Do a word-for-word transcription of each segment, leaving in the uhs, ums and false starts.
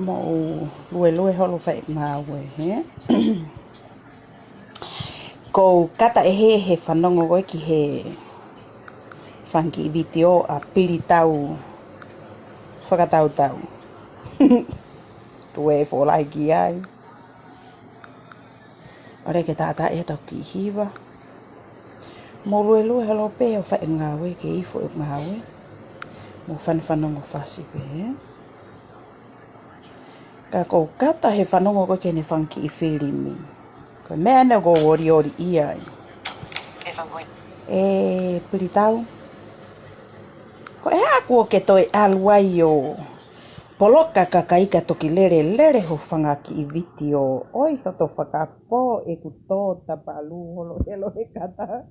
ʻOku ou luelue holo fai ngāue, hē? ʻOku ou kata ʻe he, he fanongo ko ē ki he fanga kiʻi vitiō ʻa Pilitau Fakatautau. Tuē folahi ki ai. ʻOua ke tātā ia tau kiʻi hiva. Mou luelue holo pē ʻo fai ngāue ke ifo e ngāue. Mou fanafanongo fasi pē, hē? Ka ʻoku ou kata he fanongo ko ē ki heʻene fanga kiʻi filimi. Ko e meʻa ʻeni ʻoku ou olioli ai. ʻE, Pilitau. Ko e hā kuo ke toe ʻalu ai ʻo poloka kakai ka toki lelelele ho fanga kiʻi vitiō. ʻOi, hoto fakapō ʻeku tō tapalu holo helo he kata.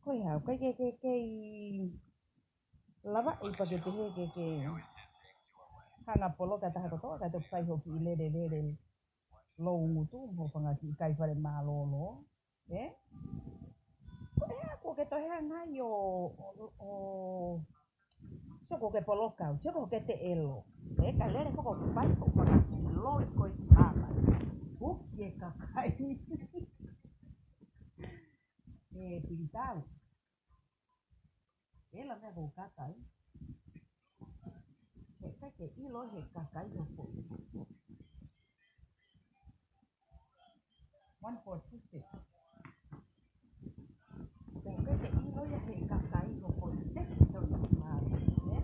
Ko e hā, ʻikai ke, ke, ke lavaʻi pē ke pehē ke, ke hanga poloka taha kotoa, ka toki fai hoʻo kiʻi lelelele loungutu, mo ho fanga kiʻi kai fale mālōlō, ē? Ko e hā, kuo ke toe hanga ai ʻo, ʻo, ʻo, sio kuo ke poloka au, sio kuo ke teʻelo. Ē, ka lele foki ʻo fai hoʻo fanga kiʻi loi ko ē ki māmani. Huki e kakai. ʻE, Pilitau. ʻE la mea ko kakai. He ʻikai ke ʻilo he kakai ho foʻi. One four two six. He ʻikai ke ʻilo ia he kakai ho foʻi. Te ke tonu ki māmani, ē?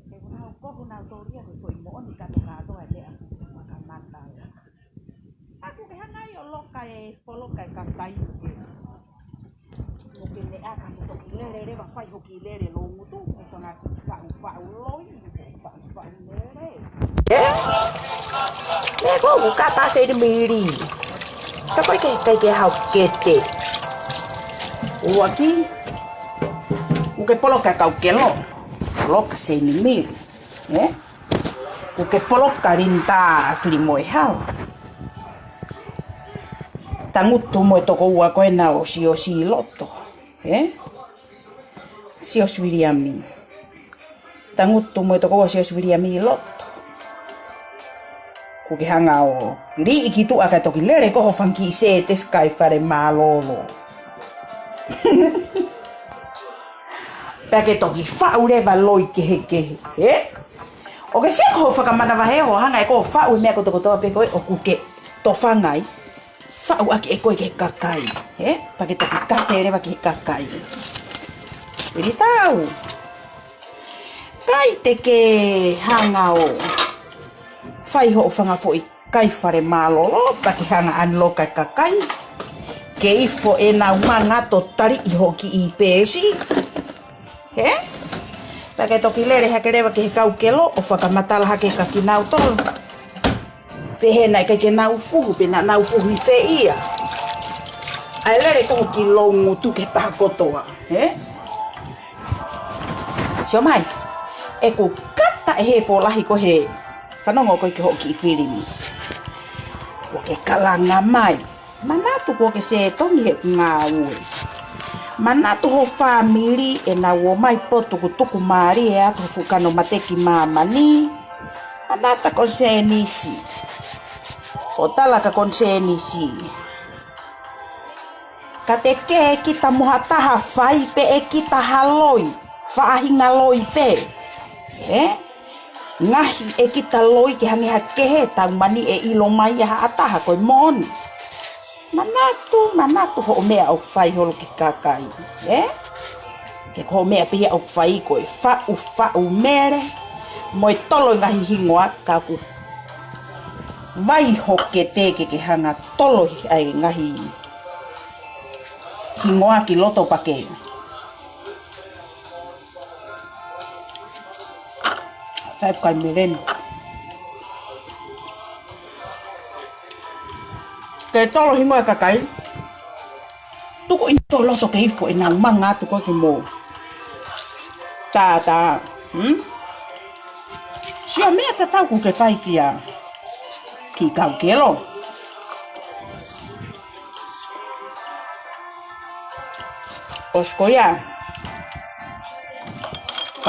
He ko ʻenau kohu nau tōlia ko e foʻi moʻoni kātoa kātoa e meʻa ʻoku fakamata. ʻOku ke hanga ai ʻo loka e poloka e kakai ʻoku ke, ʻoku ke meʻa ka ke toki lele leva fai hoʻo kiʻi lele loungutu, mo e fanga kiʻi faʻufaʻu loi, mo e faʻufaʻu lele. Ē? Meʻa ko ē ʻoku kata se ʻi mili. Sa ko e ke, ke, ke hau kete. ʻUluaki, ʻoku ke poloka kau kelo. Poloka se ʻi mili. Ē? ʻOku ke poloka Linitā Filimoehau. Tangutu mo e tokoua ko ena ʻo Siosi ʻi loto, ē? Siosi Viliami. Tangutu mo e tokoua Siosi Viliami ʻi loto. ʻOku ke hanga ʻo liʻi ki tuʻa ka toki lele ko ho fanga kiʻi sētesi kai fale mālōlō. Pea ke toki faʻu leva loi kehekehe, ē? ʻOku ke sio ko hoʻo fakamanavahē hoʻo hanga ʻe koe ʻo faʻu e meʻa kotokotoa pē ko ē ʻoku ke tofanga ai. Faʻu ʻaki ʻe koe ki he kakai, ē? Pea ke toki kate leva ki he kakai. Pilitau. ʻIkai te ke hanga ʻo fai hoʻo fanga foʻi kai fale mālōlō, pea ke hanga ʻo loka e kakai. Ke ifo ʻenau manga ʻo taliʻi hoʻo kiʻi peesi. Hē? Pea ke toki lele hake leva ki he kau kelo ʻo fakamatala hake kia kinautolu. Pehē naʻe ʻikai ke nau fuhu, pe naʻa nau fuhu ʻi fē ia. ʻA e lele ko ē ki loungutu ki he taha kotoa, hē? Sio mai, ʻoku kata ʻe he folahi ko ē he fanongo ko ē ki hoʻo kiʻi filimi. Kuo ke kalanga mai. Manatu kuo ke sētongi he ngāue. Manatu ho fāmili ʻenau ō mai potu kuo tuku mālie atu ho fuʻu kano mate ki māmani. Manatu konisēnisi. Ko e tala ka konisēnisi. Ka te ke kita mo ha taha fai pē ʻe kita ha loi, faʻahinga loi pē. Ē? Ngaohi ʻe kita loi ke hangē ha kehe, tau mani ʻe ʻilo mai ʻa ha taha ko e moʻoni. Manatu, manatu hoʻo meʻa ʻoku fai holo ki he kakai. Ē? He ko hoʻo meʻa pē ia ʻoku fai ko e faʻufaʻu mele, mo e tolo e ngaahi hingoa ka ʻoku vai ho kete ke ke hanga tolo ʻa e ngaahi hingoa ki loto pea ke fai kai meleni. Ke tolo hingoa e kakai. Tuku ʻi loto ke ifo ʻenau manga atu ko ē ki mou. Tā, tā. Hmm? Sio meʻa tatau kuo ke fai kia, ki kau kelo. ʻOsi ko ia.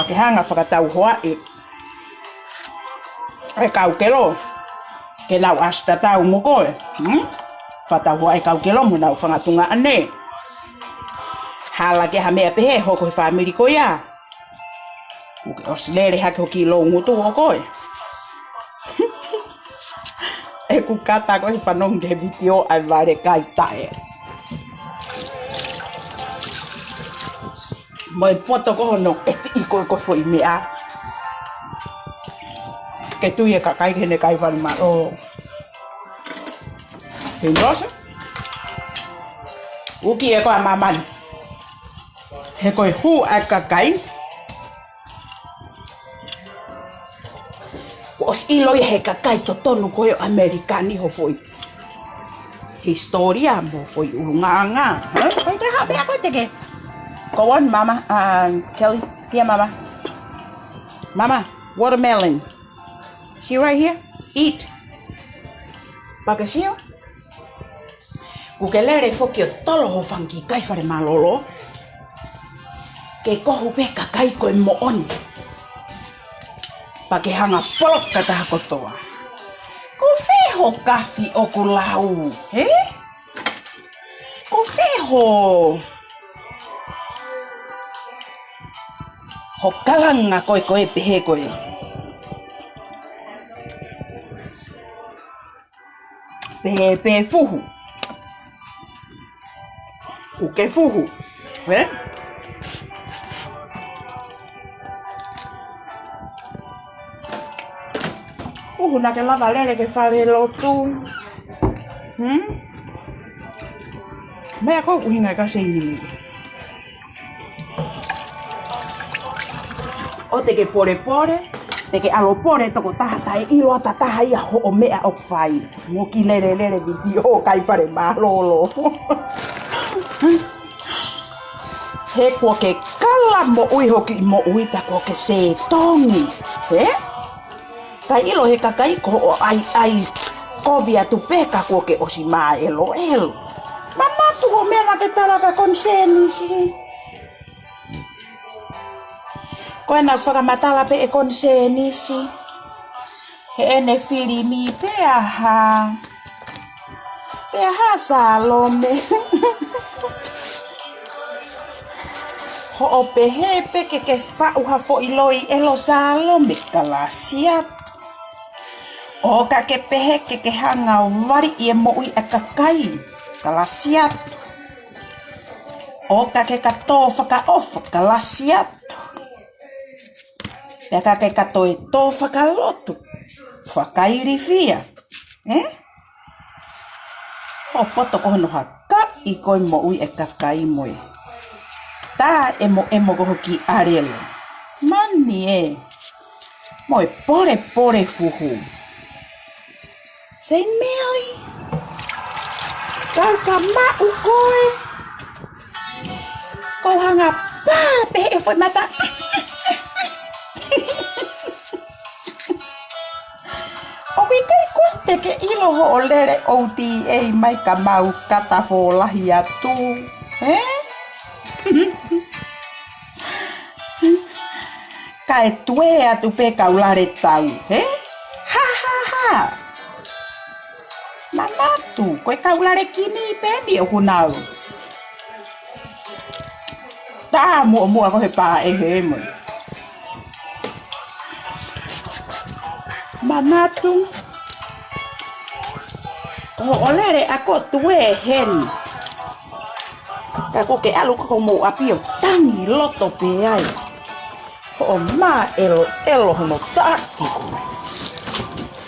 Ke hanga fakatauhoaʻi e kau kelo ke nau ʻasi tatau mo koe. Hmm? Fakatauhoaʻi e kau kelo mo nau fanga tuongaʻane. Hala ke ha meʻa pehē hoko he fāmili ko ia, kuo ke ʻosi lele hake hoki ʻi loungutu ʻo koe. ʻEku kata ko e fanongo ki he vitiō ʻa e vale kai taʻe mo e poto ko hono ʻeti ʻi ko e ko e foʻi meʻa. Ke tui e kakai ke ne kai fale mālōlō. He nose uki e ko a mamani. He ko e hū ʻa e kakai. Kuo ʻosi ʻilo ia he kakai totonu ko ē ʻo ʻAmelika ni ho foʻi hisitōlia mo foʻi ʻulungaanga. Huh? Ko e te hape ako te ke. Go on, Mama. Um, Kelly, here, Mama. Mama, watermelon. See right here? Eat. Pakasio. Kuo ke lele foki ʻo tolo ho fanga kiʻi kai fale mālōlō. Ke kohu pē kakai ko e moʻoni. Pea ke hanga poloka taha kotoa. Ko fē ho kafi ʻoku lau, hē? Ko fē ho, ho kalanga ko ē, ko ē pehē ko ē. Pē, pē fuhu. Kuo ke fuhu. Hē? Fuhu naʻa ke lava lele ki he falelotu. Hmm? Meʻa ko ē ʻuhinga e ka sei nimi. ʻO te ke polepole, te ke ʻalu pole tokotaha taʻe ʻilo ʻe ha taha ia hoʻo meʻa ʻoku fai. Mo ki lele lele vitiō kai fale mālōlō. He kuo ke kala moʻui hoki ʻi moʻui pea kuo ke sētongi. Hē? Kai ʻilo he kakai ko hoʻo ʻaiʻai kovi atu pē ka kuo ke ʻosi māʻeloʻelo. Manatu hoʻo meʻa naʻa ke tala kia Konisēnisi. Ko ena fakamatala pē ʻe Konisēnisi heʻene filimi pea hā. Pea hā Salome. Hoʻo pehē pē ke ke faʻu ha foʻi loi ʻelo Salome, kalasi atu. ʻO ka ke pehē ke ke hanga ʻo vali ʻi he moʻui ʻa e kakai, kalasi atu. ʻO ka ke ka tō fakaʻofa, kalasi atu. Pea ka ke ka toe tō fakalotu, fakailifia. Ē? Hoʻo poto ko hono hakaʻi ko e moʻui ʻa e kakai mo e taʻemoʻemo ko hoʻo kiʻi ʻalelo. Mani ē. Mo e polepole fuhu. Saint Mary. Kau ka maʻu koe. Ko hanga pā pē he foʻi mata. ʻOku ʻikai ko te ke ʻilo hoʻo lele O T A mai ka mau kata fōlahi atu, hē? Kae tuē atu pē kau lale tau, hē? Ha, ha, ha! Manatu, ko e kau lale kini pē eni ʻoku nau tā muʻomuʻa ko he pā ʻe he mo. Manatu. Ko hoʻo lele ʻa ko tuē heni. Ka ko ke ʻalu ko mou ʻapi ʻo tangi loto pē ai. Hoʻo māʻeloʻelo hono taki ko.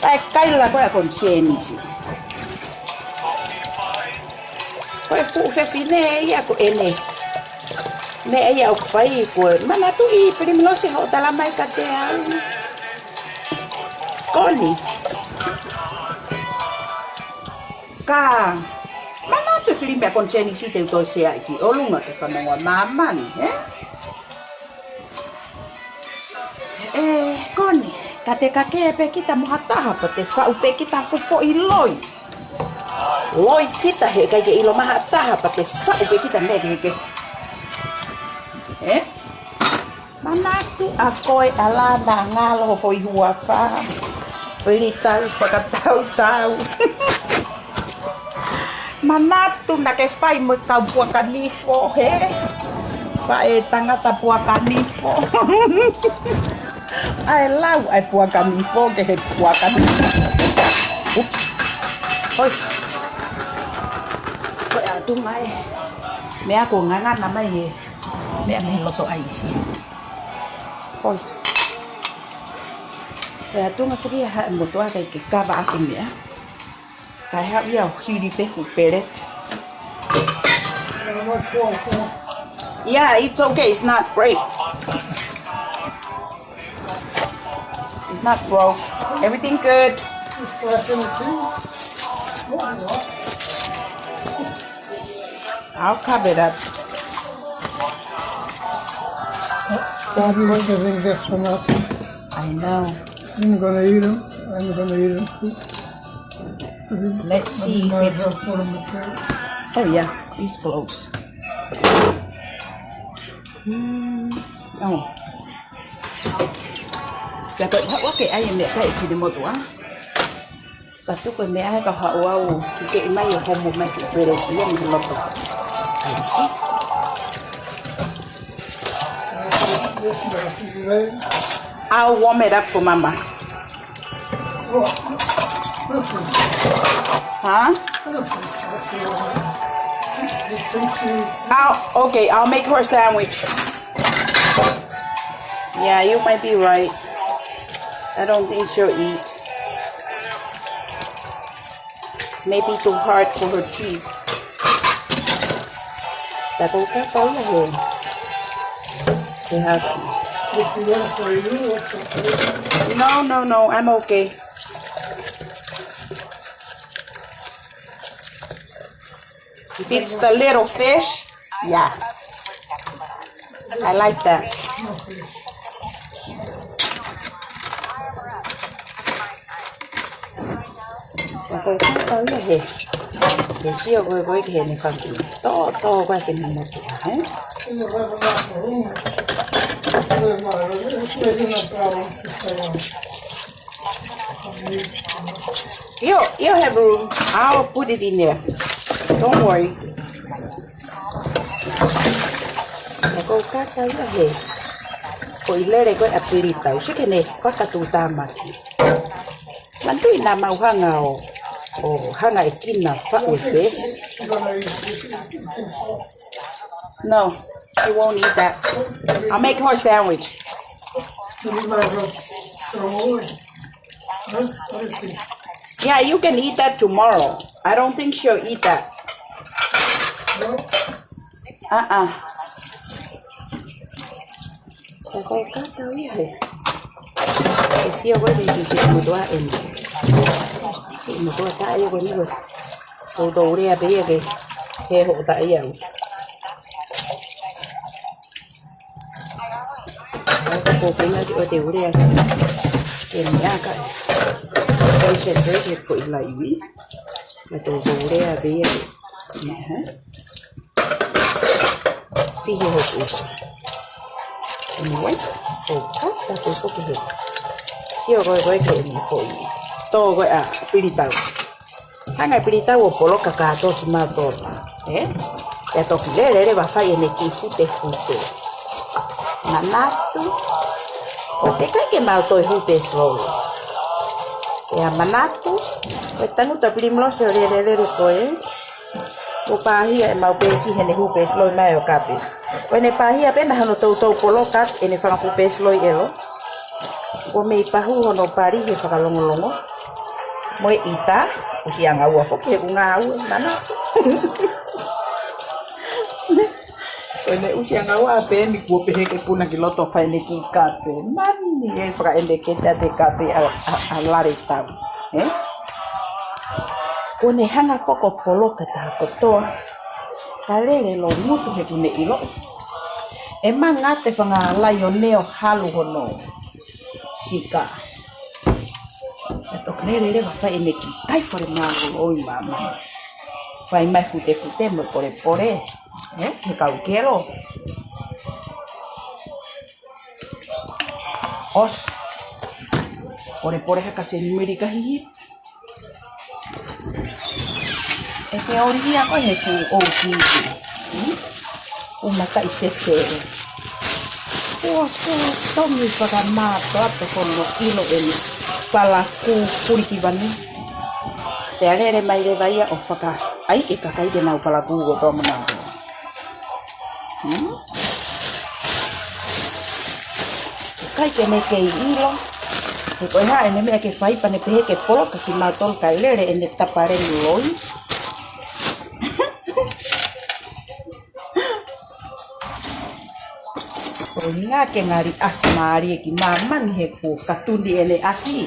Kae kaila ko ē ʻa Konisēnisi. Ko e fuʻu fefine ia ko ʻene meʻa ia ʻoku fai ko e manatuʻi Piliminosi hoʻo tala mai kiate au. Koni. Ka manatu filimi ʻa Konisēnisi te u toe seaʻi ki ʻolunga ke fanongo ʻa māmani, ē? Ē, Koni, ka te kakē pē kita mo ha taha pea te faʻu pē kita ha foʻi loi. Loi kita heʻikai ke ʻilo mai ha taha pea te faʻu pē kita meʻa kehekehe. Ē? Manatu ʻa koe ʻa Lana ngalo foʻi huafa. Pili tau fakatautau. Manatu naʻa ke fai mo e kau puaka nifo, hē? Faʻē tangata puaka nifo. ʻAi lau ʻa e puaka nifo ke he puaka nifo. Oops. Hoi. Ko e ʻatu mai. Meʻa ko e ngangana mai he meʻa mei loto ʻaisi. Hoi. Ko e ʻatu mai foki ia ha e motuʻa kae ke kava ʻaki meʻa. Kae haʻu ia ʻo hili pē fuʻu peleti. Yeah, it's okay. It's not break. It's not broke. Everything good. I'll cover it up. Don't do anything that's for nothing. I know. I'm gonna eat 'em. I'm gonna eat 'em too. Let's see if it's, oh yeah, it's close. Mm, oh. Pea ko e haʻu ake ʻai e meʻakai ki he motuʻa. Ka tuku e meʻa he ka haʻu au ki ke ʻi mai ʻo homo mai ki peleti ia mei loto. I see. I'll warm it up for Mama. Huh? I'll, okay, I'll make her a sandwich. Yeah, you might be right. I don't think she'll eat. Maybe too hard for her teeth. Pea ʻoku ou kata ia he. Ke haku. No, no, no, I'm okay. If it's the little fish, yeah. I like that. Ka ko e kata ia he. He sio ko e ko e ke he ne faki. Tō, tō ko e ke ne motuʻa, hē? Io, io, have room. I'll put it in there. Don't worry. Ka ko e kata ia he. Ko e lele ko e ʻa pili tau. Sio ki heʻene fakatuʻutāmaki. Manatuʻi naʻa mau hanga ʻo, ʻo hanga ʻe Kina faʻu e pesi. No, she won't eat that. I'll make her a sandwich. Yeah, you can eat that tomorrow. I don't think she'll eat that. Uh-uh. Ka ko e kata ia he. Ke sio ko e ke ke motuʻa eni. Siʻi motuʻa taʻe ko ni ko. Toutou lea pē ia ke he hoʻo taʻe au. Ko e pena ki o te ulea. Ke meʻa ka. Ko e se ko e ke foʻi laivi. Ka toutou lea pē ia ke. Meʻa. Fihi hoku. Anyway, ko e kata ko e foki he. Sio ko e ko e ke eni foʻi. Tō ko e ʻa pili tau. Hanga ʻe pili tau ʻo poloka kātoa kimautolu. Ē? ʻE toki lele leva fai ʻene kiʻi futefute. Manatu. ʻOku ʻikai ke mau toe hū pēsiloi. ʻE manatu. Ko e tangutu ʻa Pilimolosi ʻo lele lele ko ē. Kuo pāhia ʻemau pēsi heʻene hū pēsiloi mai ʻo kape. Ko ʻene pāhia pē naʻa hono toutou poloka ʻene fanga fuʻu pēsiloi ʻelo. Kuo mei pahu hono pali he fakalongolongo. Mo e ʻita, ʻusiʻanga ua foki he kuo ngāue, nana. Ko ʻene ʻusiʻanga ua pē eni kuo pehē ke puna ki loto fai ʻene kiʻi kape. Mani e fakaʻeleketa te kape ʻa, ʻa, ʻa lale tau. Ē? Kuo ne hanga foki ʻo poloka taha kotoa. Ka lele lōmutu he kuo ne ʻilo. ʻE mangate fanga laione ʻo halu hono sika. ʻE toki lele leva fai ʻene kiʻi kai fale mālōlō ʻi māmani. Fai mai futefute mo e polepole. Ē? He kau kelo. ʻOsi. Pole pole hake seinimili ka hihifo. ʻE ke oli ia ko e he fuʻu ʻoukī. Hmm? ʻUma kai sese. Kuo sō tongi fakamātoato ko hono ʻilo ʻeni. Palakū puli ki vanu. Pea lele mai leva ia ʻo fakaʻai e kakai ke nau palakū ko tō manau. Hmm? ʻIkai ke ne kei ʻilo. He ko e hā ʻene meʻa ke fai pea ne pehē ke poloka kimautolu kae lele ʻene tapalemu loi. ʻOi ngā ke ngali ʻasi mālie ki māmani he kuo katuni ʻene ʻasi.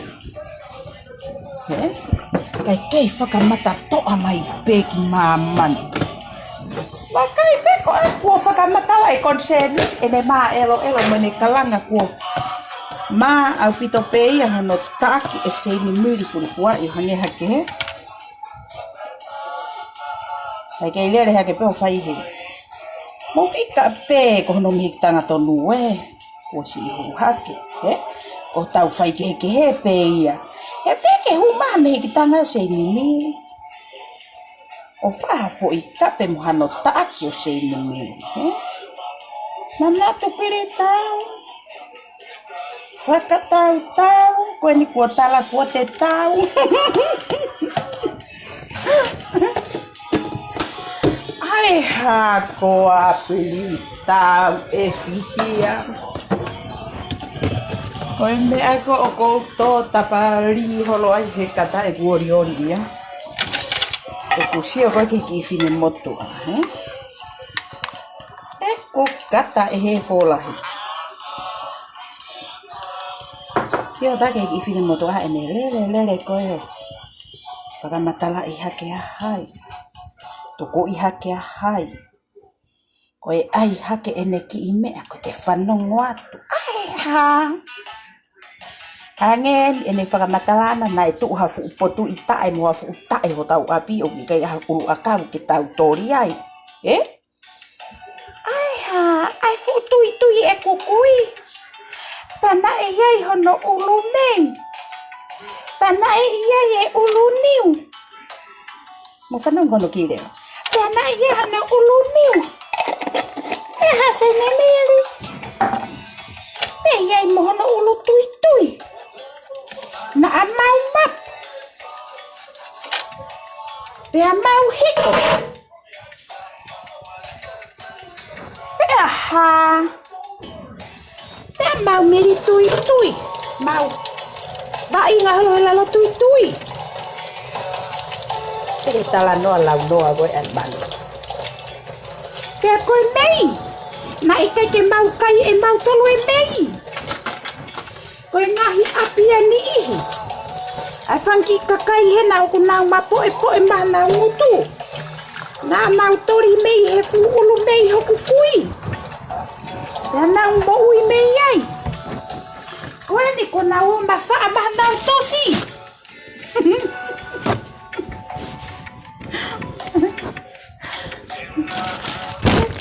He? Kai kei fakamatatoʻa mai pē ki māmani. Vakai pē ko e kuo fakamatala e konisēnisi ʻene māʻeloʻelo mo ʻene kalanga kuo mā ʻaupito pē ia hono taʻaki e seinimili fulifuaʻi ʻo hangē hake he. Kai kei lele hake pē ʻo fai he. Mo fika pē ko hono mihikitanga tonu ē. Kuo siʻi hū hake, he? Ko tau fai kehekehe pē ia. He pē ke hū maha mihikitanga seinimili. ʻO faʻa foʻi kape mo hano taʻaki ʻo seinimili, he? Manatu pili tau. Fakatautau, ko eni kuo tala kuo te tau. ʻAi hā ko ā pili tau e fihia. Ko e meʻa ko ʻoku ou tō tapali holo ai he kata ʻeku olioli ia. ʻEku sio ko e kiʻi finemotuʻa, he? ʻEku kata ʻe he fōlahi. Sio tā ke kiʻi finemotuʻa ʻene lele, lele ko e ʻo fakamatalaʻi hake ʻa hai. Tukuʻi hake ʻa hai. Ko e ʻai hake ʻene kiʻi meʻa ko e ke fanongo atu. ʻAi hā. Hangē ʻene fakamatala ʻana naʻe tuʻu ha fuʻu potuʻi taʻe mo ha fuʻu taʻe hotau ʻapi ʻoku ʻikai ha ʻuluʻakau ke tau toli ai. Ē? ʻAi hā, ʻai fuʻu tuitui ʻeku kui. Pea naʻe ʻi ai hono ʻulu mei. Pea naʻe ʻi ai e ʻulu niu. Mo fanongo hono kiʻi lea. Pea naʻe ʻi ai hono ʻulu niu. Pea ha seinimili. Pea ʻi ai mo hono ʻulu tuitui. Naʻa mau mapa. Pea mau hiko. Pea hā. Pea mau mili tuitui. Mau vaʻinga holo he lalo tuitui. Seke talanoa launoa ko e ʻalu malu. Pea ko e mei. Naʻe ʻikai ke mau kai ʻe mautolu e mei. Ko e ngaahi ʻapi ʻa e niʻihi. ʻA e fanga kiʻi kakai hena ʻoku nau mapoʻepoʻe maʻa nau ngutu. Naʻa nau toli mei he fuʻu ʻulu mei hoku kui. Pea nau moʻui mei ai. Ko eni ko nau ō mafaʻa maʻa nau tosi.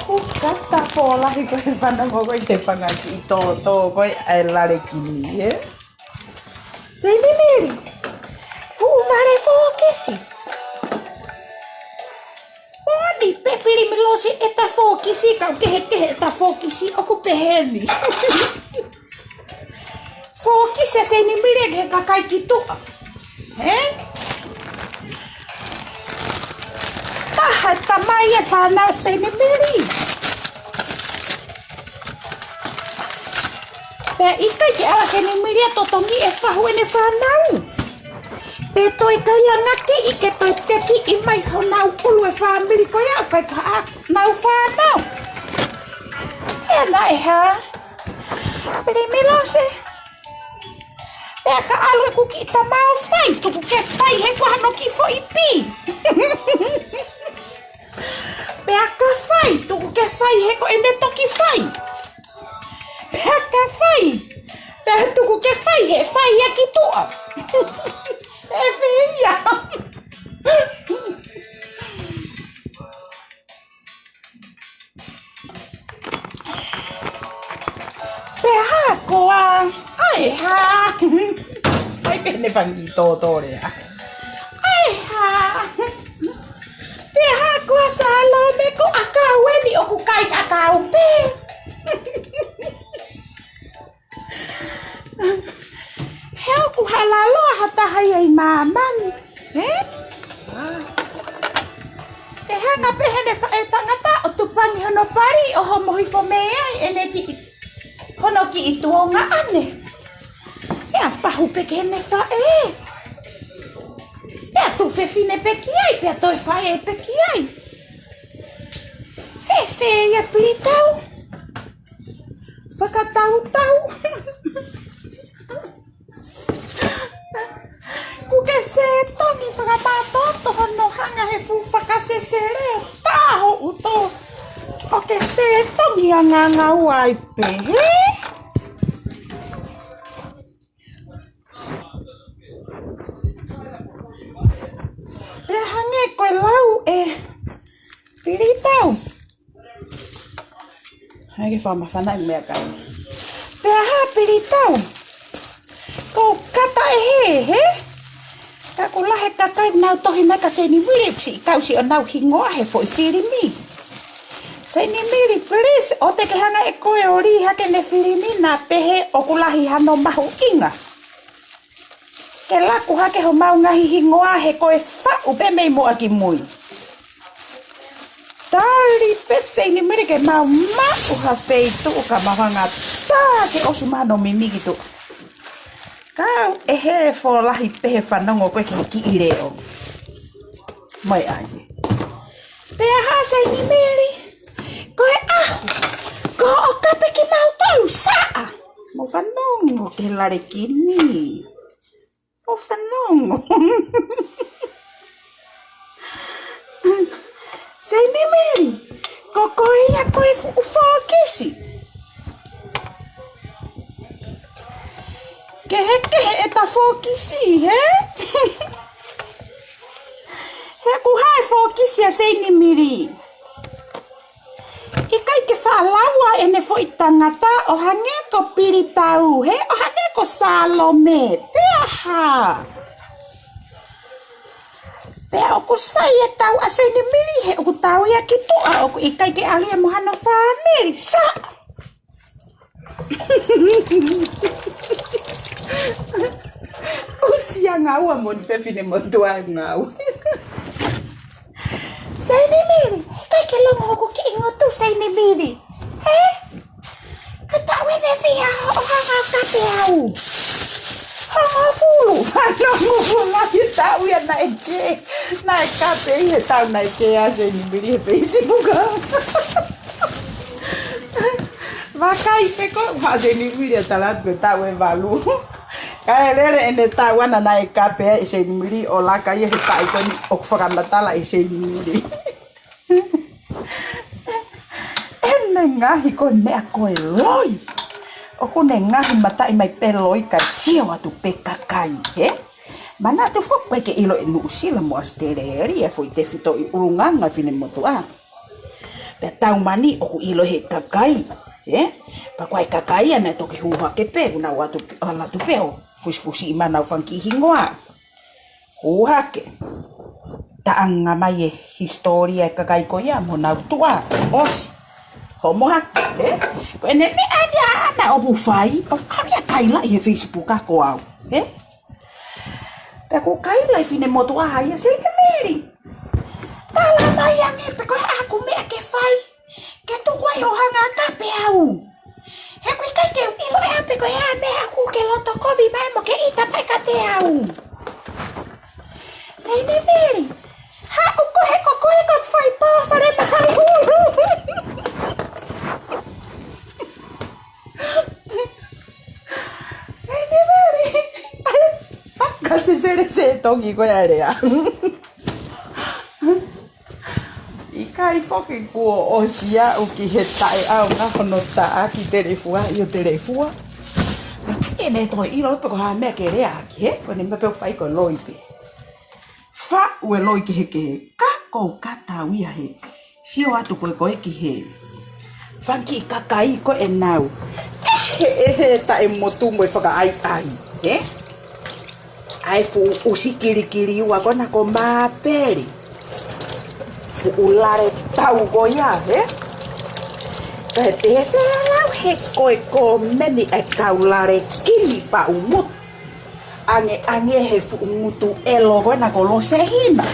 Ko kata pōlahi ko e fanongo ko e te fanga kiʻi tōtō ko e ʻai lale kini, ē? Seinimili, fuʻu vale fōkisi. Moʻoni pē Pilimilose ʻeta fōkisi, kau kehekehe ʻeta fōkisi, ʻoku pehē ni. Fōkisi e seinimili ki he kakai ki tuʻa. Hē? Taha e tamai e fānau seinimili. Pea ʻikai ke ala seinimili ʻa totongi e fahu ʻene fānau. Pea toe kai langakiʻi ke toe tekiʻi mai honau ʻulu e fāmili ko ia ʻoku ʻikai ko haʻanau fānau. ʻE naʻe hā? Pilimilose. Pea ka ʻalu ʻeku kiʻi tama ʻo fai, tuku ke fai he ko hano kiʻi foʻi pī. Pea ka fai, tuku ke fai he ko ʻene toki fai. Pea ka fai, pea tuku ke fai he fai ia ki tuʻa. ʻE fē ia. Pea hā koā, ʻa ʻE hā? ʻAi pē ne fanga kiʻi tōtō lea. ʻE hā? Pea hā ko ā Salome, ko e ʻakau eni ʻoku kai ʻakau pē. He ʻoku halaloa ha taha ia ʻi māmani, ē? ʻE hanga pē heʻene faʻē tangata ʻo tupangi hono pali ʻo homo hifo mei ai ʻene kiʻi, hono kiʻi tuongaʻane. Pea fahu pē ki heʻene faʻē. Pea tuʻu fefine pē ki ai, pea toe faʻē pē ki ai. Fēfē ia Pilitau? Fakatautau. Kuo ke sētongi fakamātoato hono hanga he fuʻu fakasesele taho uto. ʻO ke sētongi ʻa ngangau ai pē, hē? Pea hangē ko e lau ʻe Pilitau. Hai ke fakamafana e meʻakai. Pea hā Pilitau? Ko kata e hē, hē? Ka ʻoku lahi e kakai naʻa nau tohi mai kia Seinimili, siʻi kau siʻi ʻo nau hingoa he foʻi filimi. Seinimili, please, ʻoua te ke hanga ʻe koe ʻo lī hake ʻene filimi naʻa pehē ʻoku lahi hano mahuʻinga. Ke laku hake homau ngaahi hingoa he ko e faʻu pē mei muʻa ki mui. Tali pē Seinimili ke mau maʻu ha feituʻu ka mau hanga tā ke ʻosi mano mimi ki tuʻa. Kau ʻe hē fō lahi pē he fanongo ko ē ki he kiʻi leʻo. Mai ai. Pea hā Seinimili? Ko e ʻaho ko ē ʻoku kape kimautolu, saʻa. Mou fanongo ki he lale kini. Mou fanongo. Seinimili, ko koe ia ko e fuʻu fokisi. Kehekehe ʻeta fokisi, hē? He ʻoku hā e fokisi ʻa Seinimili. ʻIkai ke faʻa lau ʻa ʻene foʻi tangata ʻo hangē ko Pilitau, hē? ʻO hangē ko Salome, pea hā? Pea ʻoku sai e tau ʻa Seinimili, he ʻoku tau ia ki tuʻa, ʻoku ʻikai ke ʻalu ia mo hano fāmili, saʻa. ʻOsi ʻa Ngaua mo ni pē finemotuʻa Ngaua. Seinimili, ʻikai ke longo hoku kiʻi ngutu Seinimili. Hē? Ka taʻu ʻeni fiha hoʻo hanga ʻo kape au? Hongofulu. Hongofulu ngaahi taʻu ia naʻe kē. Naʻe kape ʻi he taʻu naʻe kē ʻa Seinimili he Facebook. Vakai pē ko ē ʻa Seinimili ʻa tala atu ko e taʻu ʻe valu. Kae lele ʻene taʻu ʻana naʻe kape ai ʻe Seinimili ʻo laka ia he taʻu ko eni ʻoku fakamatala ʻe Seinimili. ʻEne ngaahi ko e meʻa ko e loi. ʻOku ne ngaahi mataʻi mai pē loi kae sio atu pē kakai, hē? Manatu foki ʻoku ʻikai ke ʻilo ʻe Nuʻusila mo ʻAositelēlia e foʻi tefitoʻi ʻulungaanga finemotuʻa. Pea taumani ʻoku ʻilo he kakai, ē? Pea ko e kakai ia naʻe toki hū hake pē, kuo nau ʻalu atu, ʻalu atu pē ʻo fusifusiʻi mai ʻenau fanga kiʻi hingoa. Hū hake. Taʻanga mai e hisitōlia e kakai ko ia mo honau tuʻa. ʻOsi. Homo hake, ē? Ko ʻene meʻa eni ʻana ʻoku fai, ʻoku ʻalu ia ʻo kaila ʻi he Facebook ʻa ko au, ē? Pea ʻoku kaila e finemotuʻa ia, Seinimili. Tala mai ange pe ko e hā haʻaku meʻa ke fai ke tuku ai hoʻo hanga ʻo kape au. He ʻoku ʻikai ke u ʻilo ʻe au pe ko e hā e meʻa ʻoku ke loto kovi mai mo ke ʻita mai kiate au. Seinimili, haʻu koe he ko koe ko e fai pō fale mai ulu. Seinimili. Ka sesele sētongi ko ē ʻa e lea. ʻIkai foki kuo ʻosi aʻu ki he taʻeʻaonga hono taʻaki telefua ʻi ʻo telefua. Naʻe ʻikai ke ne toe ʻilo pe ko e hā e meʻa ke lea ʻaki, hē? Ko ʻene meʻa pē ʻoku fai ko e loi pē. Faʻu e loi kehekehe, ka ʻoku ou kata au ia he sio atu ko ē ko ē ki he fanga kiʻi kakai ko ē ʻenau. ʻE He ʻe he taʻemotu mo e fakaʻaiʻai, ē? ʻA e fuʻu ʻusi kilikiliua ko ena ko Māpeli. Fuʻu lale tau ko ia, ē? Pea te he felau he ko e kōmeni ʻa e kau lale kini paʻumutu. Ange, ange he fuʻu ngutu ʻelo ko ena ko Losehina.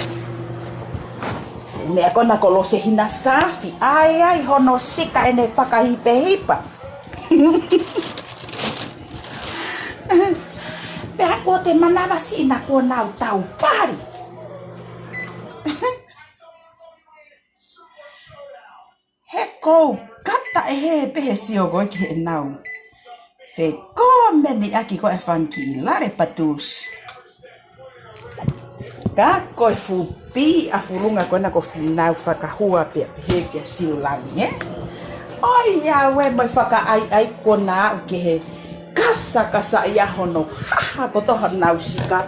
Fuʻu meʻa ko ena ko Losehina Saafi, ʻai, ʻai hono sika ʻene fakahipehipa. Pea kuo te manavasiʻi naʻa kuo nau taupali. He ʻoku ou kata ʻe he pehē sio ko ē ki heʻenau fekōmeni ʻaki ko ē fanga kiʻi lale patusi. Ka ko e fuʻu pī ʻa Fulunga ko ena ko Fīnau Fakahua pea pehē kia Siulani, ē? ʻOiauē mo e fakaʻaiʻai kuo nau aʻu ki he kasakasaʻi ʻa hono haha kotoa honau sika.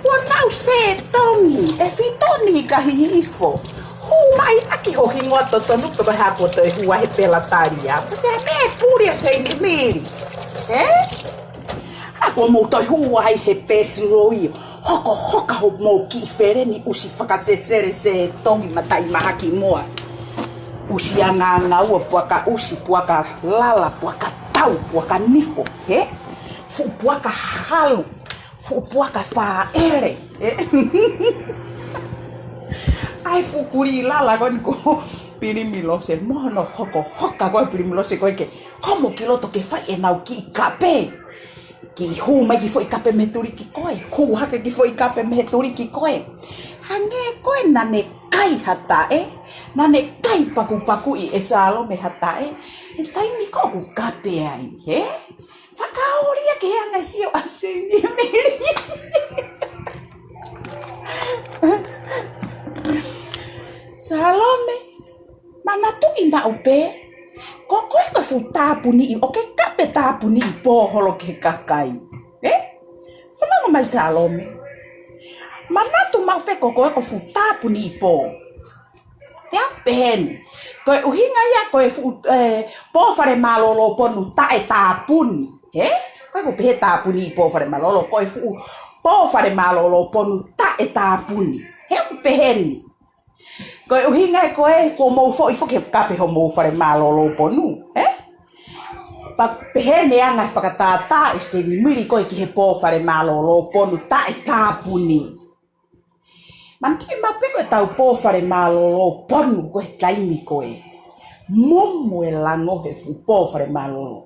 Kuo nau sētongi, ʻe fitoni ka hihifo. Hū mai ʻaki ho hingoa totonu pe ko e hā kuo toe hū ai he pela talia. Pea mei puli ʻa Seinimili. Ē? Hā kuo mou toe hū ai he pesi loi. Hokohoka hoʻomou kiʻi feleni ʻusi fakasesele sētongi mataʻi mahaki moa. ʻUsi angaangaua, puaka ʻusi, puaka lala, puaka tau, puaka nifo, ē? Fuʻu puaka halu, fuʻu puaka fāʻele, ē? ʻA e fuʻu kulī lala ko eni ko Pilimilose, mo hono hokohoka ko ē Pilimilose ko ē ke homo ki loto ke fai ʻenau kiʻi kape. Kiʻi hū mai kiʻi foʻi kape mei he tuliki ko ē. Hū hake kiʻi foʻi kape mei he tuliki ko ē. Hangē ko ē naʻa ne kai ha taʻe, naʻa ne kai pakupakuʻi ʻe Salome ha taʻe he taimi ko ē ʻoku kape ai, ē? Fakaoli ia ke anga e sio ʻa Seinimili. Salome, manatuʻi maʻu pē, ko koe ko e fuʻu tāpuniʻi, ʻoku ke kape tāpuniʻi pō holo ki he kakai. Ē? Fanongo mai Salome. Manatu maʻu pē ko koe ko e fuʻu tāpuniʻi pō. Pea pehē ni. Ko e ʻuhinga ia ko e fuʻu, ē, pō fale mālōlō ponu taʻe tāpuni. Ē? Ko e ʻoku pehē tāpuniʻi pō fale mālōlō, ko e fuʻu pō fale mālōlō ponu taʻe tāpuni. He ʻoku pehē ni. Ko e ʻuhinga ē ko ē kuo mou foʻi foki he kape homou fale mālōlō ponu, ē? Pea pehē ni ʻa e anga fakatātā ʻe Seinimili ko ē ki he pō fale mālōlō ponu taʻe tāpuni. Manatuʻi maʻu pē ko ʻetau pō fale mālōlō ponu ko ē he taimi ko ē. Momo e lango he fuʻu pō fale mālōlō.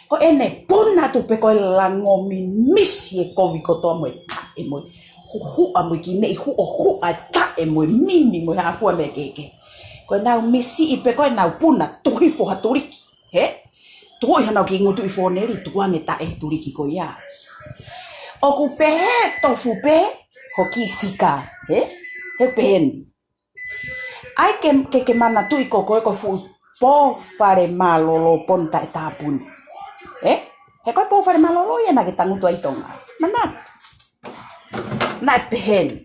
Ko ʻene puna atu pē ko e lango mimisi e kovi kotoa mo e taʻe mo e huhuʻa mo e kiʻi meʻi huʻohuʻa e taʻe mo e mimi mo e hā fua meʻa kehekehe. Ko ʻenau misiʻi pē ko ē ʻenau puna, tuku hifo ha tuliki, ē? Tuku ʻi honau kiʻi ngutu ʻi fōneli, tuku ange taʻe he tuliki ko ia. ʻOku pehē tofu pē ho kiʻi sika, ē? He pehē ni. ʻAi ke, ke, ke manatuʻi ko koe ko e fuʻu pō fale mālōlō ponu taʻe tāpuni. Ē? He ko e pō fale mālōlō ia naʻa ke tangutu ai ʻi Tonga. Manatu. Naʻe pehē ni.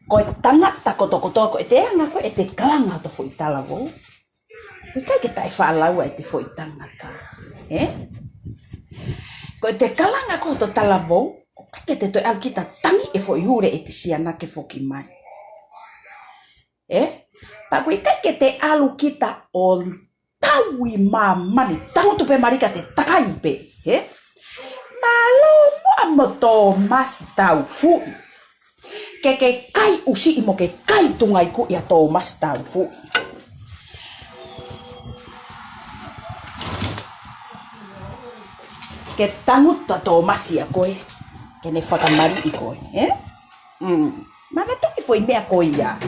Ko e tangata kotokotoa ko ʻete anga ko ē ʻete kalanga hoto foʻi talavou. ʻOku ʻikai ke taʻefaʻalaua ʻete foʻi tangata. Ē? Ko ʻete kalanga ko ē hoto talavou, ʻoku ʻikai ke te toe ʻalu kita tangi e foʻi hule ʻete siana ke foki mai. Ē? Pea ʻoku ʻikai ke te ʻalu kita ʻo tau ʻi māmani, tangutu pē Malika te takai pē. Ē? Mālō muʻa mo Tōmasi Taufuʻi. Ke ke kai ʻusiʻi mo ke kai tungaikuʻi ʻa Tōmasi Taufuʻi. Ke tangutu ʻa Tōmasi ʻia koe, ke ne fakamaliʻi koe, ē? Mm. Manatuʻi foʻi meʻa ko ia.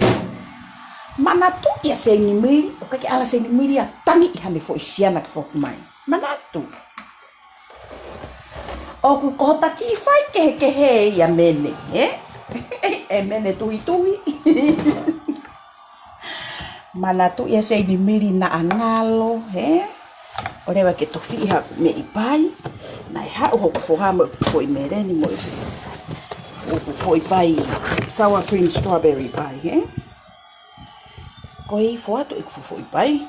Manatuʻi ʻa Seinimili, ʻoku ʻikai ke ala Seinimili ia tangi ʻi haʻane foʻi siana ke foki mai. Manatu. ʻOku ko hota kiʻi fai kehekehe ia Mene, ē? ʻE Mene tuhituhi. Manatuʻi ʻa Seinimili naʻa ngalo, ē? ʻOua leva ke tofiʻi haʻaku meʻi pai. Naʻe haʻu hoku foha mo ʻeku foʻi meleni mo ʻeku foʻi pai sour cream strawberry pai, ē? Ko e ifo atu ʻeku foʻi pai.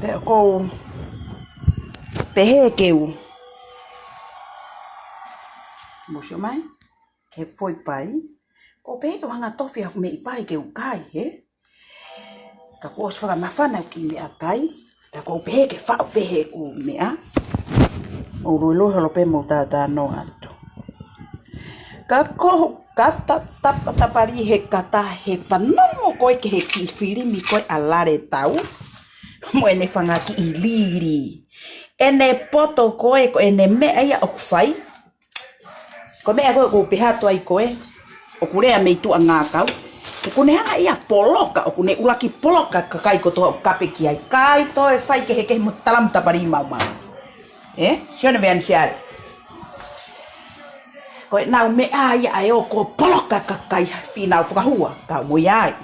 Pea ʻoku ou pehē ke u, mou sio mai, ke foʻi pai. ʻOku ou pehē ke u hanga ʻo tofi ʻeku meʻi pai ke u kai, hē? Ka kuo ʻosi fakamāfana ʻeku kiʻi meʻakai. Ka ʻoku ou pehē ke faʻu pē heʻeku meʻa. ʻOku ou loiloa holo pē mo tātānō atu. Ka ko, ka ta, ta, tapali he kata he fanongo ko ē ki he kiʻi filimi ko ē ʻa Lale Tau. Mo ʻene fanga kiʻi lili. ʻEne poto ko ē, ko ʻene meʻa ia ʻoku fai. Ko e meʻa ko ē ʻoku ou pehē atu ai ko ē, ʻoku lea mei tuʻa ngākau. ʻOku ne hanga ia ʻo poloka, ʻoku ne ʻuluaki poloka kakai kotoa ʻoku kape ki ai. Kai toe fai kehekehe mo talamu tapali maumau. Ē? Sione Veanisiale. Ko ʻenau meʻa ia ʻa e ō ʻo poloka kakai finau fakahua, kau mo ia ai.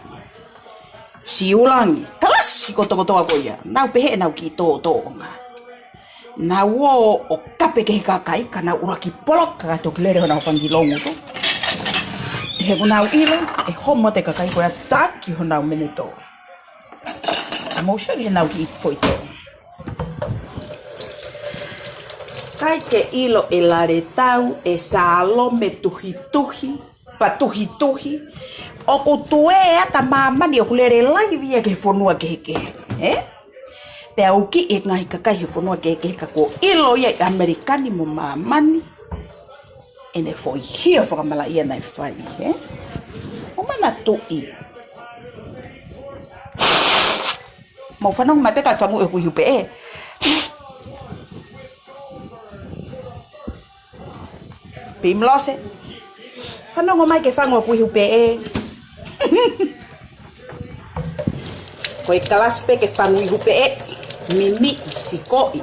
Siulangi, kalasi kotokotoa ko ia. Nau pehē ʻenau kiʻi tōtōʻonga. Nau ō ʻo kape ki he kakai, ka nau ʻuluaki poloka ka toki lele honau fanga kiʻi longoto. He ʻoku nau ʻilo, ʻe homo atu e kakai ko ia ʻo taki honau menetō. Mou sio ki heʻenau kiʻi foʻi tō. Kai ke ʻilo ʻe Lale Tau, ʻe Salome Tuhituhi, Patuhituhi, ʻoku tuʻu ʻa māmani ʻoku lele laivi ia ki he fonua kehekehe, ē? Pea ʻoku kiʻi e ngaahi kakai he fonua kehekehe ka kuo ʻilo ia ʻi ʻAmelika ni mo māmani. ʻEne foʻi hia fakamalaʻia naʻe fai, ē? ʻO manatuʻi. Mou fanongo mai pē kae fanguʻi hoku ihu pē ē. Pimlose. Fanongo mai ke fangu hoku ihu pē ē. Ko e kalasi pē ke fangu ihu pē ē. Mimi, sikoʻi.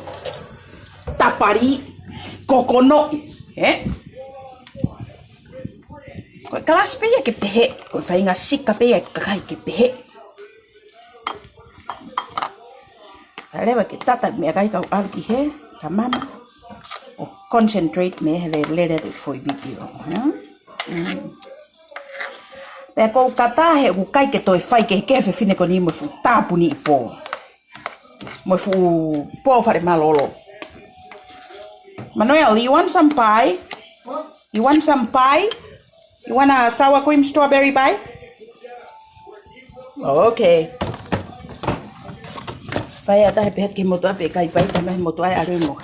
Tapali, kokonoʻi. Ē? Ko e kalasi pē ia ke pehē. Ko e faʻahinga sika pē ia kakai ke pehē. Ka leva ke tata meʻakai kau ʻalu ki hē, ka mama. ʻO concentrate mei he lele atu foʻi video, hē? Mm. Pea ʻoku ou kata he ʻoku ʻikai ke toe fai kehekehe fefine ko eni mo e fuʻu tāpuni ʻi pō. Mo e fuʻu pō fale mālōlō. Manuel, you want some pie? You want some pie? You want a sour cream strawberry pie? Okay. Fai ʻatā he pehē ki he motuʻa pē kai pai, ka mai motuʻa ʻe ʻalu mo.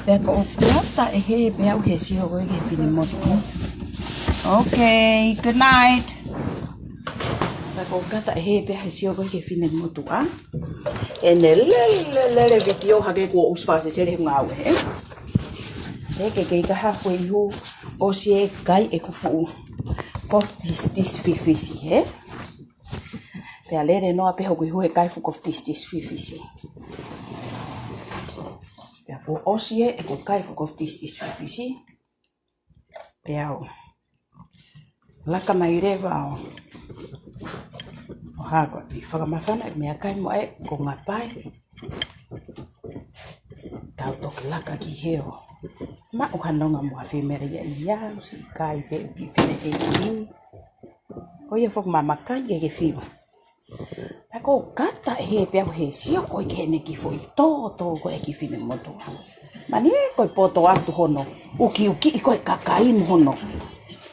Pea ʻoku ou kata ʻe hē pē au he sio ko ē ki he finemotuʻa. Okay, good night. Pea ʻoku ou kata ʻe hē pē he sio ko ē ki he finemotuʻa. ʻEne lele, lele, lele video hake kuo ʻosi fakasesele he ngāue, ē? Ē, ke kei ka hafo ihu ʻosi e kai ʻeku fuʻu coffee sticks fifisi, ē? Pea lele noa pē hoku ihu he kai fuʻu coffee sticks fifisi. Pea kuo ʻosi ē, ʻeku kai fuʻu coffee sticks fifisi. Pea u laka mai leva ʻo, ʻo hako ʻi fakamāfana e meʻakai mo e konga pai. Kau toki laka ki hē ʻo maʻu ha nonga mo ha femeli ia ʻi au, siʻi kai pē ʻeku kiʻi fefine. Ko ia foki mamakai ke ke fiu. Pea ʻoku ou kata ʻe hē pē au he sio ko ē ki heʻene kiʻi foʻi tōtō ko ē kiʻi finemotuʻa. Mani ē ko e poto atu hono ʻukiʻukiʻi ko ē kakai mo hono.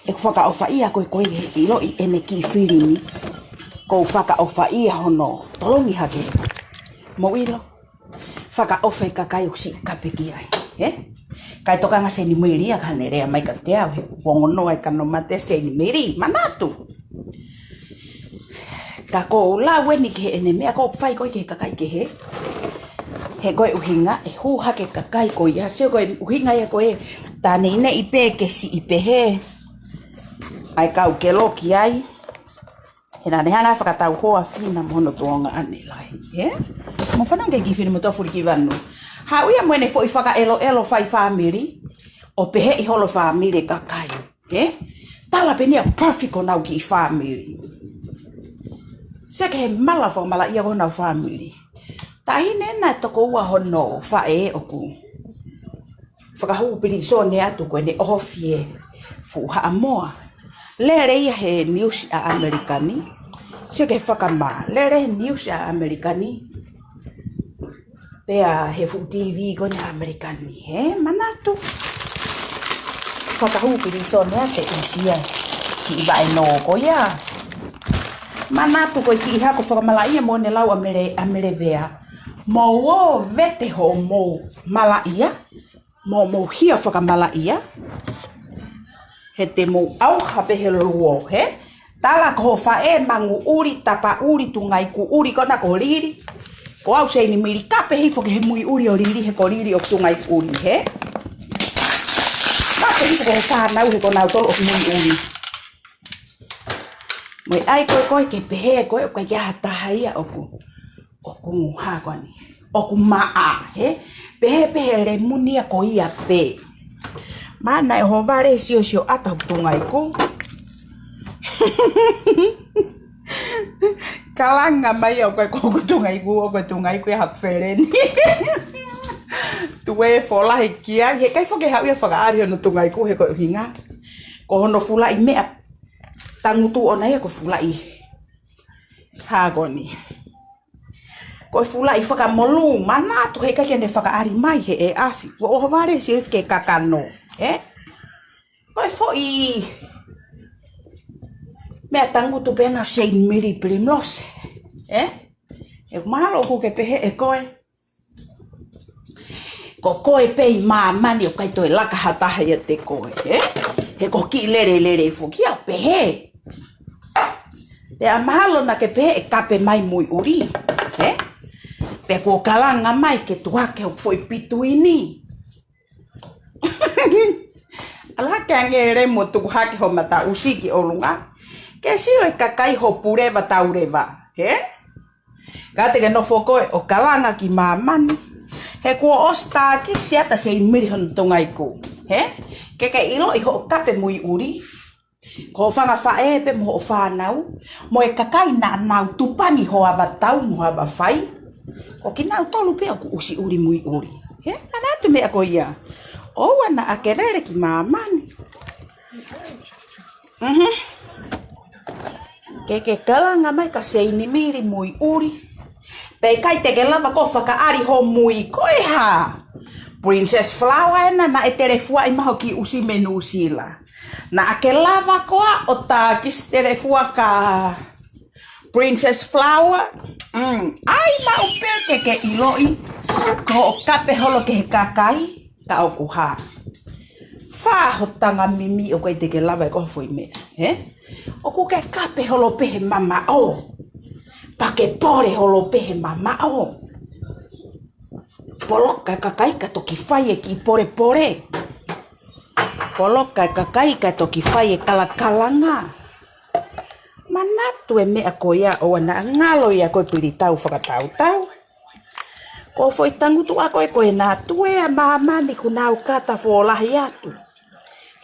ʻEku fakaʻofaʻia ko ē ko ē he ʻiloʻi ʻene kiʻi filimi. ʻOku ou fakaʻofaʻia hono tolongi hake. Mou ʻilo. Fakaʻofa e kakai ʻoku siʻi kape ki ai, ē? Kae tokanga Seni Meli ia ka ne lea mai kiate au he ʻoku ongo noa e kano mate Seni Meli, manatu. Ka ʻoku ou lau eni ki heʻene meʻa ʻoku fai ko ē ki he kakai kehe. He ko e ʻuhinga, ʻe hū hake kakai ko ia, sio ko e ʻuhinga ia ko ē, tā neineʻi pē ke siʻi pehē. ʻAi kau ke loki ai. He naʻa ne hanga fakatau hoa fina mo hono tuongaʻane lahi, ē? Mou fanongo ki he kiʻi finemotuʻa Fulikivanu. Haʻu ia mo ʻene foʻi fakaʻeloʻelo fai fāmili, ʻo peheʻi holo fāmili kakai, ē? Tala pē eni ia perfect ko honau kiʻi fāmili. Sio ki he mala fakamalaʻia ko honau fāmili. Taʻahine naʻe toko ua hono faʻē ʻoku fakahū pilīsone atu ko ʻene ʻohofi e fuʻu haʻamoa. Lele ia he niusi ʻa ʻAmelika ni. Sio ki he fakamā. Lele he niusi ʻa ʻAmelika ni. Pea he fuʻu TV ko eni ʻa ʻAmelika ni. He manatu. Fakahū pilīsone ʻa e ʻusi ia. Kiʻi vaʻe nō ko ia. Manatu ko e kiʻi hako fakamalaʻia mo ne lau ʻa Mele, ʻa Melevea. Mou ō vete hoʻomou malaʻia. Mo mou hia fakamalaʻia. He te mou ʻauha pē he luo, he? Tala ko ho faʻē mangu ʻuli, tapa ʻuli, tunga iku ʻuli, ko ena ko Lili. Ko au Seinimili kape hifo ki he mui ʻuli ʻo Lili he ko Lili ʻoku tunga iku ʻuli, he? Kape hifo ko ho fānau he ko nautolu ʻoku mui ʻuli. Mo e ʻai ko ē ko ē ke pehē ko ē ʻoku ʻikai ke ʻi ai ha taha ia ʻoku, ʻoku hā ko eni. ʻOku maʻa, he? Pehē pē he lemuni ia ko ia pē. Mana e ho vale siosio ʻata ʻoku tunga iku. Kalanga mai ia ʻoku ʻikai ko ʻoku tunga iku, ʻoku tunga iku ia haku feleni. Tuē folahi ki ai, he ʻikai foki haʻu ia fakaʻali hono tunga iku he ko e ʻuhinga. Ko hono fulaʻi meʻa tangutu ʻona ia ko e fulaʻi hā ko eni. Ko e fulaʻi fakamolū, manatu he ʻikai ke ne fakaʻali mai he ʻe ʻasi. Ko ho vale sio ifi ke kakano, he? Ko e foʻi meʻa tangutu pē ena Seinimili Pilimilose, he? He mahalo ʻoku ke pehē ʻe koe. Ko koe pē ʻi māmani ʻoku ʻikai toe laka ha taha ʻiate koe, he? He ko e kiʻi lele lele foki ia pehē. Pea mahalo naʻa ke pehē ʻe kape mai mui ʻuli, he? Pea kuo kalanga mai ke tuku hake ho foʻi pituini. ʻAlu hake ange lele mo tuku hake ho mataʻusi ki ʻolunga. Ke sio e kakai ho puleva tauleva, he? Ka te ke nofo koe ʻo kalanga ki māmani. He kuo ʻosi tākisi ʻata Seinimili hono tunga iku, he? Ke ke ʻiloʻi hoʻo kape mui ʻuli. Ko ho fanga faʻē pē mo hoʻo fānau. Mo e kakai naʻa nau tupangi ho ʻavatau mo ho ʻavafai. Ko kinautolu pē ʻoku ʻusi ʻuli mui ʻuli. He? Manatu meʻa ko ia. ʻOua naʻa ke lele ki māmani. Mhm. Ke ke kalanga mai ka Seinimili mui ʻuli. Pea ʻikai te ke lava ko ē fakaʻali ho mui ko e hā. Princess Flower ena naʻe telefuaʻi mai ho kiʻi ʻusi mei Nuʻusila. Naʻa ke lava koā ʻo tākisi telefua ka Princess Flower. Mm, ʻai maʻu pē ke ke ʻiloʻi. Ko hoʻo kape holo ki he kakai. Ka ʻoku hā. Fā ho tanga mimi ʻoku ʻikai te ke lava ʻe koe ha foʻi meʻa, he? ʻOku ke kape holo pē he mamaʻo. Pea ke pole holo pē he mamaʻo. Poloka e kakai ka toki fai e kiʻi polepole. Poloka e kakai ka toki fai e kalakalanga. Manatu e meʻa ko ia ʻoua naʻa ngalo ia ko e pilitau fakatautau. Ko e foʻi tangutu ʻa ko ē ko ē naʻa tuē ʻa māmani kuo nau kata folahi atu.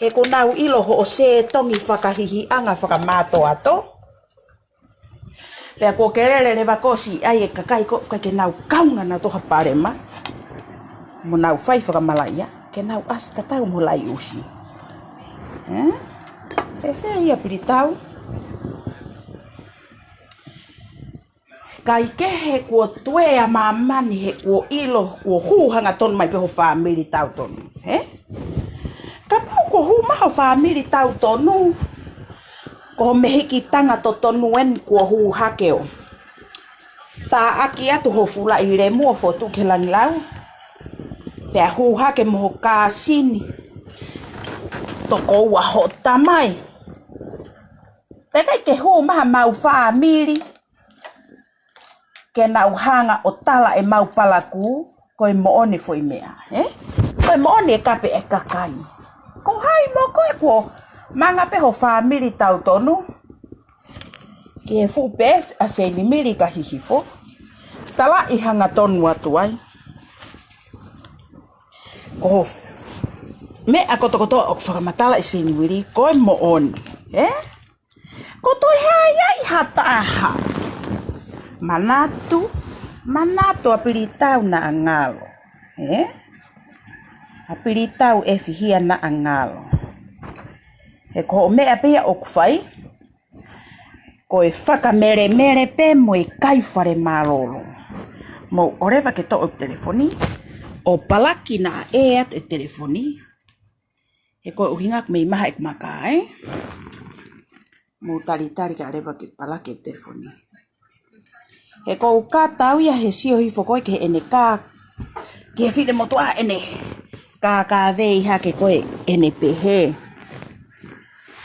He kuo nau ʻilo hoʻo sētongi fakahihiʻanga fakamātoato. Pea kuo ke lele leva ko ē ʻo siʻi ʻai e kakai ko ē ʻikai ke nau kaunga nautolu ha palema. Mo nau fai fakamalaʻia, ke nau ʻasi tatau mo e laiʻusi. Ē? Fēfē ia pilitau? Kaikehe kuo tuē ʻa māmani he kuo ʻilo, kuo hū hangatonu mai pē ho fāmili tautonu. Ē? Kapau kuo hū mai ho fāmili tautonu. Ko ho mehikitanga totonu eni kuo hū hake ʻo tāʻaki atu ho fulaʻi lemu ʻo fotu ki he langilau. Pea hū hake mo ho kāsini. Tokoua ho tamai. Teʻeki ke hū mai ha mau fāmili. Ke nau hanga ʻo tala ʻemau palakū, ko e moʻoni foʻi meʻa, ē? Ko e moʻoni e kape e kakai. Ko hai mo koe kuo manga pē ho fāmili tautonu. Ki he fuʻu peesi ʻa Seinimili ka hihifo. Talaʻi hangatonu atu ai. Ko e meʻa kotokotoa ʻoku fakamatala ʻe Seinimili, ko e moʻoni, ē? Ko e toe hā ia ʻi ha taha. Manatu, manatu ʻa pilitau naʻa ngalo. Ē? ʻA pilitau ʻe fihia naʻa ngalo. He ko hoʻo meʻa pē ia ʻoku fai, ko e fakamelemele pē mo e kai fale mālōlō. Mou ʻoleva ke toʻo e telefoni, ʻo palaki naʻa ʻe atu e telefoni. He ko e ʻuhinga ʻoku mei maha ʻeku maka, ē? Mou talitali kae ʻoleva ke palaki e telefoni. He ko u ka tau ia he sio hifo ko ē ki heʻene kā, ki he finemotuʻa ʻene kākāvei hake ko ē ʻene pehē.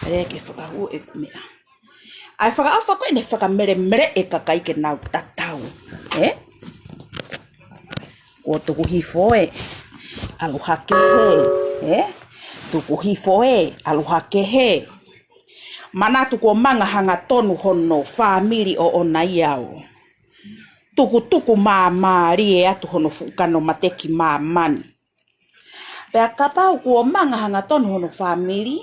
Pea ke fakahū ʻeku meʻa. ʻAi fakaʻofa ko ē ʻene fakamelemele e kakai ke nau tatau. Ē? Kuo tuku hifo ē, ʻalu hake hē. Ē? Tuku hifo ē, ʻalu hake hē. Manatu kuo manga hangatonu hono fāmili ʻoʻona ia ʻo tukutuku māmālie atu hono fuʻu kano mate ki māmani. Pea kapau kuo manga hangatonu hono fāmili,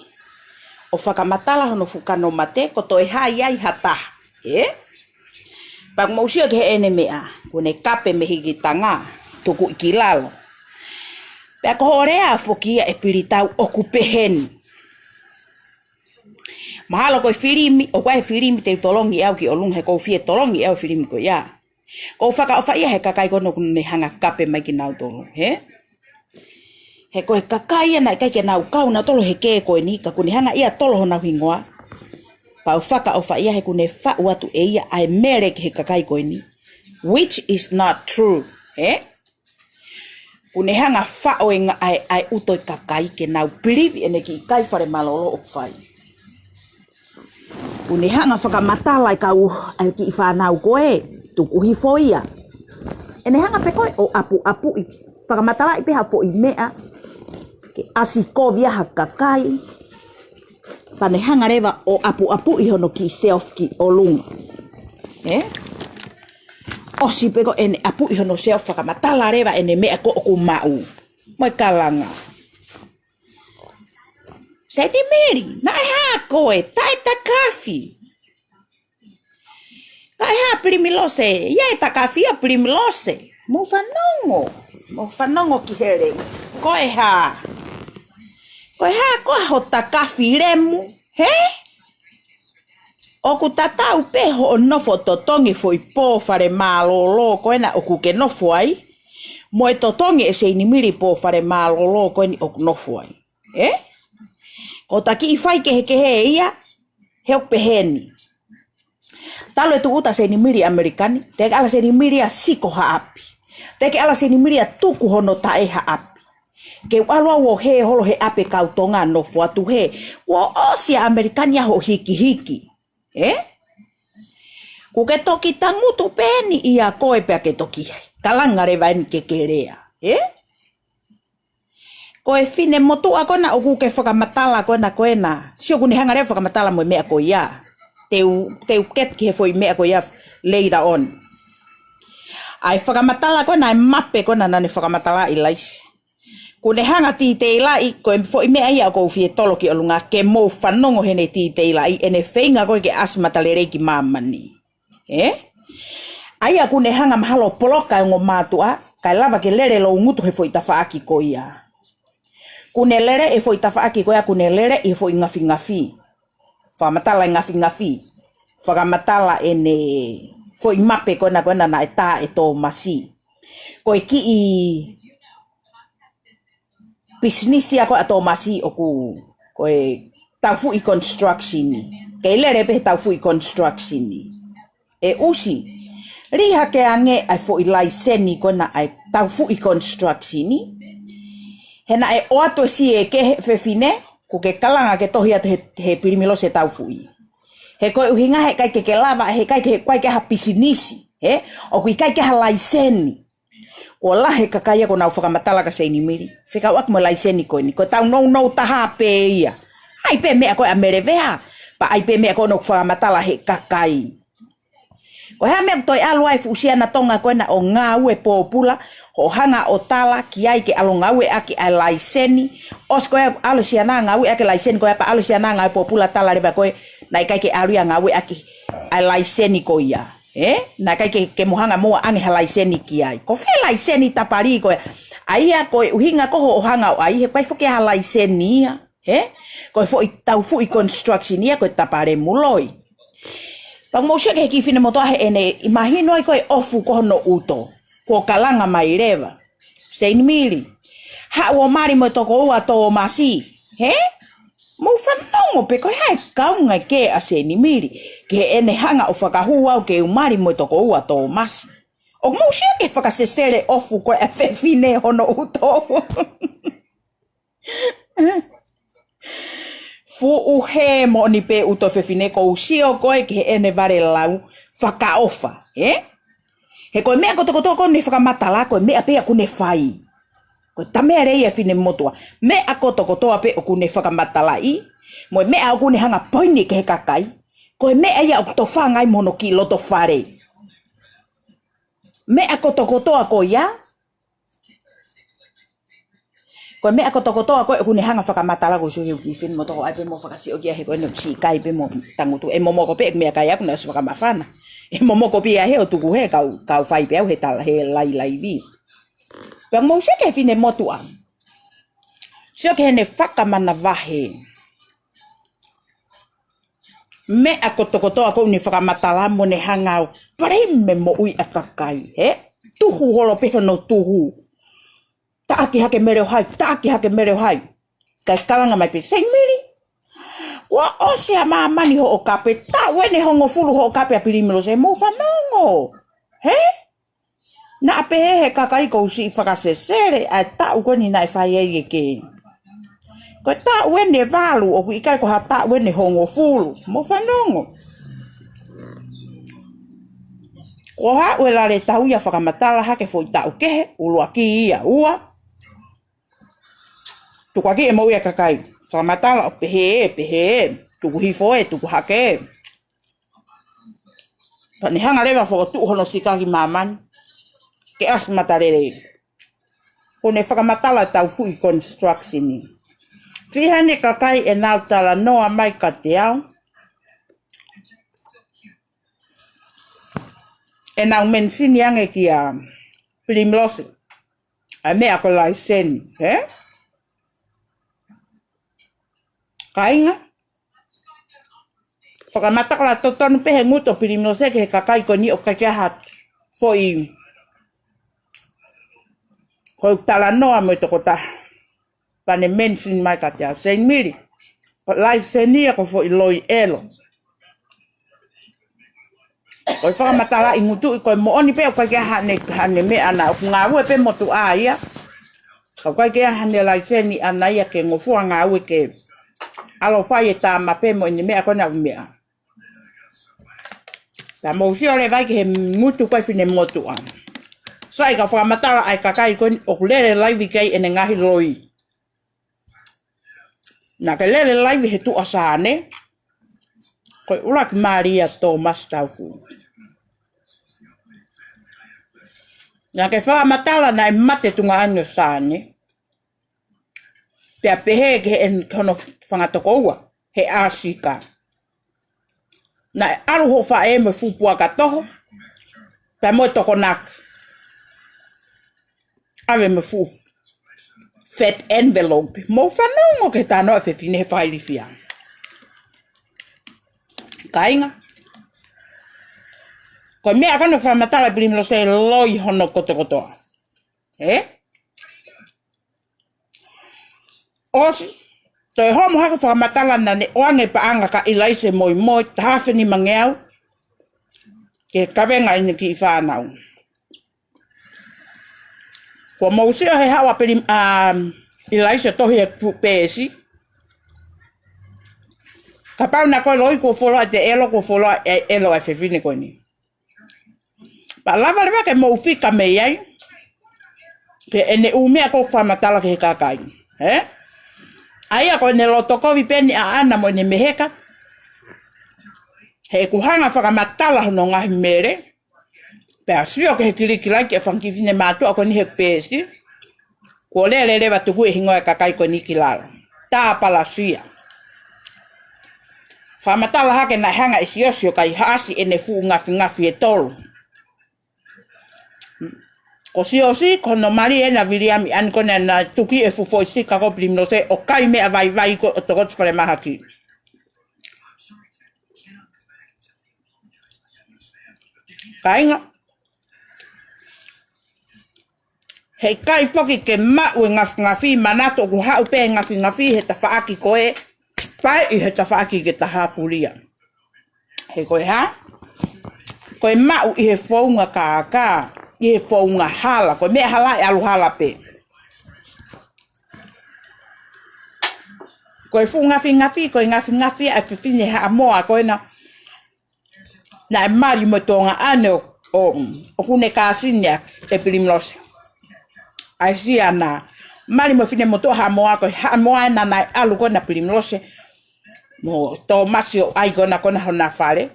ʻo fakamatala hono fuʻu kano mate, ko toe hai ai ha taha, ē? Pea ʻoku mou sio ki heʻene meʻa, kuo ne kape mei hikitanga, tuku ʻi ki lalo. Pea ko hoʻo lea foki ia ʻe Pilitau ʻoku pehē ni. Mahalo ko e filimi, ʻoku ʻi ai e filimi te u tolongi ʻe au ki ʻolunga he ʻoku ou fie tolongi ʻe au e filimi ko ia. ʻOku ou fakaʻofaʻia he kakai ko ē ʻoku ne hanga kape mai kinautolu, hē? He ko e kakai ia naʻe ʻikai ke nau kau nautolu he kē ko eni, ka ʻoku ne hanga ia ʻo tolo honau hingoa. Pea u fakaʻofaʻia he ʻoku ne faʻu atu ʻe ia ʻa e mele ki he kakai ko eni. Which is not true, hē? ʻOku ne hanga faʻo e ngaahi ʻa e ʻuto e kakai ke nau pilivi ʻene kiʻi kai fale mālōlō ʻoku fai. ʻOku ne hanga fakamatala e kau ʻa e kiʻi fānau ko ē, tuku hifo ia. ʻEne hanga pē ko ē ʻo ʻapuʻapuʻi, fakamatalaʻi pē ha foʻi meʻa, ke ʻasi kovi ai ha kakai. Pea ne hanga leva ʻo ʻapuʻapuʻi hono kiʻi self ki ʻolunga. Ē? ʻOsi pē ko ē ʻene ʻapuʻi hono self fakamatala leva ʻene meʻa ko ē ʻoku maʻu. Mo e kalanga. Senimili, naʻe hā koe, taʻetakafi. Kae hā Pilimilose, ia e takafi ʻa Pilimilose. Mou fanongo, mou fanongo ki hele. Ko e hā. Ko e hā ko ā ho takafi lemu, hē? ʻOku tatau pē hoʻo nofo totongi foʻi pō fale mālōlō ko ena ʻoku ke nofo ai. Mo e totongi ʻe Senimili pō fale mālōlō ko eni ʻoku nofo ai. Ē? Ko takiʻi fai kehekehe ia, he ʻoku pehē ni. Talu e tūʻuta Senimili ʻAmelika ni, teʻeki ala Senimili ʻa siko ha ʻapi. Teʻeki ala Senimili ʻa tuku hono taʻe ha ʻapi. Ke u ʻalu au ʻo hē holo he ʻapi e kau Tonga nofo atu hē. Kuo ʻosi ʻa ʻAmelika ni ʻa hoʻo hikihiki. Ē? ʻOku ke toki tangutu pē eni ia ko ē pea ke toki kalanga leva eni ke ke lea. Ē? Ko e finemotuʻa ko ena ʻoku ke fakamatala ko ena ko ena. Sio ʻoku ne hanga leva fakamatala mo e meʻa ko ia. Te u, te u get ki he foʻi meʻa ko ia later on. ʻAi fakamatala ko ena e mape ko ena naʻa ne fakamatalaʻi Laise. ʻOku ne hanga titeilaʻi ko e foʻi meʻa ia ʻoku ou fie tolo ki ʻolunga ke mou fanongo heʻene titeilaʻi ʻene feinga ko ē ke ʻasi matalelei ki māmani. Ē? ʻA ia ʻoku ne hanga mahalo poloka e ongo mātuʻa, kae lava ke lele loungutu he foʻi tafaʻaki ko ia. ʻOku ne lele e foʻi tafaʻaki ko ia, ʻoku ne lele e foʻi ngafingafi. Fakamatala e ngafingafi. Fakamatala ʻene foʻi mape ko ena ko ena naʻe tā ʻe Tōmasi. Ko e kiʻi pisinisi ia ko ē ʻa Tōmasi ʻoku, ko e taufuʻi construction. Kei lele pē he taufuʻi construction. ʻE ʻusi. Lī hake ange ʻa e foʻi laiseni ko ena ʻa e taufuʻi construction. He naʻe ʻoatu ʻe siʻi e kehe fefine, ʻoku ke kalanga ke tohi atu he, he Pilimilose taufuʻi. He ko e ʻuhinga he ʻikai ke ke lava, he ʻikai ke, he ʻikai ke ha pisinisi. He, ʻoku ʻikai ke ha laiseni. Kuo lahi e kakai ia kuo nau fakamatala kia Senimili. Fekauʻaki mo e laiseni ko eni. Ko e tau nounou taha pē ia. ʻAi pē meʻa ko ē ʻa Melevea. Pea ʻai pē meʻa ko ē ʻoku fakamatala he kakai. Ko e hā e meʻa ʻoku toe ʻalu ai e fuʻu siana Tonga ko ena ʻo ngāue pōpula, hoʻo hanga ʻo tala ki ai ke ʻalu ngāueʻaki ʻa e laiseni. ʻOsi ko ē ʻalu e siana ngāueʻaki e laiseni ko ia pea ʻalu e siana ngāue pōpula tala leva ko ē naʻe ʻikai ke ʻalu ia ngāueʻaki ʻa e laiseni ko ia. Ē? Naʻe ʻikai ke, ke mo hanga mo ʻoange ha laiseni ki ai. Ko fē laiseni tapali ko ē? ʻA ia ko e ʻuhinga ko hoʻo hanga ʻo ʻai he ʻikai foki ha laiseni ia. He? Ko e foʻi taufuʻi construction ia ko e tapalemu loi. Pea mou sio ki he kiʻi finemotuʻa heʻene, ʻi mahino ai ko e ʻofu ko hono ʻuto. Kuo kalanga mai leva. Seinimili. Haʻu ʻo mali mo e tokoua Tōmasi. He? Mou fanongo pē ko e hā e kaunga ke ʻa Seinimili. Ke ʻene hanga ʻo fakahū au ke u mali mo e tokoua Tōmasi. ʻOku mou sio ki he fakasesele ʻofu ko e fefine hono ʻuto. Fuʻu hē moʻoni pē ʻuto fefine ko u sio ko e ki heʻene vale lau fakaʻofa, he? He ko e meʻa kotokotoa ko ʻene fakamatala, ko e meʻa pē ʻoku ne fai. Ko e tamea lea ia finemotuʻa. Meʻa kotokotoa pē ʻoku ne fakamatalaʻi, mo e meʻa ʻoku ne hanga poini ki he kakai. Ko e meʻa ia ʻoku tofanga ai mo hono kiʻi loto fale. Meʻa kotokotoa ko ia, ko e meʻa kotokotoa ko e ʻoku ne hanga fakamatala ko e sio ki he kiʻi finemotuʻa ʻai pē mo fakasio ki ai he ko ʻene siʻi kai pē mo tangutu. ʻE momoko pē ʻeku meʻakai ʻaku naʻe ʻosi fakamafana. ʻE momoko pē ia he ʻo tuku he kau, kau fai pē au he tala, he lailaivi. Pea mou sio ki he finemotuʻa. Sio ki heʻene fakamanavahē. Meʻa kotokotoa ko ʻene fakamatala mo ne hanga ʻo palime moʻui ʻa e kakai, he? Tuhu holo pē hono tuhu. Taʻaki hake Mele ʻo hai, taʻaki hake Mele ʻo hai. Kae kalanga mai pē Seinimili. Kuo ʻosi ʻa māmani hoʻo kape, taʻu ʻeni ʻe hongofulu hoʻo kape ʻa Pilimilose, mou fanongo. He? Naʻa pehē he kakai ko u siʻi fakasesele ʻa e taʻu ko ʻeni naʻe fai ai e kē. Ko e taʻu ʻeni ʻe valu ʻoku ʻikai ko ha taʻu ʻeni ʻe hongofulu. Mou fanongo. Ko haʻu e lale tau ia fakamatala hake foʻi taʻu kehe, ʻuluaki ia, ua. Tukuakiʻi ʻe moʻui ʻa e kakai. Fakamatala ʻo pehē, pehē, tuku hifo ē, tuku hake ē. Pea ne hanga leva fokotuʻu hono sika ki māmani. Ke ʻasi matalelei. Ko ʻene fakamatala taufuʻi construction ni. Fiha ʻene kakai ʻenau talanoa mai kiate au. ʻEnau mention ange kia Pilimilose. ʻA e meʻa ko e laiseni, he? Kāinga. Fakamatala totonu pē he ngutu ʻo Pilimilose ki he kakai ko ʻeni ʻoku ʻikai ke ʻi ai ha foʻi ko e talanoa mo e tokotaha. Pea ne mention mai kiate au Seinimili. Ko e laiseni ia ko e foʻi loi ʻelo. Ko e fakamatalaʻi ngutuʻi ko e moʻoni pē ʻoku ʻikai ke ʻi ai haʻane, haʻane meʻa ʻana ʻoku ngāue pē motuʻa ia. Ka ʻoku ʻikai ke ʻi ai haʻane laiseni ʻana ia ke ngofua ngāue ke ʻalu ʻo fai e tama pē mo ʻene meʻa ko ʻena ʻū meʻa. Pea mou sio leva ki he ngutu ko e finemotuʻa. Sai ka fakamatala ʻa e kakai ko ʻeni ʻoku lele laivi ki ai ʻene ngaahi loi. Naʻa ke lele laivi he tuʻa Sane. Ko e ʻuluaki mali ia Tōmasi Taufuʻu. Naʻa ke fakamatala naʻe mate tuongaʻane ʻo Sane. Pea pehē ki he ʻen hono fanga tokoua, he ʻāsika. Naʻe ʻalu hoʻo faʻē mo e fuʻu puaka toho, pea mo e tokonaki. ʻAve mo e fuʻu fat envelope. Mou fanongo ki he talanoa ʻa e fefine he fakailifia. Kāinga. Ko e meʻa ko ʻeni ʻoku fakamatala ʻe Pilimilose loi hono kotokotoa. He? ʻOsi, toe homo hake fakamatala naʻa ne ʻoange paʻanga kia ʻIlaise Moimoi, taha afe nimangeau, ke kavenga ʻene kiʻi fānau. Kuo mou sio he haʻu ʻa Pilim-, ʻa ʻIlaise tohi e fuʻu peesi. Kapau naʻa ko e loi kuo fuoloa ʻete ʻelo, kuo fuoloa e ʻelo ʻa e fefine ko ʻeni. Pea lava leva ke mou fika mei ai. Ki heʻene ʻū meʻa ʻoku fakamatala ki he kakai. He? ʻA ia ko ʻene loto kovi pē ʻeni ʻaʻana mo ʻene meheka. He ʻoku hanga fakamatala hono ngaahi mele. Pea sio ki he kilikilaki ʻa e fanga kiʻi finemātuʻa ko ʻeni he peesi. Kuo lele leva tuku e hingoa e kakai ko ʻeni ki lalo. Tāpalasia. Fakamatala hake naʻe hanga ʻe Siosio Kaihaʻasi ʻene fuʻu ngafingafi ʻe tolu. Ko Siosi, ko hono mali ʻena Viliami ʻAni ko ena naʻe tuki e fuʻu foʻi sika ko Pilimilose ʻo kai meʻa vaivai ko ē ʻo tokoto falemahaki. Kāinga. Heʻikai foki ke maʻu e ngafingafi, manatu ʻoku haʻu pē e ngafingafi he tafaʻaki ko ē, pea ʻi he tafaʻaki ke ta hapulia. He ko e hā? Ko e maʻu ʻi he founga kākā, ʻi he founga hala, ko e meʻa hala ʻe ʻalu hala pē. Ko e fuʻu ngafingafi, ko e ngafingafi ʻa e fefine Haʻamoa ko ena naʻe mali mo e tuongaʻane ʻo, ʻo, ʻoku ne kāsini ʻa e Pilimilose. ʻAi sia na. Mali mo e finemotuʻa Haʻamoa, ko e Haʻamoa ena naʻe ʻalu ko ena Pilimilose mo Tōmasi ʻo ʻai ko ena ko ena hona fale.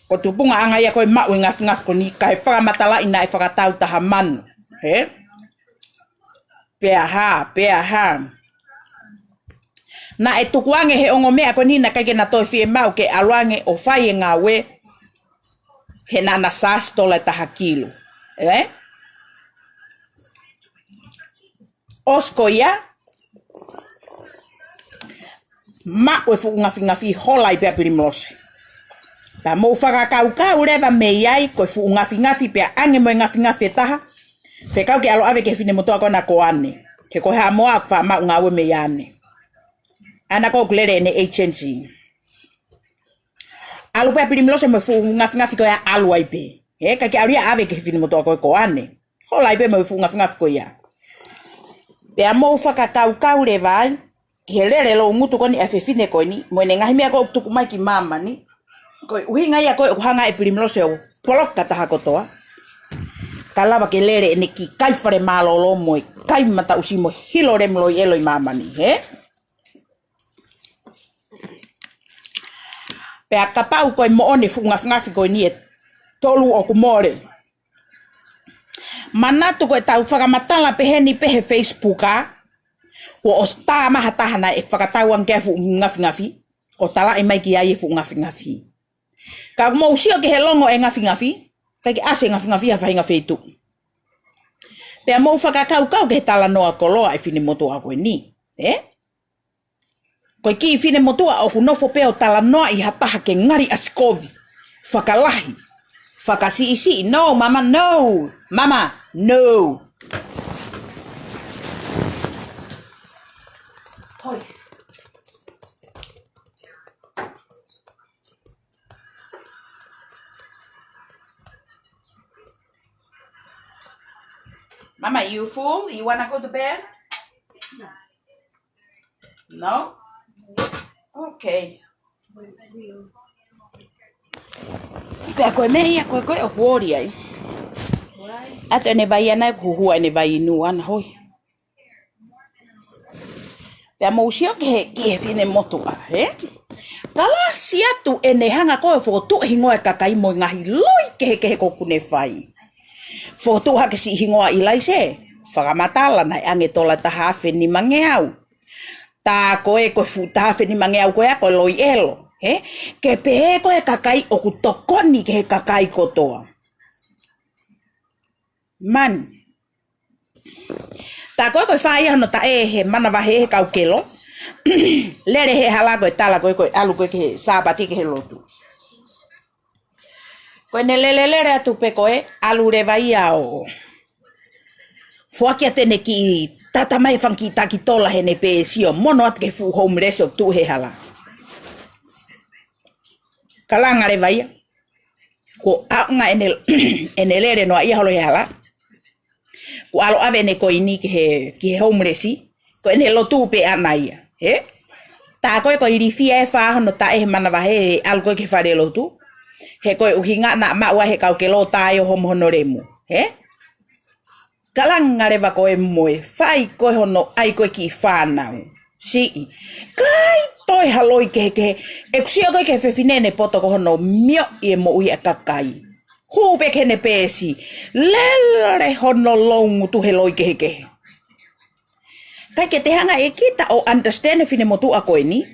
Ko e tupuʻanga ia ko e maʻu e ngafingafi ko eni kae fakamatalaʻi naʻe fakatau taha manu. Hē? Pea hā, pea hā. Naʻe tukuange he ongo meʻa ko eni naʻe ʻikai ke na toe fiemaʻu ke ʻalu ange ʻo fai e ngāue he naʻa na sāsi tola e taha kilu. Ē? ʻOsi ko ia, maʻu e fuʻu ngafingafi hola ai pē ʻa Pilimilose. Pea mou fakakaukau leva mei ai ko e fuʻu ngafingafi pea ʻange mo e ngafingafi ʻe taha. Fekau ke ʻalu ʻave ki he finemotuʻa ko ena ko ʻAne. He ko e Haʻamoa ʻoku faʻa maʻu ngāue mei ʻAne. ʻAna ko ē ʻoku lele ʻene agency. ʻAlu pē ʻa Pilimilose mo e fuʻu ngafingafi ko ia ʻalu ai pē. He ʻikai ke ʻalu ia ʻave ki he finemotuʻa ko ē ko ʻAne. Hola ai pē mo e fuʻu ngafingafi ko ia. Pea mou fakakaukau leva ai, ki he lele loungutu ko eni ʻa e fefine ko eni, mo ʻene ngaahi meʻa ko ē ʻoku tuku mai ki māmani. Ko e ʻuhinga ia ko ē ʻoku hanga ʻe Pilimilose ʻo poloka taha kotoa. Ka lava ke lele ʻene kiʻi kai fale mālōlō mo e kai mataʻusi mo e hilo lemu loi ʻelo ʻi māmani, hē? Pea kapau ko e moʻoni e fuʻu ngafingafi ko eni ʻe tolu ʻoku mole. Manatu ko ʻetau fakamatala pehē ni pē he Facebook ā, kuo ʻosi tā mai ha taha naʻe fakatau ange ki ai e fuʻu ngafingafi, ʻo talaʻi mai ki ai e fuʻu ngafingafi. Ka mou sio ki he longo e ngafingafi, ʻikai ke ʻasi e ngafingafi ha faʻahinga feituʻu. Pea mou fakakaukau ki he talanoa koloa e finemotuʻa ko eni, ē? Ko e kiʻi finemotuʻa ʻoku nofo pē ʻo talanoaʻi ha taha ke ngali ʻasi kovi. Fakalahi. Fakasiʻisiʻi. No, mama, no. Mama, no. Hoi. Mama, you full? You wanna go to bed? No? Okay. Pea ko e meʻa ia ko ē ko ē ʻoku ʻoli ai. ʻAtu ʻene vai ʻana ʻoku huhua ʻene vai inu ʻana hoi. Pea mou sio ki he, ki he finemotuʻa, hē? Kalasi atu ʻene hanga ko ē ʻo fokotuʻu e hingoa e kakai mo e ngaahi loi kehekehe ko ē ʻoku ne fai. Fokotuʻu hake siʻi hingoa ʻi laise, fakamatala naʻe ʻange tola taha afe nimangeau. Tā ko ē ko e fuʻu taha afe nimangeau ko ia ko e loi ʻelo, hē? Ke pehē ko e kakai ʻoku tokoni ki he kakai kotoa. Man. Tā ko ē ko e fai ia hono taʻe he manavahē he kau kelo. Lele he hala ko e tala ko ē ko e ʻalu ko ē ki he Sāpate ki he lotu. Ko ʻene lele lele atu pē ko ē ʻalu leva ia ʻo foaki atu ʻene kiʻi tata mai e fanga kiʻi taki tola heʻene peesi ʻo mono atu ki he fuʻu homeless ʻoku tuʻu he hala. Kalanga leva ia. Kuo ʻaonga ʻene, ʻene lele noa ia holo he hala. Kuo ʻalu ʻave ʻene koini ki he, ki he homeless, ko ʻene lotu pē ʻana ia, hē? Tā ko ē ko e ilifia e fā hono taʻe he manavahē he ʻalu ko ē ki he fale lotu. He ko e ʻuhinga naʻa maʻu ai he kau kelo tae ʻo homo hono lemu, hē? Kalanga leva ko ē mo e fai ko ē hono ʻai ko ē kiʻi fānau. Siʻi. ʻIkai toe ha loi kehekehe. ʻOku sio ko ē ki he fefine ʻene poto ko hono mioʻi e moʻui ʻa e kakai. Hū pē ki heʻene peesi. Lele hono loungutu he loi kehekehe. ʻIkai ke te hanga ʻe kita ʻo understand e finemotuʻa ko eni.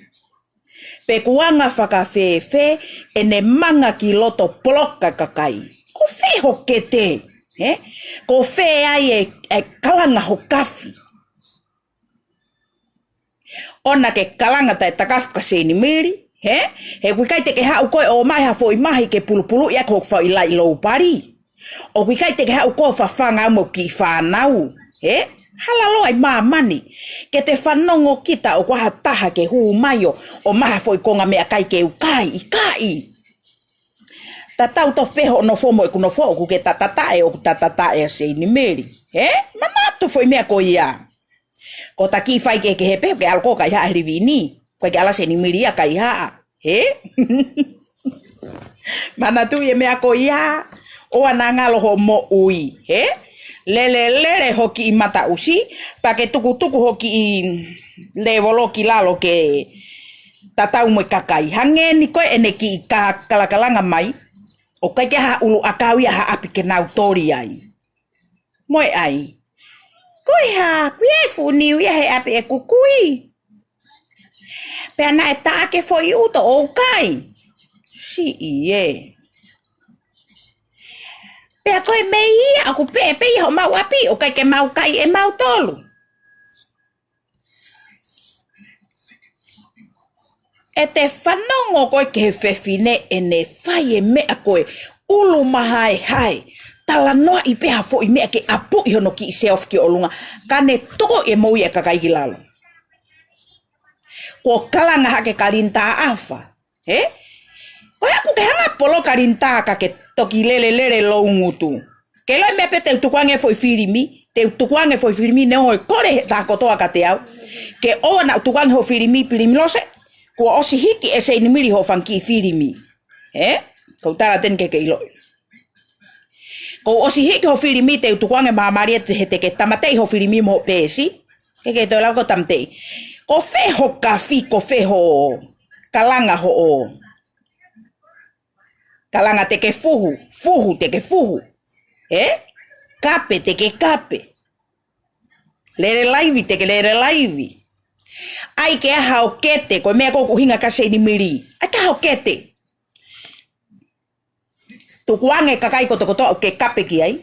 Pe ʻoku anga fakafēfē ʻene manga ki loto poloka kakai. Ko fē ho kete, ē? Ko fē ai e, e kalanga ho kafi? ʻOua naʻa ke kalanga taʻe takafi ka Seinimili, ē? He ʻoku ʻikai te ke haʻu koe ʻo ʻomai ha foʻi mahi ke pulupuluʻi ʻaki hoku foʻi laʻi lou pali. ʻOku ʻikai te ke haʻu koe ʻo fafanga au mo e kiʻi fānau, ē? Hala loa ʻi māmani. Ke te fanongo kita ʻoku ʻi ai ha taha ke hū mai ʻo, ʻomai ha foʻi konga meʻakai ke u kai, ʻikai. Tatau tofu pē hoʻo nofo mo ʻeku nofo, ʻoku ke tatataʻe, ʻoku tatataʻe ʻa Seinimili, ē? Manatu foʻi meʻa ko ia. Ko e taki fai kehekehe pē, ke ʻalu koe ʻo kaihaʻa he living. Ko e ke ʻalu ʻa Seinimili ia ʻo kaihaʻa, ē? Manatuʻi e meʻa ko ia, ʻoua naʻa ngalo hoʻo moʻui, ē? Lele, lele ho kiʻi mataʻusi, pea ke tukutuku ho kiʻi lēvolo ki lalo ke tatau mo e kakai. Hangē ni ko ē ʻene kiʻi ka-, kalakalanga mai, ʻoku ʻikai ke ʻi ai ha ʻuluʻakau ia ha ʻapi ke nau toli ai. Mo e ʻai. Ko e hā, ʻoku ʻi ai e fuʻu niu ia he ʻapi ʻeku kui? Pea naʻe taʻaki e foʻi ʻuto ʻo u kai. Siʻi ē. Pea ko e meʻa ia ʻoku pehē pē ʻi homau ʻapi, ʻoku ʻikai ke mau kai ʻe mautolu. ʻE te fanongo koe ki he fefine ʻene fai e meʻa ko e ʻulu mahaehae. Talanoaʻi pē ha foʻi meʻa ke ʻapuʻi hono kiʻi self ki ʻolunga. Ka ne tuku e moʻui e kakai ki lalo. Kuo kalanga hake Kalinitā ʻAfa. Ē? Ko e ʻaku ke hanga polo Kalinitā ka ke toki lele lele lou ngutu. Ke ʻilo e meʻa pē te u tukuange foʻi filimi, te u tukuange foʻi filimi neongo e kole he taha kotoa kiate au. Ke ʻoua naʻa tukuange ho filimi Pilimilose, kuo ʻosi hiki ʻe Seinimili ho fanga kiʻi filimi. Ē? Ko u tala teni ke ke ʻiloʻi. Ko u ʻosi hiki ho filimi te u tukuange māmālie he te ke tāmateʻi ho filimi mo ho peesi. Ke ke toe lava ko tāmateʻi. Ko fē ho kafi, ko fē ho kalanga hoʻo. Kalanga te ke fuhu, fuhu te ke fuhu. Ē? Kape te ke kape. Lele laivi te ke lele laivi. ʻAi ke ʻi ai haʻo kete, ko e meʻa ko ē ʻoku ʻuhinga kia Seinimili. ʻAi ke ʻi ai haʻo kete. Tukuange kakai kotokotoa ʻoku ke kape ki ai.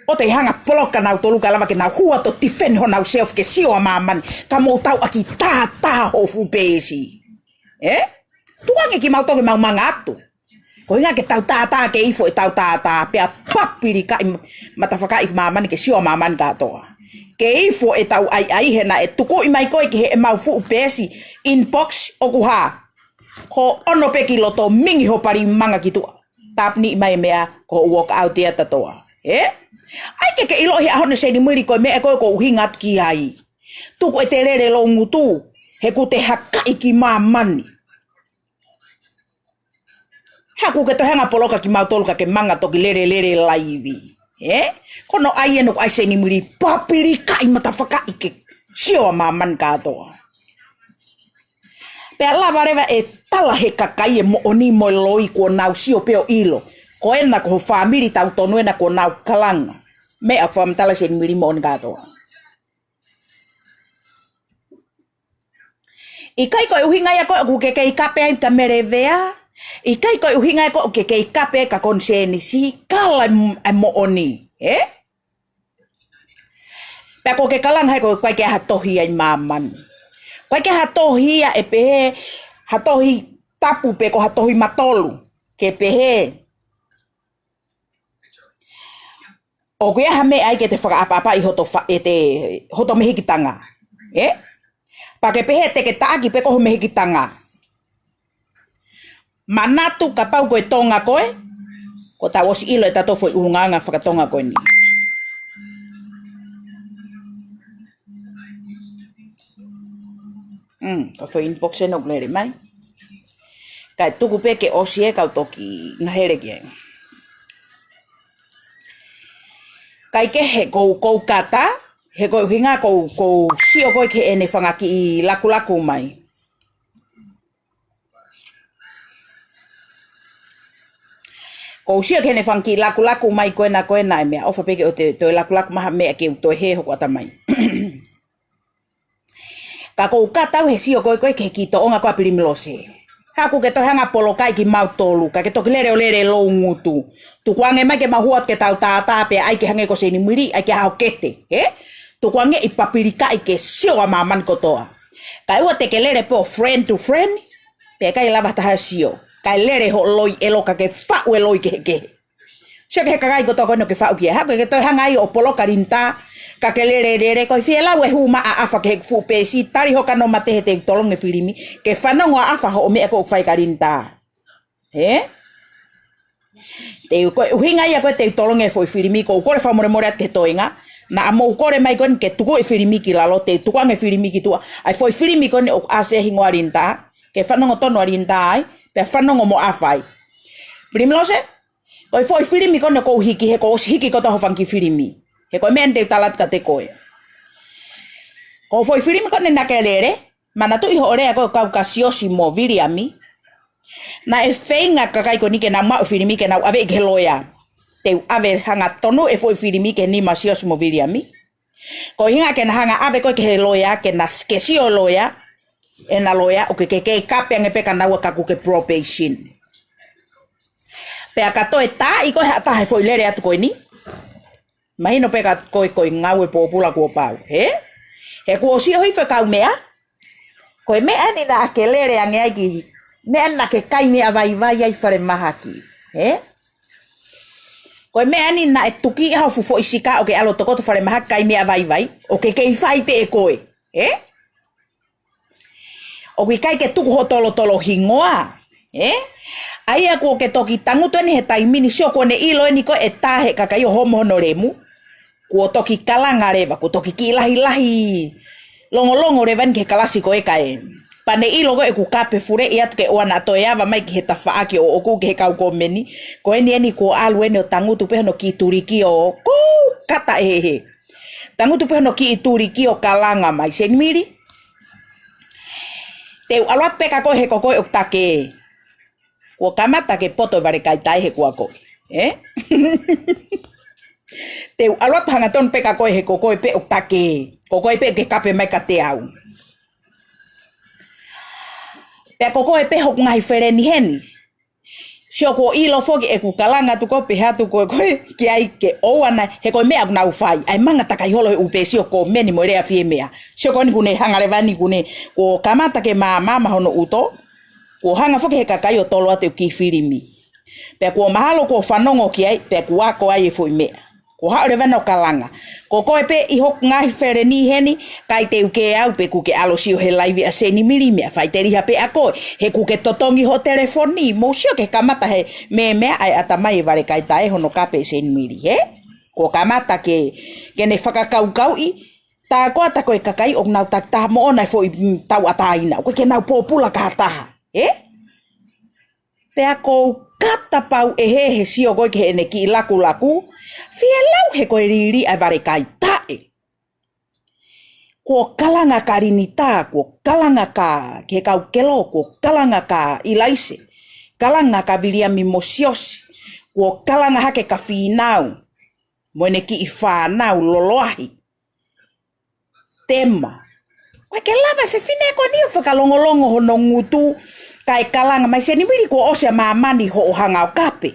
ʻOua te ke hanga poloka nautolu ka lava ke nau hua ʻo defend honau self ke sio ʻa māmani. Ka mou tauʻaki tātā ho fuʻu peesi. Ē? Tukuange kimautolu ke mau manga atu. Ko e ʻuhinga ke tau tātā ke ifo ʻetau tātā, pea papilikaʻi matafakaʻi māmani ke sio ʻa māmani kātoa. Ke ifo ʻetau ʻaiʻai he naʻe tukuʻi mai koe ki heʻemau fuʻu peesi inbox ʻoku hā. Ko hono pē ki loto mingi ho pali manga ki tuʻa. Tāpuniʻi mai e meʻa ko hoʻo walk out ia kātoa. Ē? ʻAi ke ke ʻiloʻi he ʻaho ni Seinimili ko e meʻa ko ē ʻoku ou ʻuhinga atu ki ai. Tuku ʻete lele lou ngutu, he ʻoku te hakaʻi ki māmani. He ʻoku ke toe hanga poloka kimautolu ka ke manga toki lele lele laivi. Ē? Ko hono ʻai ʻe hono ʻai Seinimili papilikaʻi matafakaʻi ke sio ʻa māmani kātoa. Pea lava leva ʻe tala he kakai e moʻoni mo e loi kuo nau sio pē ʻo ʻilo. Ko ena ko ho fāmili tautonu ena kuo nau kalanga. Meʻa fakamatala Seinimili moʻoni kātoa. ʻIkai ko e ʻuhinga ia ko ē ʻoku ke kei kape ai kia Melevea. ʻIkai ko e ʻuhinga ia ko ē ʻoku ke kei kape kia Konisēnisi. Kala e m-, e moʻoni. Ē? Pea ko e kalanga he ko e ʻikai ke ʻi ai ha tohi ia ʻi māmani. ʻIkai ke ʻi ai ha tohi ia ʻe pehē, ha tohi tapu pe ko ha tohi matolu. Ke pehē. ʻOku ʻi ai ha meʻa ai ke te fakaʻapaʻapaʻi hoto fa-, ʻete, hoto mehikitanga. Ē? Pea ke pehē te ke taʻaki pe ko ho mehikitanga. Manatu kapau ko e Tonga koe, kuo tau ʻosi ʻilo ʻe tautolu foʻi ʻulungaanga fakatonga ko eni. Mm, ko e foʻi inbox ena ʻoku lele mai. Kae tuku pē ke ʻosi ē kau toki ngahele ki ai. Kae kehe kou, kou kata, he ko e ʻuhinga kou, kou sio ko ē ki heʻene fanga kiʻi lakulaku mai. Kou sio ki heʻene fanga kiʻi lakulaku mai ko ena ko ena e meʻa ʻofa pē ke ʻoua te, toe lakulaku mai ha meʻa ke u toe hē hoku ʻatamai. Ka kou kata au he sio ko ē ko ē ki he kiʻi tōʻonga ko ē ʻa Pilimilose. Ka ʻoku ke toe hanga ʻo polokaʻi kimautolu, ka ke toki lele ʻo lele ʻi he loungutu. Tukuange mai ke mau hū atu ke tau tātā pea ʻai ke hangē ko Seinimili, ʻai ke ʻaho kete, ē? Tukuange ʻi papilikaʻi ke sio ʻa māmani kotoa. Kae ʻoua te ke lele pē ʻo friend to friend, pea ʻikai lava ha taha ʻo sio. Kae lele hoʻo loi ʻelo ka ke faʻu e loi kehekehe. Sio ki he kakai kotoa ko eni ʻoku ke faʻu ki ai. Haʻu ke toe hanga ai ʻo poloka Linitā, ka ke lele lele ko e fielau e hū mai ʻa ʻAfa ki heʻeku fuʻu peesi, tali hoʻo kano mate he te u tolongi e filimi, ke fanongo ʻa ʻAfa hoʻo meʻa ko ē ʻoku fai kia Linitā. Ē? Te u, ko e ʻuhinga ia ko ē te u tolongi e foʻi filimi, ʻoku ou kole fakamolemole atu ki he toenga, naʻa mou kole mai ko eni ke tuku e filimi ki lalo, te u tukuange e filimi ki tuʻa, ʻa e foʻi filimi ko eni ʻoku ʻasi ai e hingoa ʻo Linitā, ke fanongo tonu ʻa Linitā ai, pea fanongo mo ʻAfa ai. Pilimilose? Ko e foʻi filimi ko eni ʻoku ou hiki, he kuo ʻosi hiki kotoa hoʻo fanga kiʻi filimi. He ko e meʻa eni te u tala atu kiate koe. Ko e foʻi filimi ko eni naʻa ke lele, manatuʻi hoʻo lea ko ē ʻo kau kia Siosi mo Viliami. Naʻe feinga e kakai ko eni ke nau maʻu e filimi ke nau ʻave ki he loea. Te u ʻave hangatonu e foʻi filimi ki he nima ʻo Siosi mo Viliami. Ko e ʻuhinga ke na hanga ʻo ʻave koe ki he loea, ke na, ke sio e loea, ʻena loea, ʻoku ke kei kape ange pē kia naua ka ʻoku ke probation. Pea ka toe taaʻi koe ʻe ha taha he foʻi lele atu ko eni, mahino pē kia koe ko e ngāue pōpula kuo pau, ē? He kuo ʻosi ʻohifo e kaumeʻa, ko e meʻa eni naʻa ke lele ange ai ki, meʻa naʻa ke kai meʻa vaivai ai falemahaki, ē? Ko e meʻa eni naʻe tuki ʻa hoʻo fuʻu foʻi sika ʻo ke ʻalu ʻo tokoto falemahaki kai meʻa vaivai, ʻoku ke kei fai pē ʻe koe, ē? ʻOku ʻikai ke tuku hoʻo tolotolo hingoa, ē? ʻA ia kuo ke toki tangutu eni he taimi ni, sio kuo ne ʻilo eni ko ē ʻe tā he kakai ʻo homo hono lemu. Kuo toki kalanga leva, kuo toki kiʻi lahilahi longolongo leva eni ki he kalasi ko ē kae. Pea ne ʻilo ko ē ʻeku kape fuleʻi atu ke ʻoua naʻa toe ava mai ki he tafaʻaki ʻoʻoku ki he kau komeni. Ko eni eni kuo ʻalu eni ʻo tangutu pē hono kiʻi tuliki ʻo kou kata ʻeheʻehe. Tangutu pē hono kiʻi tuliki ʻo kalanga mai, Seinimili. Te u ʻalu atu pē kia koe he ko koe ʻoku take. Kuo kamata ke poto e vale kai taʻe he kuo ko ē. Ē? Te u ʻalu atu hangatonu pē kia koe he ko koe pē ʻoku take. Ko koe pē ʻoku ke kape mai kiate au. Pea ko koe pē hoku ngaahi feleni heni. Sio kuo ʻilo foki ʻeku kalanga atu ko ē pē atu ko ē ko ē ki ai ke ʻoua naʻa, he ko e meʻa ʻoku nau fai. ʻA e manga takai holo he ʻū peesi ʻo komeni mo e lea fie meʻa. Sio ko eni kuo ne hanga leva eni kuo ne, kuo kamata ke māmāma hono ʻuto. Kuo hanga foki he kakai ʻo tolo atu e kiʻi filimi. Pea kuo mahalo kuo fanongo ki ai, pea kuo ako ai e foʻi meʻa. Kuo haʻu leva ʻo kalanga. Ko koe pē ʻi hoku ngaahi feleni heni, ʻikai te u kē au pe ʻoku ke ʻalu ʻo sio he laivi ʻa Seinimili, meʻa faʻiteliha pē ʻa koe. He ʻoku ke totongi hoʻo telefoni, mou sio ki he kamata he meʻa, meʻa ʻa e ʻatamai e vale kai taʻe hono kape ʻe Seinimili, hē? Kuo kamata ke, ke ne fakakaukauʻi, tā ko ā tā ko e kakai ʻoku nau takitaha moʻona e foʻi, mm, tauʻatāina. ʻOku ʻikai ke nau pōpula ki ha taha, hē? Pea kou kata pau ʻeheʻehe sio ko ē ki heʻene kiʻi lakulaku. Fielau he ko e lili ʻa e vale kai taʻe. Kuo kalanga kia Linitā, kuo kalanga kia, ki he kau kelo, kuo kalanga kia ʻIlaise. Kalanga kia Viliami mo Siosi. Kuo kalanga hake kia Fīnau. Mo ʻene kiʻi fānau loloahi. Tema. ʻOku ʻikai ke lava e fefine ko eni ʻo fakalongolongo hono ngutu, kae kalanga mai Seinimili kuo ʻosi ʻa māmani hoʻo hanga ʻo kape.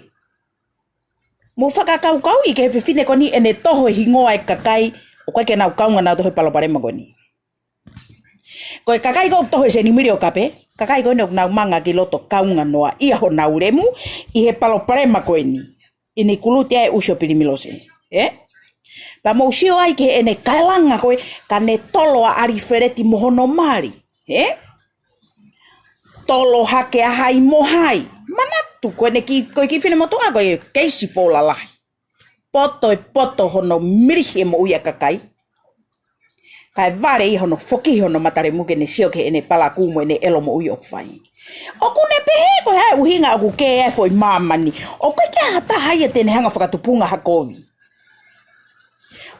Mou fakakaukauʻi ki he fefine ko eni ʻene toho e hingoa e kakai, ʻoku ʻikai ke nau kaunga nautolu he palopalema ko eni. Ko e kakai ko ē ʻoku toho ʻe Seinimili ʻo kape, kakai ko eni ʻoku nau manga ki loto kaunga noa ia honau lemu, ʻi he palopalema ko eni. ʻInikuluti ai e ʻusi ʻo Pilimilose. Ē? Pea mou sio ai ki heʻene kalanga ko ē, ka ne tolo ʻa ʻAlifeleti mo hono mali. Ē? Tolo hake ʻa hai mo hai. Manatu, ko ʻene kiʻi, ko e kiʻi finemotuʻa ko e keisi fola lahi. Poto e poto hono milihi e moʻui ʻa e kakai. Kae vale ia hono foki hono matalemu ke ne sio ki heʻene palakū mo ʻene ʻelo moʻui ʻoku fai. ʻOku ne pehē ko e hā e ʻuhinga ʻoku kē ai e foʻi māmani. ʻOku ʻikai ke ʻi ai ha taha ia te ne hanga ʻo fakatupunga ha kovi.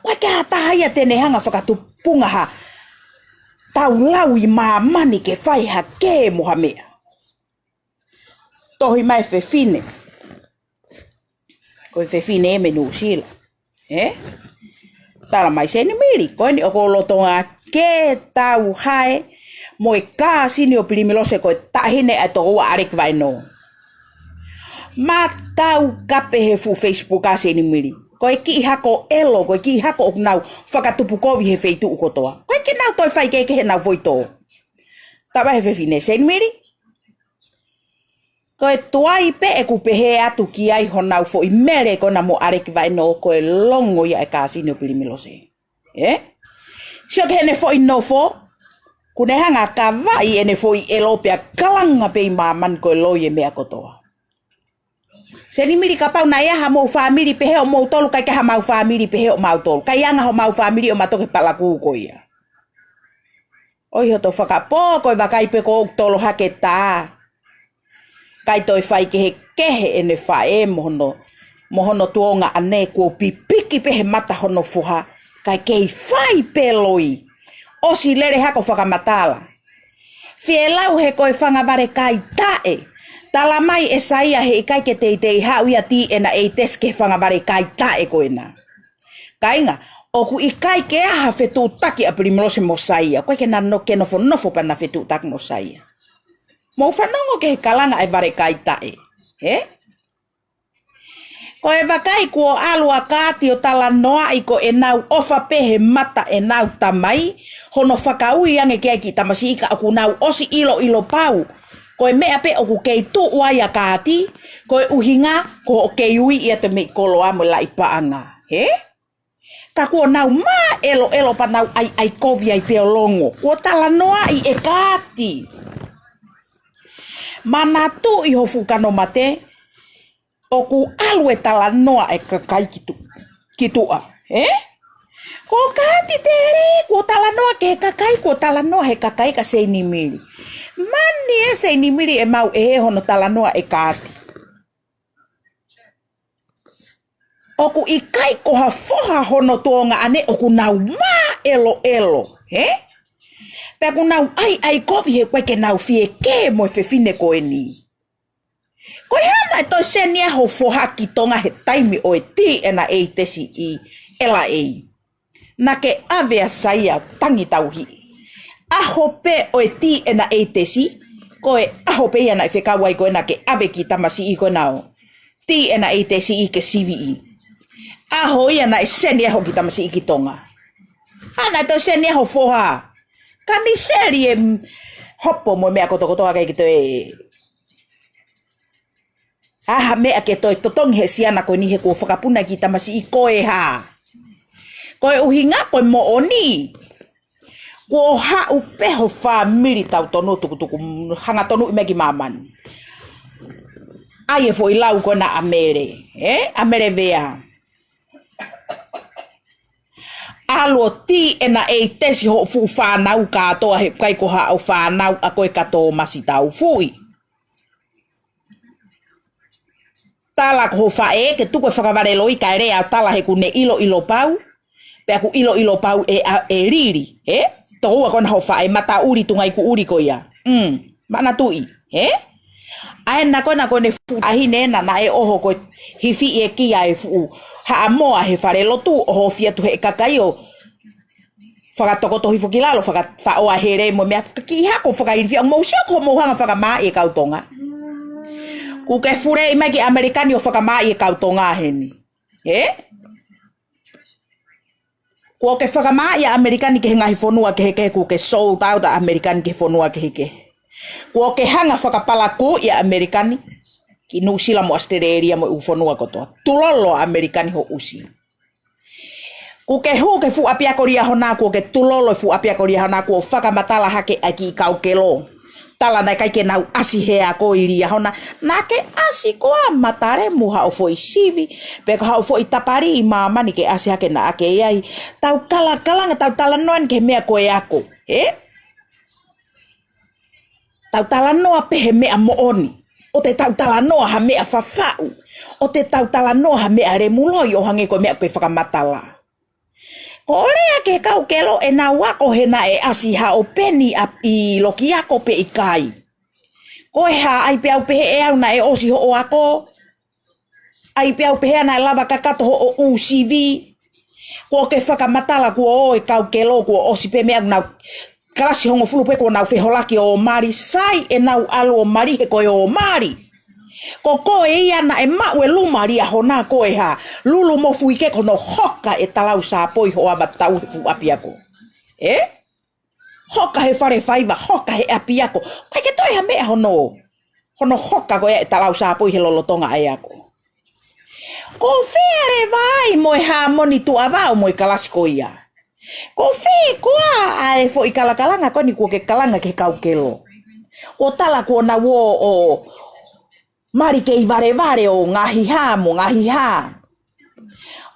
ʻOku ʻikai ke ʻi ai ha taha ia te ne hanga ʻo fakatupunga ha tau lau ʻi māmani ke fai ha kē mo ha meʻa. Tohi mai e fefine. Ko e fefine ē mei Nuʻusila. Ē? Tala mai Seinimili, ko eni ʻoku ou lolotonga ke tau hae, mo e kāsini ʻo Pilimilose ko e taʻahine ʻa e tokoua ʻAleki Vaenō. Mā tau kape he fuʻu Facebook ʻa Seinimili. Ko e kiʻi hako ʻelo, ko e kiʻi hako ʻoku nau fakatupu kovi he feituʻu kotoa. Ko e ke nau toe fai kehekehe ʻenau foʻi tō. Tava he fefine Seinimili. Ko e tuai pē ʻeku pehē atu ki ai honau foʻi mele ko ena mo ʻAleki Vaenō ko e longo ia e kāsini ʻo Pilimilose. Ē? Sio ki heʻene foʻi nofo, ʻoku ne hanga ʻo kavaʻi ʻene foʻi ʻelo pea kalanga pē ʻi māmani ko e loi e meʻa kotoa. Seinimili kapau naʻe ʻi ai hamou fāmili pehē ʻo moutolu, ʻikai ke ʻi ai hamau fāmili pehē ʻo mautolu. ʻIkai anga homau fāmili ʻo mautolu ki he palakū ko ia. ʻOi hoto fakapō, ko e vakai pē ko ʻoku tolo hake tā. ʻIkai toe fai kehekehe ʻene faʻē mo hono, mo hono tuongaʻane, kuo pipiki pē he mata hono foha, ʻikai kei fai pē loi. ʻOsi lele hake ʻo fakamatala. Fielau he ko e fanga vale kai taʻe. Tala mai ʻe Saia heʻikai ke teitei haʻu ia T N A test ki he fanga vale kai taʻe ko ena. Kāinga, ʻoku ʻikai ke ʻi ai ha fetuʻutaki ʻa Pilimilose mo Saia, ʻoku ʻikai ke na no-, ke nofonofo pea na fetuʻutaki mo Saia. Mou fanongo ki he kalanga e vale kai taʻe, ē? Ko e vakai kuo ʻalu ʻa Kaati ʻo talanoaʻi ko ʻenau ʻofa pē he mata ʻenau tamai, hono fakaui ange ki ai kiʻi tamasiʻi ka ʻoku nau ʻosi ʻiloʻilo pau. Ko e meʻa pē ʻoku kei tuʻu ai ʻa Kaati, ko e ʻuhinga, ko hoʻo kei uiʻi atu e meʻi koloa mo e laʻi paʻanga, ē? Ka kuo nau mā ʻeloʻelo pea nau ʻaiʻai kovi ai pē ʻo longo. Kuo talanoaʻi ʻe Kaati. Manatuʻi ho fuʻu kano mate, ʻoku ʻalu e talanoa e kakai ki tu-, ki tuʻa, ē? Ko Kaati Tele, kuo talanoa ki he kakai, kuo talanoa he kakai ka Seinimili. Mani ē Seinimili ʻemau ʻehē hono talanoa ʻe Kaati. ʻOku ʻikai ko ha foha hono tuongaʻane ʻoku nau mā ʻeloʻelo, ē? Pea ʻoku nau ʻaiʻai kovi he ʻoku ʻikai ke nau fiekē mo e fefine ko eni. Ko e hā naʻe toe seni ai ho foha ki Tonga he taimi ʻo e T N A test ʻi L A? Naʻa ke ʻave ʻa Saia tangi tauhi. ʻAho pē ʻo e T N A test, ko e ʻaho pē ia naʻe fekau ai ko ena ke ʻave kiʻi tamasiʻi ko ena ʻo T N A test ke siviʻi. ʻAho ia naʻe seni ai hoʻo kiʻi tamasiʻi ki Tonga. Hā naʻe toe seni ai ho foha. Kaniseli e m-, hopo mo e meʻa kotokotoa ʻikai ke toe ʻi ai ha meʻa ke toe totongi he siana ko eni he kuo fakapuna e kiʻi tamasiʻi ko e hā. Ko e ʻuhinga ko e moʻoni. Kuo haʻu pē ho fāmili tau tonu tukutuku hanga tonuʻi mai ki māmani. ʻAi e foʻi lau ko ena ʻa Mele, ē? ʻA Mele Vea. ʻAlu ʻo T N A test hoʻo fuʻu fānau kātoa he ʻikai ko haʻo fānau ʻa koe ka Tōmasi Taufuʻi. Tala ko ho faʻē ke tuku e fakavale loi kae lea tala he ʻoku ne ʻiloʻilo pau. Pea ʻoku ʻiloʻilo pau ʻe, ʻa, ʻe Lili, ē? Tokoua ko ena ho faʻē Mataʻuli Tungaiku ʻUli ko ia. Mm, manatuʻi, ē? ʻA ena ko ena ko ʻene fuʻu taʻahine ena naʻe ʻoho ko e hifiʻi e kia e fuʻu haʻamoa he fale lotu ʻoho fia tu he kakai ʻo fakatokoto hifo ki lalo, faka-, faʻoa hele mo e meʻa faka-, kiʻi hako fakailifia, mou sio ko mou hanga fakamaaʻi e kau Tonga. Kuo ke fuleʻi mai ki ʻAmelika ni ʻo fakamaaʻi e kau Tonga heni. Ē? Kuo ke fakamaaʻi ʻa ʻAmelika ni ki he ngaahi fonua kehekehe, kuo ke sold out ʻa ʻAmelika ni ki he fonua kehekehe. Kuo ke hanga fakapalakūʻi ʻa ʻAmelika ni ki Nuʻusila mo ʻAositelēlia mo e ʻū fonua kotoa. Tulolo ʻa ʻAmelika ni ho ʻusi. Kuo ke hū ki he fuʻu ʻapiako Liahona, kuo ke tulolo e fuʻu ʻapiako Liahona, kuo fakamatala hake ʻa e kiʻi kau kelo. Tala naʻe ʻikai ke nau ʻasi he ako ʻi Liahona, naʻa ke ʻasi koā Matale mo haʻo foʻi sivi, pe ko haʻo foʻi tapali ʻi māmani ke ʻasi hake naʻa ke ʻi ai. Tau kalakalanga, tau talanoa ni ki he meʻa ko e ako, ē? Tau talanoa pē he meʻa moʻoni. ʻOua te tau talanoa ha meʻa fafaʻu. ʻOua te tau talanoa ha meʻa lemuloi ʻo hangē ko e meʻa ko e fakamatala. Ko e lea ki he kau kelo ʻenau ako he naʻe ʻasi haʻo peni ʻa, ʻi loki ako pe ʻikai. Ko e hā ʻai pē au pehē ʻe au naʻe ʻosi hoʻo ako. ʻAi pē au pehē naʻe lava kakato hoʻo ʻū sivi. Kuo ke fakamatala kuo ō e kau kelo kuo ʻosi pē meʻa nau kalasi hongofulu pē kuo nau feholaki ʻo mali, sai ʻenau ʻalu ʻo mali he ko e ʻo mali. Ko koe ia naʻe maʻu e luma lia hona ko e hā, lulu mo fuike ko hono hoka e talau sāpoi ho ava tau he fuʻu ʻapiako. Ē? Hoka he fale faiva, hoka he ʻapiako. ʻIkai ke toe ha meʻa hono, hono hoka ko e talau sāpoi he lolotonga ʻa e ako. Ko fē leva ai mo e hāmoni tuʻa vao mo e kalasi ko ia? Ko fē koā ʻa e foʻi kalakalanga ko eni kuo ke kalanga ki he kau kelo? Kuo tala kuo nau ō ʻo mali kei valevale ʻo ngaahi hā mo ngaahi hā.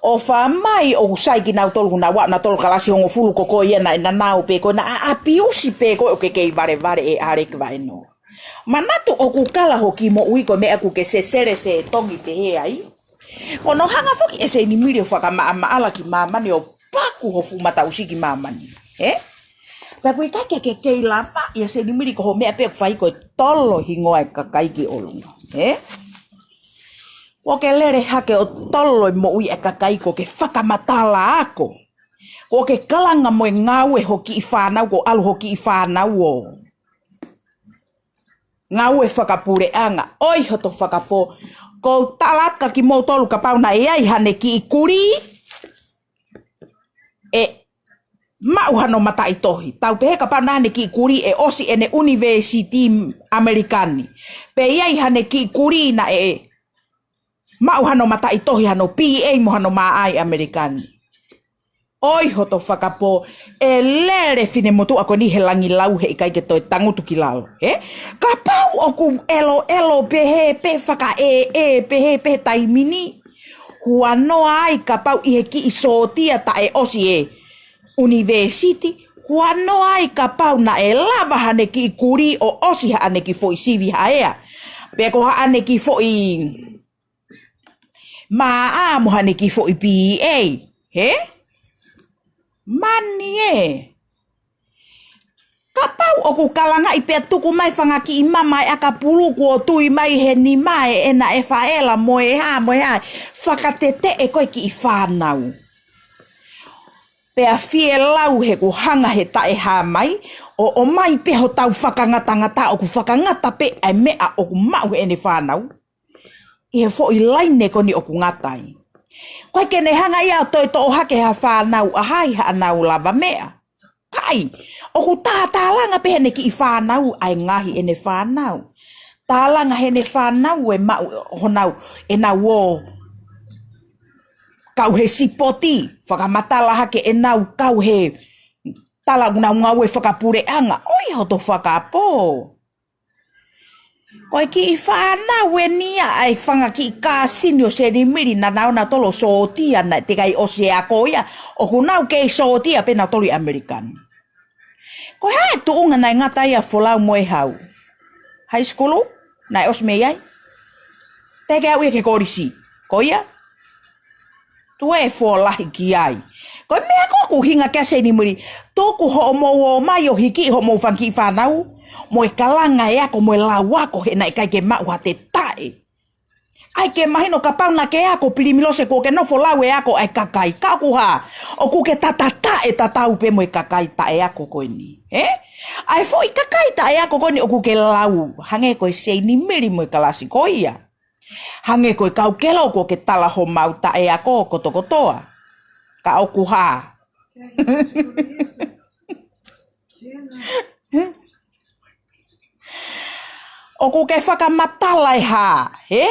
ʻOfa mai ʻoku sai kinautolu kuo nau aʻu nautolu kalasi hongofulu ko koe ia naʻe nanao pē koe naʻa ʻapiusi pē koe ʻo ke kei valevale ʻe ʻAleki Vaenō. Manatu ʻoku kala ho kiʻi moʻui ko e meʻa ʻoku ke sesele setongi pehē ai. Ko hono hanga foki ʻe Seinimili ʻo fakamaʻamaʻala ki māmani ʻo paku ho fuʻu mataʻusi ki māmani. Ē? Pea ʻoku ʻikai ke ke kei lava ia Seinimili ko ho meʻa pē ʻoku fai ko e tolo hingoa e kakai ki ʻolunga. Ē? Kuo ke lele hake ʻo tolo e moʻui e kakai kuo ke fakamatala ako. Kuo ke kalanga mo e ngāue ho kiʻi fānau, kuo ʻalu ho kiʻi fānau ʻo ngāue fakapuleʻanga. ʻOi hoto fakapō, kou tala atu kia kimoutolu kapau naʻe ʻi ai haʻane kiʻi kulī ʻe maʻu hano mataʻitohi. Tau pehē kapau naʻe ʻi ai haʻane kiʻi kulī ʻe ʻosi ʻene ʻunivēsiti ʻAmelika ni. Pe ʻi ai haʻane kiʻi kulī naʻe maʻu hano mataʻitohi, hano P A mo hano M A ʻi ʻAmelika ni. ʻOi hoto fakapō, ʻe lele finemotuʻa ko eni he langi lau he ʻikai ke toe tangutu ki lalo, ē? Kapau ʻoku ʻeloʻelo pehē pē, fakaʻēʻē pehē pē he taimi ni, huanoa ai kapau ʻi he kiʻi sōtia taʻe ʻosi e ʻunivēsiti, huanoa ai kapau naʻe lava haʻane kiʻi kulī ʻo ʻosi haʻane kiʻi foʻi sivi haʻea. Pe ko haʻane kiʻi foʻi M A mo haʻane kiʻi foʻi P A, hē? Mani ē. Kapau ʻoku kalangaʻi pea tuku mai fanga kiʻi mama e ʻakapulu kuo tui mai he nima ē ʻena ʻe faʻela mo e hā, mo e hā. Fakateteʻe ko e kiʻi fānau. Pea fie lau he kuo hanga he taʻe hā mai, ʻo, ʻomai pē hotau fakangatangata ʻoku fakangata pē ʻa e meʻa ʻoku maʻu heʻene fānau. ʻI he foʻi laine ko eni ʻoku ngata ai. ʻIkai ke ne hanga ia ʻo toe toʻo hake ha fānau ʻa hai haʻanau lavameʻa. ʻIkai, ʻoku tātālanga pē heʻene kiʻi fānau ʻa e ngaahi ʻene fānau. Tālanga heʻene fānau e maʻu honau, ʻenau ō kau he sipoti, fakamatala hake ʻenau kau he tala ʻoku nau ngāue fakapuleʻanga. ʻOi hoto fakapō. Ko e kiʻi fānau eni ia ʻa e fanga kiʻi kāsini ʻo Senimili naʻa nau ō nautolu ʻo sōtia naʻe teʻeki ai ʻosi e ako ia, ʻoku nau kei sōtia pē nautolu ʻi ʻAmelika ni. Ko e hā e tuʻunga naʻe ngata ai ʻa Folau mo e Hau? High school? Naʻe ʻosi mei ai? Teʻeki ai ʻalu ia ki he kolisi. Ko ia? Tuē fōlahi ki ai. Ko e meʻa ko ē ʻoku ʻuhinga ki ai Senimili, tuku hoʻomou ō mai ʻo hikiʻi hoʻomou fanga kiʻi fānau mo e kalanga e ako mo e lau ako he naʻe ʻikai ke maʻu ha taʻe. ʻAi ke mahino kapau naʻa ke ako Pilimilose kuo ke nofo lau e ako ʻa e kakai, ka ʻoku hā, ʻoku ke tatataʻe tatau pē mo e kakai taʻe ako ko eni, ē? ʻA e foʻi kakai taʻe ako ko eni ʻoku ke lau, hangē ko e Senimili mo e kalasi ko ia. Hangē ko e kau kelo kuo ke tala homau taʻe ako kotokotoa. Ka ʻoku hā. ʻOku ke fakamatala e hā, ē?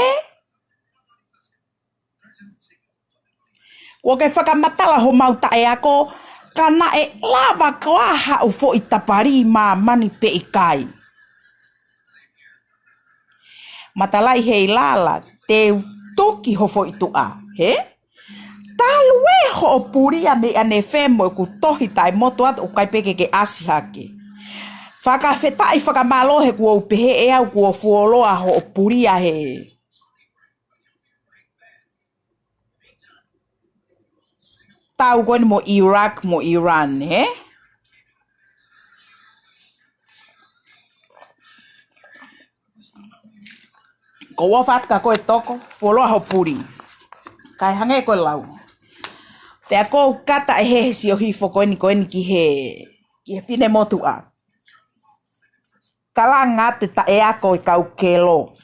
Kuo ke fakamatala homau taʻe ako, ka naʻe lava koā haʻo foʻi tapali ʻi māmani pe ʻikai? Matalai Heilala, te u tuki ho foʻi tuʻa, hē? Talu ē hoʻo pulia mei ʻanefē mo ʻeku tohi taʻemotu atu ʻoku ʻikai pē ke ke ʻasi hake. Fakafetaʻi fakamālō he kuo u pehē ʻe au kuo fuoloa hoʻo pulia he tau ko eni mo Iraq mo Iran, hē? Ko ua fat ka ko e toko, fuoloa hoʻo puli. Kae hangē ko e lau. Pea ko u kata e he sio hifo ko eni ko eni ki he ki he finemotuʻa. Kalanga atu e taʻeako e kau kelo.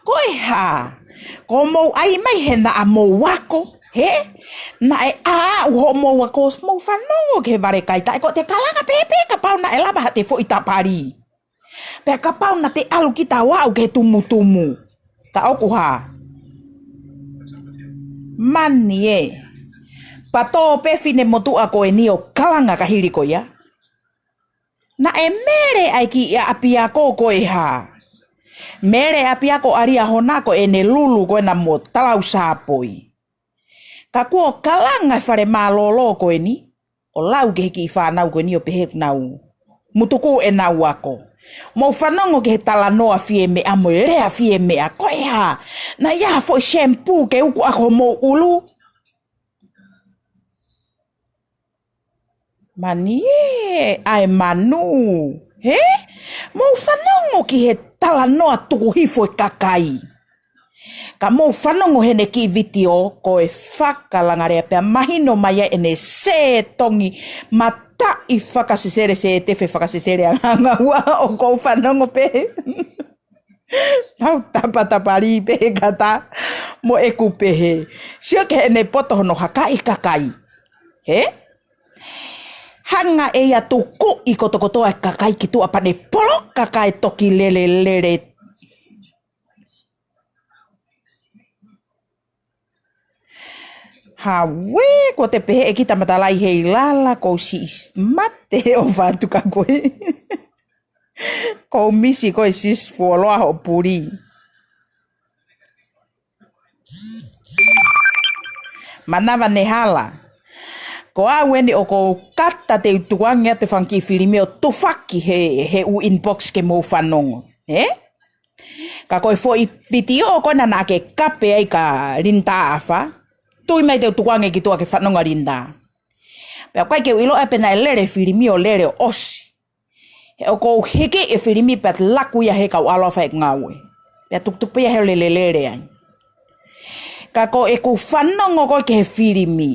Ko e hā? Ko mou ʻai mai he naʻa mou ako, he? Naʻe ʻā ʻo mou ako, mou fanongo ki he vale kai taʻe ko te kalanga pēpē kapau naʻe lava ha te foʻi tapali. Pea kapau naʻa te ʻalu kita ʻo aʻu ki he tumutumu. Ka ʻoku hā? Mani ē. Pea tō pē finemotuʻa ko eni ʻo kalanga ka hili ko ia. Naʻe mele ʻa e kiʻi ʻapiako ko e hā? Mele ʻapiako ʻa Liahona ko ʻene lulu ko ena mo talausāpoi. Ka kuo kalanga e fale mālōlō ko eni, ʻo lau ki he kiʻi fānau ko eni ʻo pehē ʻoku nau mutuku ʻenau ako. Mou fanongo ki he talanoa fie meʻa mo e lea fie meʻa ko e hā? Naʻe ʻi ai ha foʻi shampoo ke uku ako homou ʻulu? Mani ē, ʻa e manu. He? Mou fanongo ki he talanoa tuku hifo e kakai. Ka mou fanongo heʻene kiʻi vitiō, ko e fakalangalea pea mahino mai ai ʻene sētongi mataʻi fakasesele sētefe fakasesele ʻa ngāngāua ʻoku ou fanongo pē. Tau tapatapalī pē kata mo ʻeku pehē. Sio ki heʻene poto hono hakaʻi kakai. He? Hanga ʻe ia ʻo tukuʻi kotokotoa e kakai ki tuʻa pea ne poloka kae toki lelelele. Hāue, ko te pehē ʻe kita matalai hei lala, ko siʻi mate ʻo fatu ka koe. Ko misi ko e sis fuoloa hoʻo puli. Manava ne hala. Ko au eni ʻoku ou kata te u tukuange atu e fanga kiʻi filimi ʻo tufaki he, he ʻū inbox ke mou fanongo. He? Ka ko e foʻi vitiō ko ena naʻa ke kape ai ka Linda ʻAfa. Tui mai te u tukuange ki tuʻa ke fanongo Linda. Pea ʻoku ʻikai ke u ʻilo ʻe pe naʻe lele filimi ʻo lele ʻo ʻosi. He ʻoku ou hiki e filimi pea laku ia he kau ʻalu ʻo fai ʻeku ngāue. Pea tukutuku pē ia he ʻo lelelele ai. Ka ko ʻeku fanongo ko ē ki he filimi.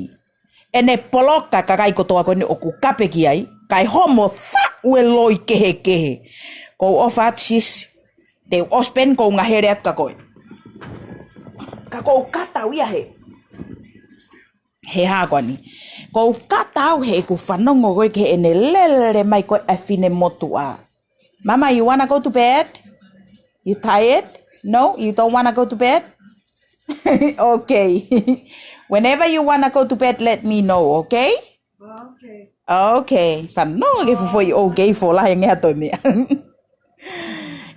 ʻEne poloka kakai kotoa ko eni ʻoku kape ki ai. Kae homo faʻu e loi kehekehe. Ko u ʻofa atu sis. Te u ʻosi pē eni ko u ngahele atu ka koe. Ka ko u kata au ia he. He hā ko eni. Ko u kata au he ʻeku fanongo ko ē ki heʻene lele mai ko ē ʻa e finemotuʻa. Mama, you wanna go to bed? You tired? No, you don't wanna go to bed? Okay. Whenever you wanna go to bed, let me know, okay? Okay. Okay. Fanongo ke fufoi okay fo lahi nge hato mea.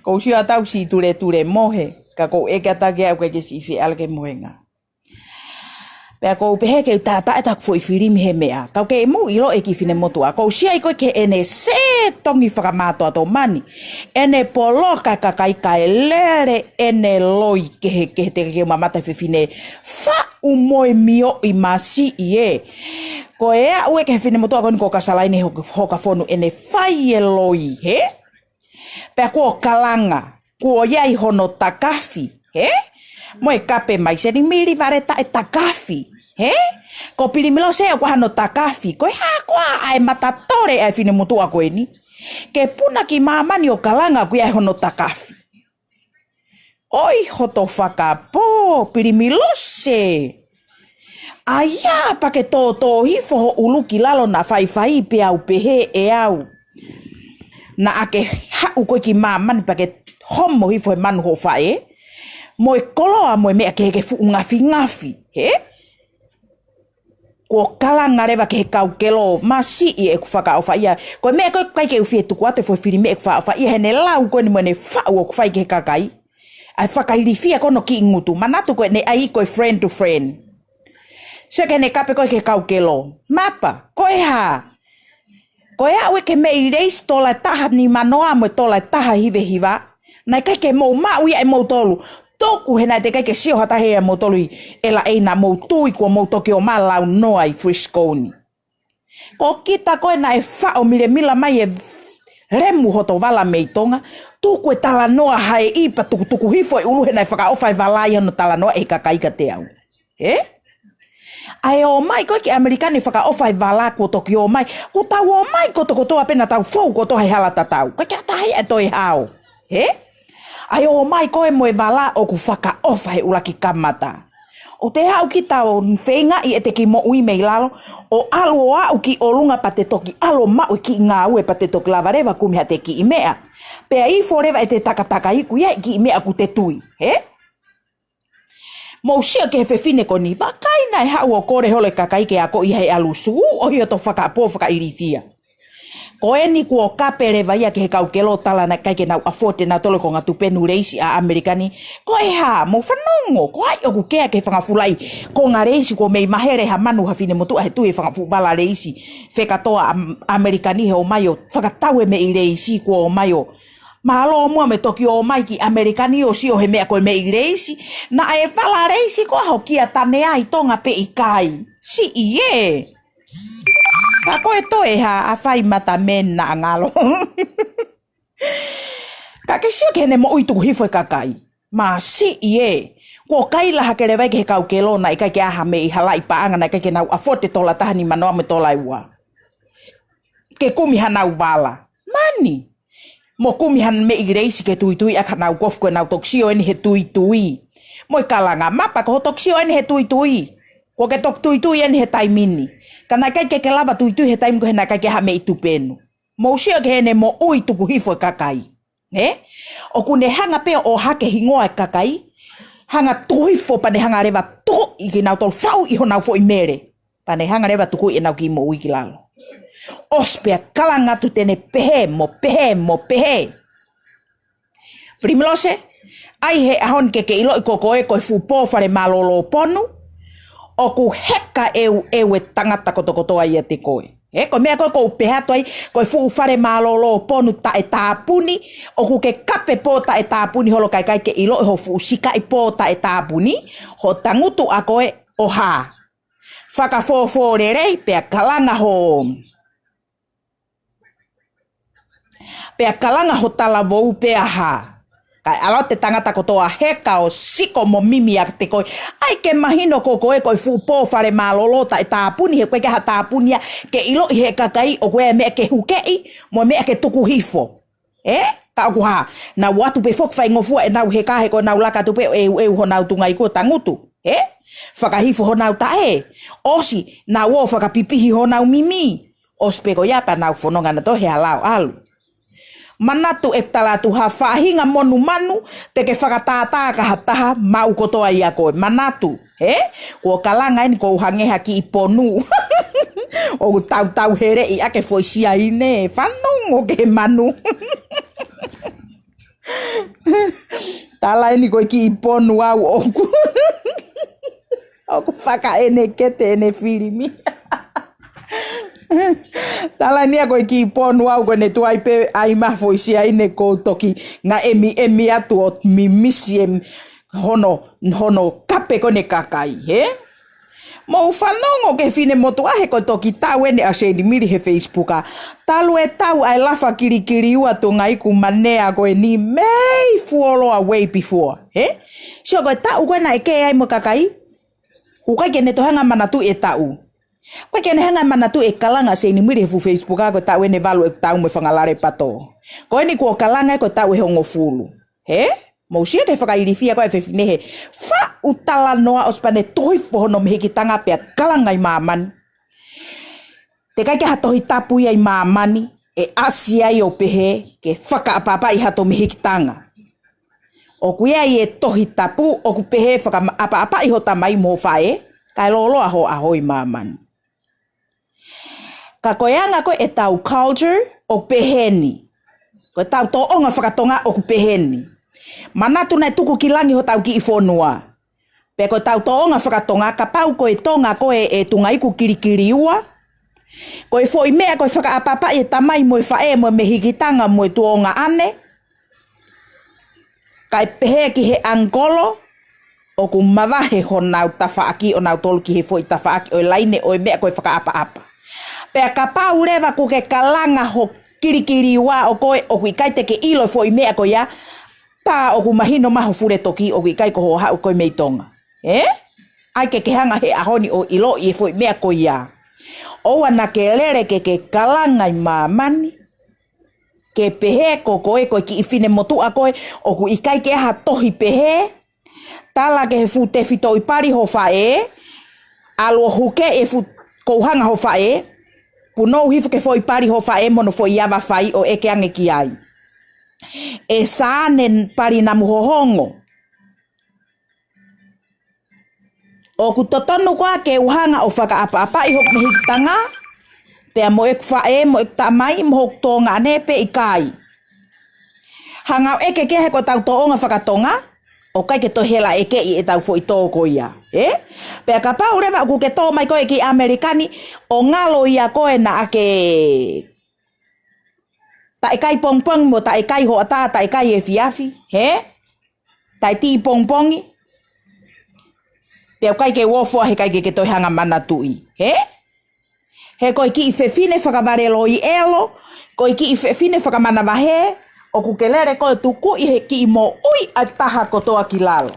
Ko u sio atu au siʻi tuletule mohe. Ka ko u ʻeke atu ke au ke siʻi fie ʻalu ke mohenga. Pea ko u pehē ke u tātā ʻe taku foʻi filimi he meʻa. Kau ke mou ʻilo e kiʻi finemotuʻa. Ko u sio ai ko ē ki heʻene sētongi fakamātoato mani. ʻEne poloka kakai kae lele ʻene loi kehekehe te ke mamata fefine. Faʻu mo e mioʻi masiʻi ē. Ko e aʻu ē ki he finemotuʻa ko eni ko Kasalaine Hoka, Hokafonu ʻene fai e loi, he? Pea kuo kalanga, kuo ʻi ai hono takafi, he? Mo e kape mai seni mili vale taʻe takafi, he? Ko Pilimilose ʻoku ʻi ai hano takafi, ko e hā koā ʻa e matatole ʻa e finemotuʻa ko eni. Ke puna ki māmani ʻo kalanga ʻoku ʻi ai hono takafi. ʻOi hoto fakapō, Pilimilose. ʻAi ā pea ke tōtō hifo ho ʻulu ki lalo naʻa faifai pea u pehē ʻe au. Naʻa ke haʻu ko ē ki māmani pea ke homo hifo he manu hoʻo faʻē. Mo e koloa mo e meʻa kehe ke fuʻu ngafingafi, he? Kuo kalanga leva ki he kau kelo masiʻi ʻeku fakaʻofaʻia. Ko e meʻa ko ē ʻikai ke u fie tuku atu e foʻi filimi ʻeku fakaʻofaʻia heʻene lau ko eni mo ʻene faʻu ʻoku fai ki he kakai. ʻA e fakailifia ko hono kiʻi ngutu. Manatu ko ʻene ʻai ko e friend to friend. Sio ki heʻene kape ko ē ki he kau kelo. Mapa, ko e hā? Ko e aʻu ē ki he meʻi leisi tola ʻe taha nimanoa mo e tola ʻe taha hivehiva. Naʻe ʻikai ke mou maʻu ia ʻe moutolu. Tuku he naʻe teʻeki ai ke sio ha taha ia ʻe moutolu ʻi ʻElaʻeina mou tui kuo mou toki ō mai ʻo launoa ʻi Frisco ni. Ko kita ko ē naʻe faʻo milemila mai e lemu hoto vala mei Tonga, tuku e talanoa haeʻi pea tukutuku hifo e ʻulu he naʻe fakaʻofa e vala ʻi hono talanoa ʻe he kakai kiate au. He? ʻA e ō mai ko ē ki ʻAmelika ni fakaʻofa he vala kuo toki ō mai. Kuo tau ō mai kotokotoa pē naʻa tau fou kotoa he hala tatau. Ko e kiʻi taha ia ʻe toe hao. Hē? ʻA e ō mai ko ē mo e vala ʻoku fakaʻofa he ʻuluaki kamata. ʻOku te haʻu kita ʻo feingaʻi ʻete kiʻi moʻui mei lalo, ʻo ʻalu ʻo aʻu ki ʻolunga pea te toki ʻalu ʻo maʻu e kiʻi ngāue pea te toki lava leva kumi haʻate kiʻi meʻa. Pea ifo leva ʻete takatakai ʻoku ʻi ai e kiʻi meʻa ʻoku te tui. Hē? Mou sio ki he fefine ko eni, vakai naʻe haʻu ʻo kole holo e kakai ke akoʻi ia he ʻalu sū, ʻohia hoto fakapō fakailifia. Ko eni kuo kape leva ia ki he kau kelo, tala naʻe ʻikai ke nau afford ʻe nautolu e konga tupenu leisi ʻa ʻAmelika ni. Ko e hā, mou fanongo, ko hai ʻoku kea ki he fanga fuʻu laʻi konga leisi kuo mei mahele ha manu ha finemotuʻa he tui he fanga fuʻu vala leisi fekatoa ʻa ʻAm-, ʻAmelika ni he ō mai ʻo fakatau e meʻi leisi kuo ō mai ʻo mālō muʻa mo e toki ō mai ki ʻAmelika ni ʻo sio he meʻa ko e meʻi leisi. Naʻe vala leisi koā ho kia tane ai Tonga pe ʻikai? Siʻi ē. Ka ko e toe hā, ʻa fai mata men naʻa ngalo. Ka ke sio ki heʻene moʻui tuku hifo e kakai. Masiʻi ē. Kuo kaila hake leva ia ki he kau kelo naʻe ʻikai ke ʻi ai ha meʻi, ha laʻi paʻanga, naʻe ʻikai ke nau afford e tola taha nimanoa mo e tola ua ke kumi hanau vala. Mani. Mo kumi ha meʻi leisi ke tuitui ʻaki hanau kofu ko ʻenau toki sio eni he tuitui. Mo e kalanga mapa ko ho toki sio eni he tuitui. Kuo ke toki tuitui eni he taimi ni. Ka naʻe ʻikai ke ke lava tuitui he taimi ko ē he naʻe ʻikai ke ʻi ai ha meʻi tupenu. Mou sio ki heʻene moʻui tuku hifo e kakai. Hē? ʻOku ne hanga pē ʻo hake hingoa e kakai. Hanga tuku hifo pea ne hanga leva tukuʻi kinautolu, fau ʻi honau foʻi mele. Pea ne hanga leva tukuʻi ʻenau kiʻi moʻui ki lalo. ʻOsi pea kalanga atu te ne pehē, mo pehē, mo pehē. Primilose, ʻai he ʻaho ni ke ke ʻiloʻi ko koe ko e fuʻu pō fale mālōlō ponu, ʻoku heka ʻeuʻeu e tangata kotokotoa ʻiate koe. Ē, ko e meʻa ko ē ʻoku ou pehē atu ai, ko e fuʻu fale mālōlō ponu taʻetāpuni, ʻoku ke kape pō taʻetāpuni holo kae ʻikai ke ʻiloʻi ho fuʻu sikaʻi pō taʻetāpuni, ho tangutu ʻa koe ʻo hā. Fakafōfō lelei pea kalanga ho. Pea kalanga ho talavou pea hā. Kae ʻalu atu e tangata kotoa heka ʻo siko mo mimi ʻiate koe. ʻAi ke mahino ko koe ko e fuʻu pō fale mālōlō taʻetāpuni he ʻoku ʻikai ke ʻi ai ha tāpuni ia ke ʻiloʻi he kakai ʻoku ʻi ai e meʻa ke hukeʻi mo e meʻa ke tuku hifo. Ē? Ka ʻoku hā, nau ō atu pē foki faingofua ʻenau heka he ko ʻenau laka atu pē ʻo ʻeuʻeu honau tungaʻi ko e tangutu. Ē? Fakahifo honau taʻe. ʻOsi, nau ō fakapipihi honau mimi. ʻOsi pē ko ia pea nau fononga nautolu he hala ʻo ʻalu. Manatu ʻeku tala atu, ha faʻahinga monumanu te ke fakatātā ki ha taha, maʻu kotoa ia koe. Manatu. Hē? Kuo kalanga eni ʻoku ou hangē ha kiʻi ponu. ʻOku tautau heleʻi ʻaki e foʻi siaine, fanongo ki he manu. Tala eni ko e kiʻi ponu au ʻoku. ʻOku fakaʻenekete ʻene filimi. Tala eni ia ko e kiʻi ponu au ko ʻene tuai pē ʻai mai ha foʻi siaine ʻoku ou toki ngaʻemiʻemi atu ʻo mimisi e hono, hono kape ko ʻene kakai, hē? Mou fanongo ki he finemotuʻa he ko e toki tau eni ʻa Seinimili he Facebook ʻa. Talu e tau ʻa e lafa kilikiliua tungaʻi kuo manea ko eni mei fuoloa way before, hē? Sio ko e taʻu ko ē naʻe kē ai mo e kakai. ʻOku ʻikai ke ne toe hanga manatuʻi e taʻu. ʻOku ʻikai ke ne hanga manatuʻi e kalanga ʻa Seinimili he fuʻu Facebook ʻa ko e taʻu eni valu ʻeku tau mo e fanga lale pato. Ko eni kuo kalanga ko e taʻu ʻe hongofulu. Hē? Mou sio ki he fakailifia ko ē ʻa e fefine he faʻu talanoa ʻosi pea ne tuku hifo hono mehikitanga pea kalanga ʻi māmani. Teʻeki ai ke ʻi ai ha tohi tapu ia ʻi māmani ʻe ʻasi ai ʻo pehē ke fakaʻapaʻapaʻi hato mehikitanga. ʻOku ʻi ai e tohi tapu ʻoku pehē fakaʻapaʻapaʻi ho tamai mo ho faʻē, kae lōloa ho ʻaho ʻi māmani. Ka ko e anga ko ē ʻetau culture ʻoku pehē ni. Ko ʻetau tōʻonga fakatonga ʻoku pehē ni. Manatu naʻe tuku ki langi hotau kiʻi fonua. Pea ko ʻetau tōʻonga fakatonga, kapau ko e Tonga ko ē ʻe tungaʻi kuo kilikiliua. Ko e foʻi meʻa ko e fakaʻapaʻapaʻi e tamai mo e faʻē mo e mehikitanga mo e tuongaʻane. Kae pehē ki he ʻangikolo, ʻoku mavahe honau tafaʻaki ʻo nautolu ki he foʻi tafaʻaki ʻo e laine ʻo e meʻa ko e fakaʻapaʻapa. Pea kapau leva kuo ke kalanga ho kilikiliua ʻo koe ʻoku ʻikai te ke ʻilo e foʻi meʻa ko ia, tā ʻoku mahino mai ho fule toki ʻoku ʻikai ko hoʻo haʻu ko ē mei Tonga. Ē? ʻAi ke ke hanga he ʻaho ni ʻo ʻiloʻi e foʻi meʻa ko ia. ʻOua naʻa ke lele ke ke kalanga ʻi māmani, ke pehē ko koe ko e kiʻi finemotuʻa koe, ʻoku ʻikai ke ʻi ai ha tohi pehē, tala ki he fuʻu tefitoʻi pali ho faʻē, ʻalu ʻo huke e fuʻu kouhanga ho faʻē, punou hifo ki he foʻi pali ho faʻē mo hono foʻi ava fai ʻo ʻeke ange ki ai. ʻE Sāne Pali Namuhohongo. ʻOku totonu koā ke u hanga ʻo fakaʻapaʻapaʻi hoku mehikitanga, pea mo ʻeku faʻē, mo ʻeku tamai, mo hoku tuongaʻane pe ʻikai? Hanga ʻo ʻeke ki he ko ʻetau tōʻonga faka-Tonga, ʻoku ʻikai ke toe hela ʻekeʻi ʻetau foʻi tō ko ia, ē? Pea kapau leva ʻoku ke tō mai koe ki ʻAmelika ni, ʻo ngalo ia koe naʻa ke taʻekai pongipongi mo taʻekai hoʻatā, taʻekai efiafi, hē? Taʻe tī pongipongi, pea ʻoku ʻikai ke u ofo ai, he ʻikai ke ke toe hanga manatuʻi, hē? He ko e kiʻi fefine fakavaleloi ʻelo, ko e kiʻi fefine fakamanavahē, ʻoku ke lele koe ʻo tukuʻi he kiʻi moʻui ʻa e taha kotoa ki lalo.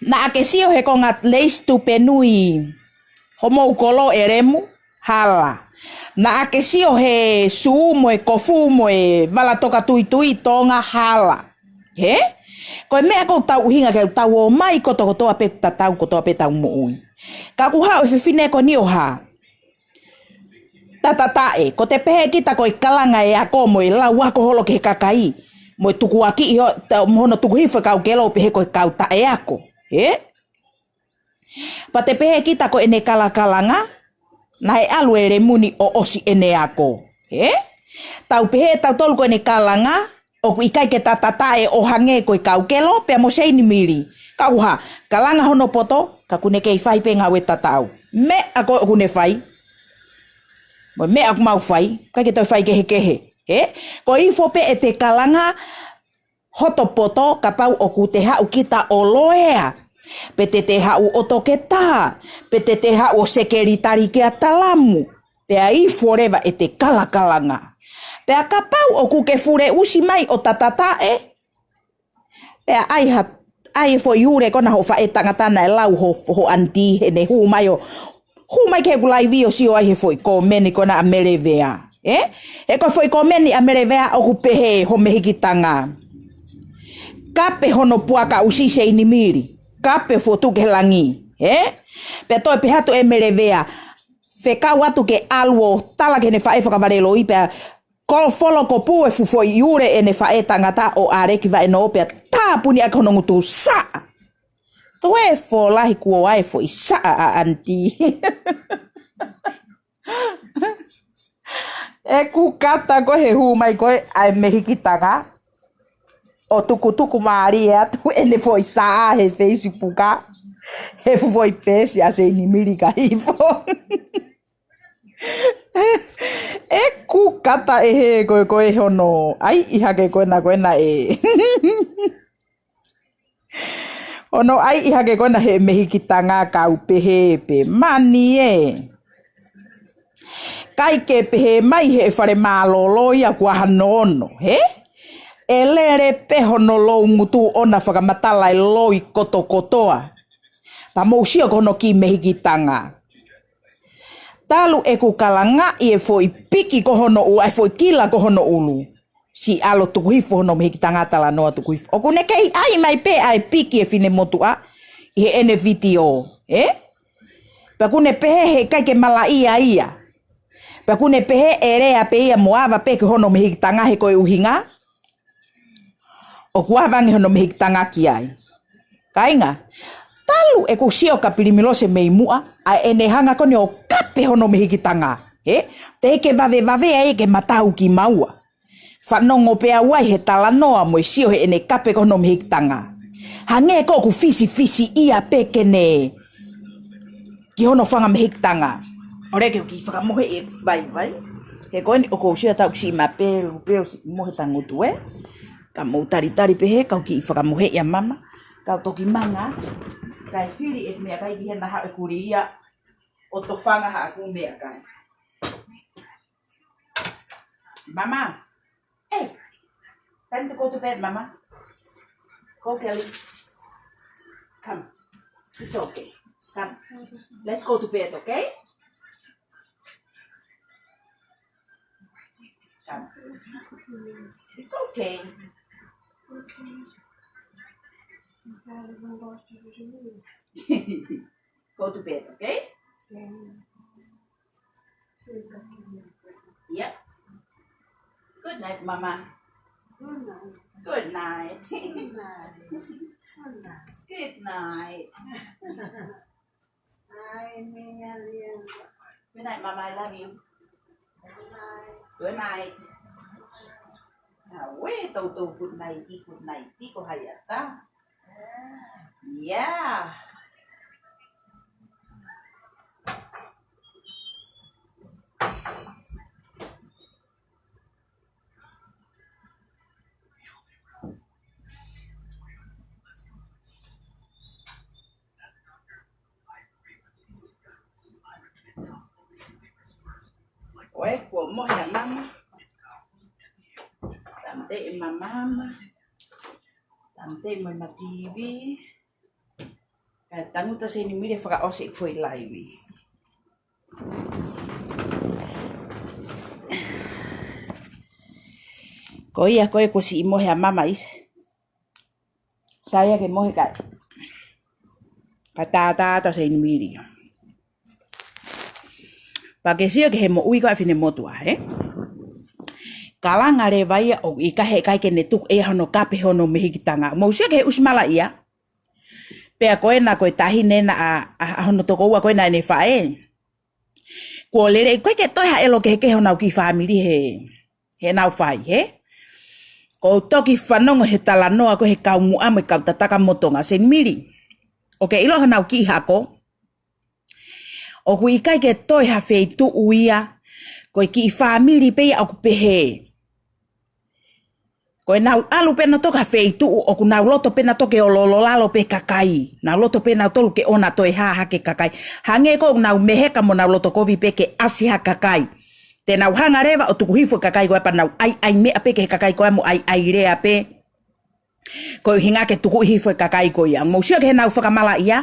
Naʻa ke sio he konga leisi tupe nui homou kolo ʻe Lemu, hala. Naʻa ke sio he sū mo e kofu mo e vala toka tuitui Tonga, hala. Hē? Ko e meʻa ʻoku tau ʻuhinga ke tau ō mai kotokotoa pē, tatau kotoa pē ʻetau moʻui. Ka ʻoku haʻu e fefine ko eni ʻo hā? Tatataʻe, ko te pehē kita ko e kalanga e ako mo e lau ako holo ki he kakai, mo e tukuakiʻi ho-, ta-, mo hono tuku hifo e kau kelo pehē ko e kau taʻeako, ē? Pea te pehē kita ko ʻene kalakalanga, naʻe ʻalu e Lemu ni ʻo ʻosi ʻene ako, ē? Tau pehē tautolu ko ʻene kalanga, ʻoku ʻikai ke tatataʻe ʻo hangē ko e kau kelo, pea mo Seinimili. Ka ʻoku hā, kalanga hono poto, ka ʻoku ne kei fai pē ngāue tatau. Meʻa ko ē ʻoku ne fai, mo e meʻa ʻoku mau fai, ʻikai ke toe fai kehekehe. Hē? Ko e ifo pē ʻete kalanga hoto poto, kapau ʻoku te haʻu kita ʻo loea, pe te te haʻu ʻo toketā, pe te te haʻu ʻo sekelitali kia Talamu. Pea ifo leva ʻete kalakalanga. Pea kapau ʻoku ke fuleʻusi mai ʻo tatataʻe, pea ʻai ha, ʻai e foʻi ule ko ena hoʻo faʻētangata naʻe lau ho, ho ʻanitī heʻene hū mai ʻo, hū mai ki heʻeku laivi ʻo sio ai he foʻi kōmeni ko ena ʻa Melevea. Ē? He ko e foʻi kōmeni ʻa Melevea ʻoku pehē ho mehikitanga. Kape hono puaka ʻusi Seinimili. Kape fotu ki he langi. Ē? Pea toe pehē atu ʻe Melevea, fekau atu ke ʻalu ʻo tala ki heʻene faʻē fakavaleloi pea ko folo ko pū e fuʻu foʻi ule ʻene faʻētangata ʻo ʻAleki Vaʻenō pea tāpuni ʻaki hono ngutu saʻa. Toe folahi kuo ʻai e foʻi saʻa ʻa ʻanitī. ʻEku kata ko ē he hū mai ko ē ʻa e mehikitanga ʻo tukutuku mālie atu ʻene foʻi saʻa he Facebook, he fuʻu foʻi peesi ʻa Seinimili ka hifo. ʻEku kata ʻe he ko ē ko ē hono ʻai ʻi hake ko ena ko ena ē. Hono ʻai ʻi hake ko ena he mehikitanga kau pehē pē mani ē. ʻIkai ke pehē mai he fale mālōlō ia kuo hano ono, hē? ʻE lele pē hono lou ngutu ʻona fakamatala e loi kotokotoa. Pea mou sio ki hono kiʻi mehikitanga. Talu ʻeku kalangaʻi e foʻi piki ko hono ʻulu, ʻa e foʻi kila ko hono ʻulu. Siʻi ʻalu ʻo tuku hifo hono mehikitanga talanoa tuku hifo. ʻOku ne kei ʻai mai pē ʻa e piki e finemotuʻa ʻi heʻene vitiō, ē? Pea ʻoku ne pehē he ʻikai ke malaʻia ia. Pea ʻoku ne pehē ʻe lea pē ia mo ava pē ki hono mehikitanga he ko e ʻuhinga ʻoku ava ange hono mehikitanga ki ai. Kāinga, talu ʻeku sio kia Pilimilose mei muʻa, ʻa ʻene hanga ko eni ʻo kape hono mehikitanga, ē? Teʻeki ke vavevave ai ke ma tau kimaua. Fanongo pē au ai he talanoa mo e sio heʻene kape ko hono mehikitanga. Hangē ko ʻoku fisifisiʻia pē ke ne ki hono fanga mehikitanga. ʻOua ke u kiʻi fakamohe e vaivai. He ko eni ʻoku ou sio ʻa taʻu siʻi mapelu pē ʻo siʻi mohe tangutu ē. Ka mou talitali pē he kau kiʻi fakamohe ia mama. Kau toki manga. Kae hili e meʻakai ki hena haʻu e kuli ia ʻo tofanga haʻaku meʻakai. Mama. Hey, time to go to bed, Mama. Go, Kelly. Come. It's okay. Come. Let's go to bed, okay? Come. It's okay. Go to bed, okay? Yep. Good night, Mama. Good night. Good night. Good night. Good night. Good night, Mama. I love you. Good night. Now, we don't do good night, good night, ko hai ʻatā. Yeah. Ko e, kuo mohe ʻa Mama. Tāmateʻi ʻe Mama. Tāmateʻi mo e mativi. Kae tangutu ʻa Seinimili ʻo fakaʻosi e foʻi laivi. Ko ia ko ē kuo siʻi mohe ʻa Mama ʻi he Sai ia ke mohe kae, kae tātā ʻa Seinimili. Pea ke sio ki he moʻui ko ē ʻa e finemotuʻa, ē? Kalanga leva ia ʻoku ʻikai, heʻikai ke ne tuku ʻe ia hono kape hono mehikitanga. Mou sio ki he ʻusi malaʻia. Pea ko ena ko e taʻahine ena ʻa, ʻa, ʻa hono tokoua ko ena ʻene faʻē. Kuo lelei, ʻikai ke toe ha ʻelo kehekehe honau kiʻi fāmili he, heʻenau fai, hē? Ko u toki fanongo he talanoa ko ē he kau Muʻa mo e kau Tatakamotonga, Seinimili. ʻOku ke ʻilo honau kiʻi hako. ʻOku ʻikai ke toe ha feituʻu ia, ko e kiʻi fāmili pē ia ʻoku pehē. Ko ʻenau ʻalu pē nautolu ki ha feituʻu ʻoku nau loto pē nautolu ke ʻoloʻolo lalo pē kakai. Nau loto pē nautolu ke ʻoua toe hā hake kakai. Hangē ko ʻenau meheka mo nau loto kovi pē ke ʻasi ha kakai. Te nau hanga leva ʻo tuku hifo e kakai ko ē pea nau ʻaiʻai meʻa pē ki he kakai ko ē mo ʻaiʻai lea pē. Ko e ʻuhinga ke tuku hifo e kakai ko ia. Mou sio ki heʻenau fakamalaʻia.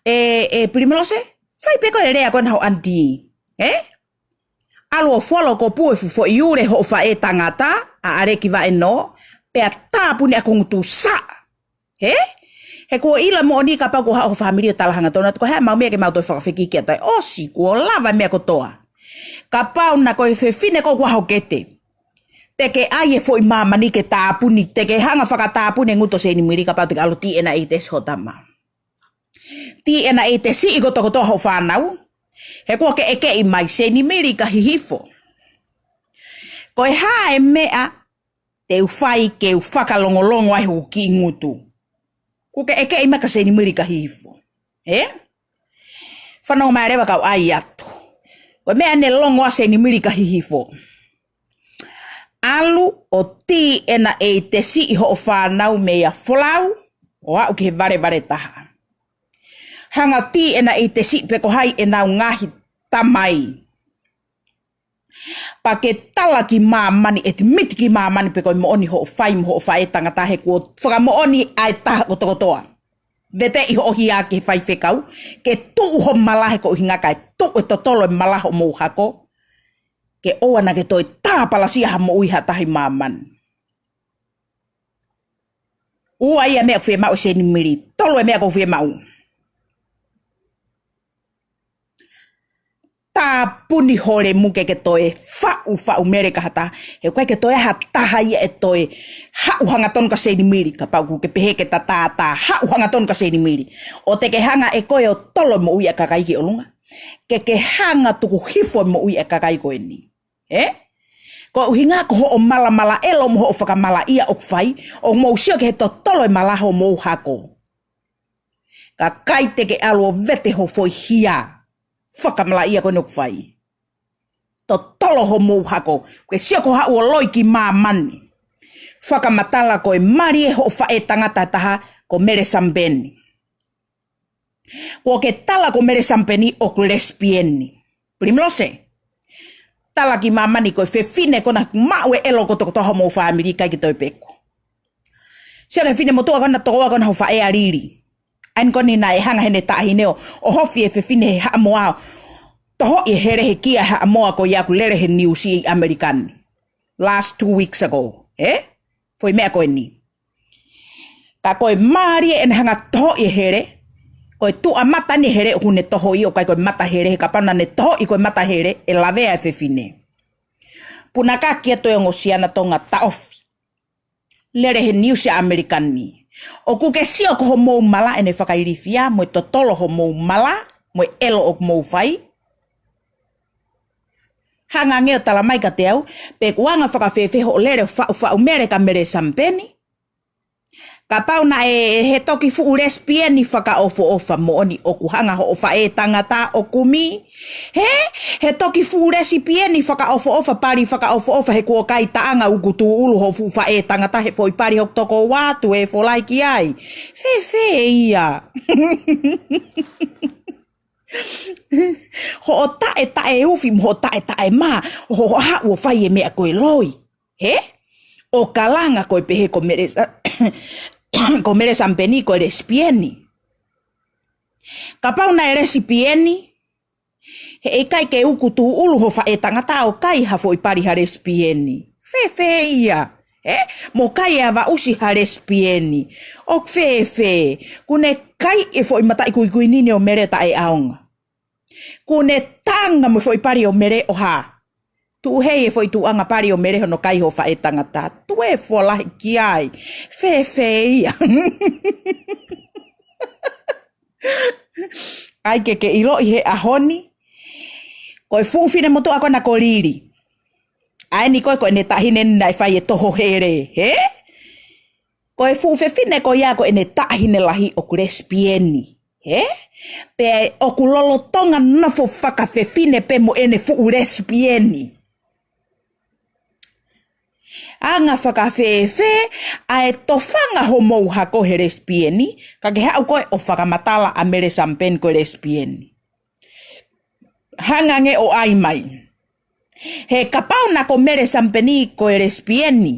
ʻE, ʻe Pilimelose, fai pē ko e lea ko ena hoʻo ʻanitī. Ē? ʻAlu ʻo folo ko pue fu foʻi ule hoʻo faʻē tangata, ʻa ʻAleki Vaʻenō, pea tāpuni ʻa e kongutu sa. Hē? He kuo ʻilo moʻoni kapau ko haʻo fāmili ʻo tala hangatonu atu ko e hā ʻemau meʻa ke mau toe fakafekiki atu ai. ʻOsi, kuo lava e meʻa kotoa. Kapau naʻa ko e fefine ko ē ʻoku ʻaho kete. Te ke ʻai e foʻi māmani ke tāpuni, te ke hanga fakatāpuni e ngutu ʻo Seinimili kapau te ke ʻalu ʻo tī ena ʻi te si hoʻo tama. Tī ena ʻi te siʻi kotokotoa hoʻo fānau. He kuo ke ʻekeʻi mai Seinimili ka Hihifo. Ko e hā e meʻa te u fai ke u fakalongolongo ai hoku kiʻi ngutu. Kuo ke ʻekeʻi mai kia Seinimili ka Hihifo. Ē? Fanongo mai leva kau ʻai atu. Ko e meʻa ne longo ʻa Seinimili ka Hihifo. ʻAlu ʻo tī ena ʻi te siʻi hoʻo fānau meia folau, ʻo aʻu ki he valevale taha. Hanga tī ena ʻi te siʻi pe ko hai ʻenau ngaahi tamai. Pea ke tala ki māmani, ʻe te miti ki māmani pe ko e moʻoni hoʻo fai mo hoʻo faʻē tangata he kuo fakamoʻoni ʻa e taha kotokotoa. Veteʻi hoʻo hia ki he faifekau, ke tuʻu ho malahe ko e ʻuhinga kae tuʻu e totolo e malaho mou hako. Ke ʻoua naʻa ke toe tāpalasia ha moʻui ha taha ʻi māmani. Ua ia meʻa ʻoku fiemaʻu ʻe Seinimili, tolu e meʻa ʻoku fiemaʻu. Tāpuni ho lemu ke ke toe faʻu, faʻu mele ka ha taha. He ʻoku ʻikai ke toe ha taha ia ʻe toe haʻu hangatonu kia Seinimili, kapau ʻoku ke pehē ke ta tātā, haʻu hangatonu kia Seinimili. ʻO te ke hanga ʻe koe ʻo tolo moʻui ʻa e kakai ki ʻolunga. Ke ke hanga tuku hifo moʻui ʻa e kakai ko eni. Ē? Ko e ʻuhinga ko hoʻo malamala ʻelo mo hoʻo fakamalaʻia ʻoku fai, ʻo mou sio ki he totolo e malaho mou hako. Kae ʻikai te ke ʻalu ʻo vete ho foʻi hia. Fakamalaʻia ko eni ʻoku fai. Totolo homou hako. Ke sio ko haʻu ʻo loi ki māmani. Fakamatala ko e mali e hoʻo faʻē tangata taha ko Mele Samipeni. Kuo ke tala ko Mele Samipeni ʻoku lesipieni. Pilimelose. Tala ki māmani ko e fefine ko ena maʻu e ʻelo kotokotoa homou fāmili ʻikai ke toe peku. Sio ki he fefine motuʻa ko ena, tokoua ko ena, hoʻo faʻē ʻa Lili. ʻA eni ko eni naʻe hanga heʻene taʻahine ʻo, ʻo hofi e fefine he Haʻamoa ʻo tohoʻi e hele he kia Haʻamoa ko ia ʻoku lele he niusi ʻi ʻAmelika ni. Last two weeks ago, ē? Foʻi meʻa ko eni. Ka ko e mālie ʻene hanga tohoʻi e hele, ko e tuʻa mata ni e hele ʻoku ne tohoʻi, ʻoku ʻikai ko e mata hele, he kapau naʻa ne tohoʻi ko e mata hele, ʻe lavea e fefine. Punakaki atu e ongo Siana Tonga, taʻofi. Lele he niusi ʻa ʻAmelika ni. ʻOku ke sio ko homou mala ʻene fakailifia, mo e totolo homou mala, mo e ʻelo ʻoku mou fai. Hanga ange ʻo talamai kiate au, pe ʻoku anga fakafēfē hoʻo lele ʻo faʻufaʻu mele kia Mele Samipeni. Kapau naʻe he toki fuʻu lesipieni fakaʻofoʻofa, moʻoni ʻoku hanga hoʻo faʻē tangata ʻo kumi. He, he toki fuʻu lesipieni fakaʻofoʻofa, pali fakaʻofoʻofa, he kuo kai taʻanga uku tūʻulu hoʻo fuʻu faʻē tangata he foʻi pali hoku tokoua, tuʻu e folahi ki ai. Fēfē ia? Hoʻo taʻetaʻeufi mo hoʻo taʻetaʻemā, hoʻo haʻu ʻo fai e meʻa ko e loi. He? ʻO kalanga ko e pehē ko Mele Sa-, ko Mele Samipeni ko e lesipieni. Kapau naʻe lesipieni, heʻikai ke uku tūʻulu hoʻo faʻē tangata ʻo kai ha foʻi pali ha lesipieni. Fēfē ia? He? Mo kai e avaʻusi ha lesipieni. ʻOku fēfē? Kuo ne kai e foʻi mataʻi kuikui nini ʻo Mele taʻeʻaonga. Kuo ne tanga mo e foʻi pali ʻo Mele ʻo hā? Tuʻu hei e foʻi tuʻuʻanga pali ʻo Mele hono kai hoʻo faʻē tangata. Tuʻu e folahi ki ai. Fēfē ia? ʻAi ke ke ʻiloʻi he ʻaho ni. Ko e fuʻu fefine motuʻa ko ena ko Lili. ʻA eni ko ē ko ʻene taʻahine naʻe fai e toho hele, he? Ko e fuʻu fefine ko ia ko ʻene taʻahine lahi ʻoku lesipieni, he? Pea ʻoku lolotonga nofo fakafefine pē mo ʻene fuʻu lesipieni. Anga fakafēfē ʻa e tofanga homou hako he lesipieni, ka ke haʻu koe ʻo fakamatala ʻa Mele Samipeni ko e lesipieni. Hanga ange ʻo ʻai mai. He kapau naʻa ko Mele Samipeni ko e lesipieni,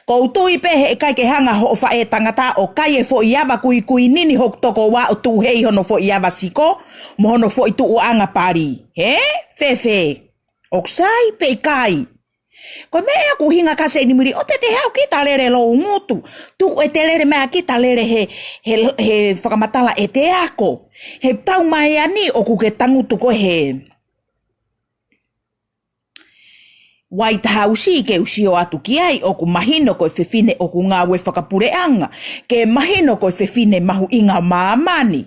ʻoku ou tui pē heʻikai ke hanga hoʻo faʻē tangata ʻo kai e foʻi ava kuikui nini hoku tokoua ʻo tuʻu hei hono foʻi ava siko, mo hono foʻi tuʻuʻanga pali. He? Fēfē? ʻOku sai pe ʻikai? Ko e meʻa ʻoku hinga ka se ni mili, ʻoua te te haʻu kita lele lou ngutu. Tuku ʻete lele mai kita lele he, he, he fakamatala ʻete ako. He tau mai ani ʻoku ke tangutu koe he White House ke u sio atu ki ai, ʻoku mahino ko e fefine ʻoku ngāue fakapuleʻanga, ke mahino ko e fefine mahuʻinga māmani.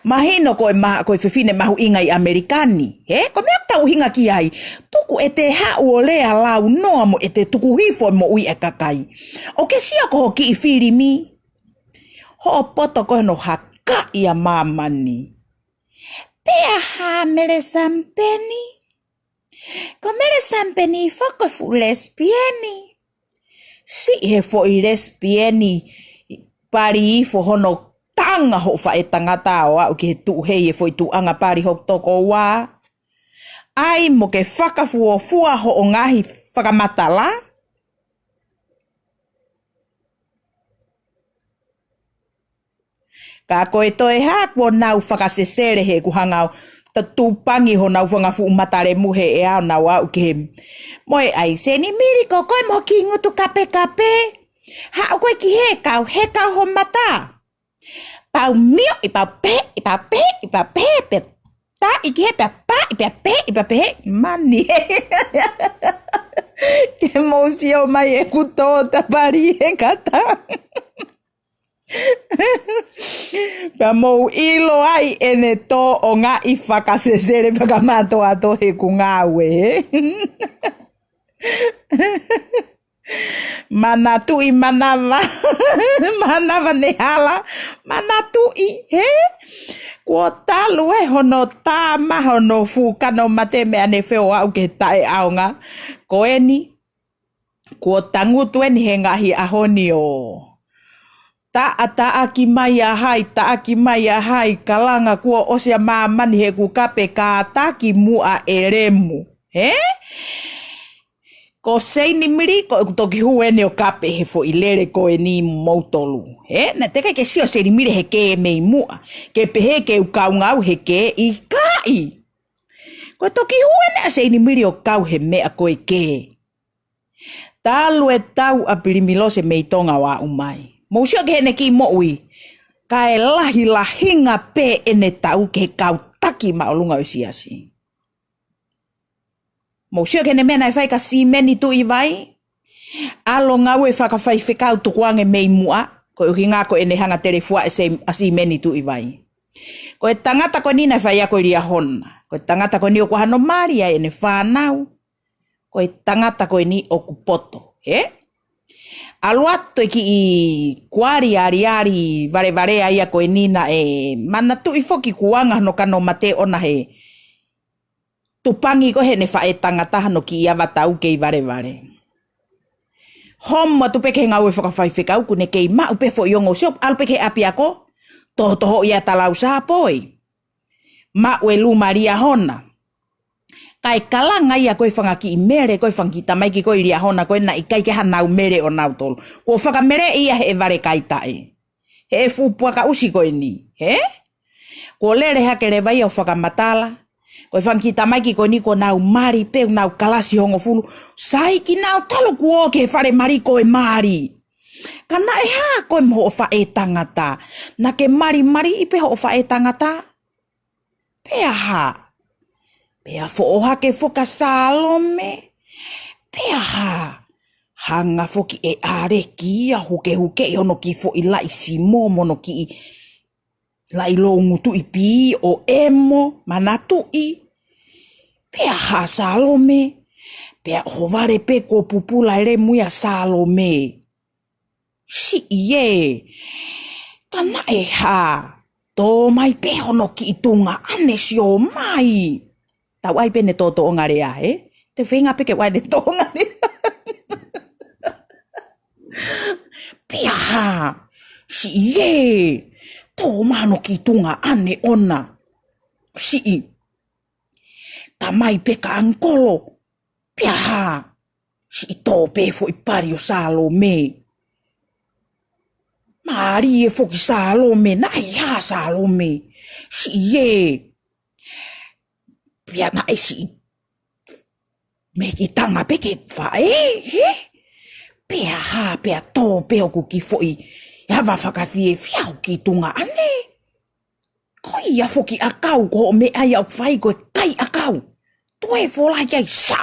Mahino ko e ma-, ko e fefine mahuʻinga ʻi ʻAmelika ni. He, ko e meʻa ʻoku tau hinga ki ai. Tuku ʻete haʻu ʻo lea lau noa mo ʻete tuku hifo e moʻui e kakai. ʻOku ke sio ko hoʻo kiʻi filimi. Hoʻo poto ko hono hakaʻi ʻa māmani. Pea hā Mele Samipeni? Ko Mele Samipeni foki ko e fuʻu lesipieni. Siʻi he foʻi lesipieni pali ifo hono tanga hoʻo faʻē tangata ʻo aʻu ki he tuʻu hei e foʻi tuʻuʻanga pali hoku tokoua. ʻAi mo ke fakafuofua hoʻo ngaahi fakamatala. Ka ko e toe hā kuo nau fakasesele he ʻoku hanga ʻo ta tupangi honau fanga fuʻu mata lemu he ʻea ʻo nau aʻu ki he. Mo e ʻai se ni mili ko koe mo ho kiʻi ngutu kapekape. Haʻu koe ki he kau, he kau ho mata. Pau mio i pau pē, i pau pē, i pau pē, pē. Taʻi ki he pea paʻi pea pē, i pau pē, mani. Ke mou sio mai ʻeku tō ta pali he kata. Pea mou ʻilo ai ʻene tō ʻo ngaahi fakasesele fakamātoato he ʻoku ngāue. Manatuʻi manava, manava ne hala, manatuʻi, he? Kuo talu e hono tā ma hono fukano mate meʻa ne feo aʻu ke taʻeʻaonga. Ko eni, kuo tangutu eni he ngaahi ʻaho ni ʻo taʻataʻaki mai ʻa hai, taʻaki mai ʻa hai, kalanga kuo ʻosi ʻa māmani he ʻoku kape kātaki muʻa e lemu. He? Ko Seinimili, ko ʻeku toki hū eni ʻo kape he foʻi lele ko eni moutolu. He, naʻe teʻeki ke sio Seinimili he kē mei muʻa. Ke pehē ke u kaungā au he kē, ʻikai. Ko e toki hū eni ʻa Seinimili ʻo kau he meʻa ko e kē. Talu e tau ʻa Pilimilose mei Tonga ʻo aʻu mai. Mou sio ki heʻene kiʻi moʻui. Kae lahilahinga pē ʻene tau ke kau taki māʻolunga ʻo e siasi. Mou sio ki heʻene meʻa naʻe fai kia Simeni Tuʻivai. ʻAlu ʻo ngāue fakafaifekau tukuange mei muʻa. Ko e ʻuhinga ko ʻene hanga telefua ʻe Sim-, ʻa Simeni Tuʻivai. Ko e tangata ko eni naʻe fai ako ʻi Liahona. Ko e tangata ko eni ʻoku ʻi ai hano mali ʻa ʻene fānau. Ko e tangata ko eni ʻoku poto. He? ʻAlu atu e kiʻi kuali aliali valevale ʻa ia ko eni naʻe manatuʻi foki kuo anga hono kano mate ʻona he tupangi ko ē heʻene faʻētangata hano kiʻi ava tau kei valevale. Homo atu pē ki he ngāue fakafaifekau kuo ne kei maʻu pē foʻi ongo sio, ʻalu pē ki he ʻapiako, tohotohoʻi ʻa e talausa poi. Maʻu e luma Liahona. Kae kalanga ia ko e fanga kiʻi mele, ko e fanga kiʻi tamaiki ko ē ʻi Liahona, ko e naʻe ʻikai ke hanau mele ʻo nautolu. Kuo fakameleʻi ia he vale kaitaʻi. He fuʻu puaka ʻusi ko eni, he? Kuo lele hake leva ia ʻo fakamatala. Ko e fanga kiʻi tamaiki ko eni kuo nau mali pē, nau kalasi hongofulu. Sai kinautolu kuo ō ki he fale mali ko e mali. Ka naʻe hā koe mo hoʻo faʻētangata? Naʻa ke malimaliʻi pē hoʻo faʻētangata? Pea hā? Pea foʻohake foki ʻa Salome. Pea hā? Hanga foki ʻe ʻAleki ia hukehukeʻi hono kiʻi foʻi laʻi simo mo hono kiʻi laʻi loungutu ʻi pī ʻo ʻemo, manatuʻi. Pea hā Salome? Pea ʻohovale pē kuo pupula e lemu ia Salome. Siʻi ē. Ka naʻe hā? Tō mai pē hono kiʻi tuongaʻane sio mai. Tau ʻai pē ʻene tōtōʻonga lea, he? Te u feinga pē ke u ʻai ʻene tōʻonga lea. Pea hā? Siʻi ē. Tō mai hono kiʻi tuongaʻane ʻona. Siʻi. Tā mai pē kia ʻAngikolo. Pea hā? Siʻi tō pē foʻi pali ʻo Salome. Mālie foki Salome, naʻe hā Salome? Siʻi ē. Pea naʻe siʻi mekitanga pē ke faʻē, he? Pea hā, pea tō pē hoku kiʻi foʻi ava fakafiefia hoku kiʻi tuongaʻane. Ko ia foki ʻakau, ko hoʻo meʻa ia ʻoku fai ko e kai ʻakau. Toe folahi ai sa.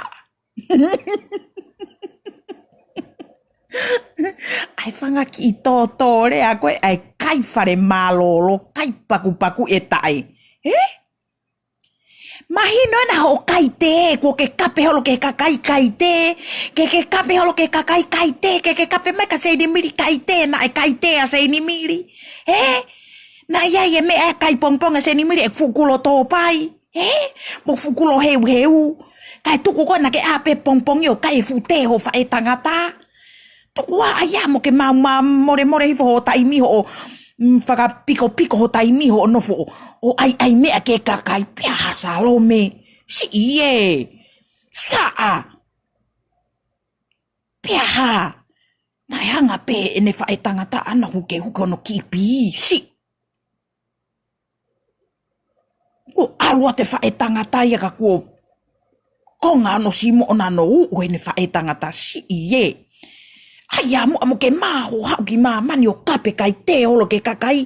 ʻAi fanga kiʻi tōtō lea ko ē, ʻai kai fale mālōlō, kai pakupaku e taʻe. He? Mahino ena hoʻo kai tē, kuo ke kape holo ki he kakai kai tē, ke ke kape holo ki he kakai kai tē, ke ke kape mai kia Seinimili kai tē, naʻe kai tē ʻa Seinimili. He? Naʻe ʻi ai e meʻa e kai pongipongi ʻa Seinimili ʻeku fuʻu kulo tōpai. He? Mo fuʻu kulo heuheu. Kae tuku koe naʻa ke ʻā pē pongipongi ʻo kai e fuʻu tē hoʻo faʻētangata. Tuku ā ʻa ia mo ke maumau molemole hifo hoʻo taimi hoʻo, mm, fakapikopiko hoʻo taimi hoʻo nofo ʻo, ʻo ʻaiʻai meʻa ki he kakai pea hā Salome. Siʻi ē. Saʻa. Pea hā? Naʻe hanga pē ʻene faʻētangata ʻana hukehuke hono kiʻi pī, siʻi. Kuo ʻalu atu e faʻētangata ia ka kuo konga hono simo ʻona hono uʻu heʻene faʻētangata, siʻi ē. ʻAi ā muʻa mo ke mā hoʻo haʻu ki māmani ʻo kape kai tē holo ki he kakai,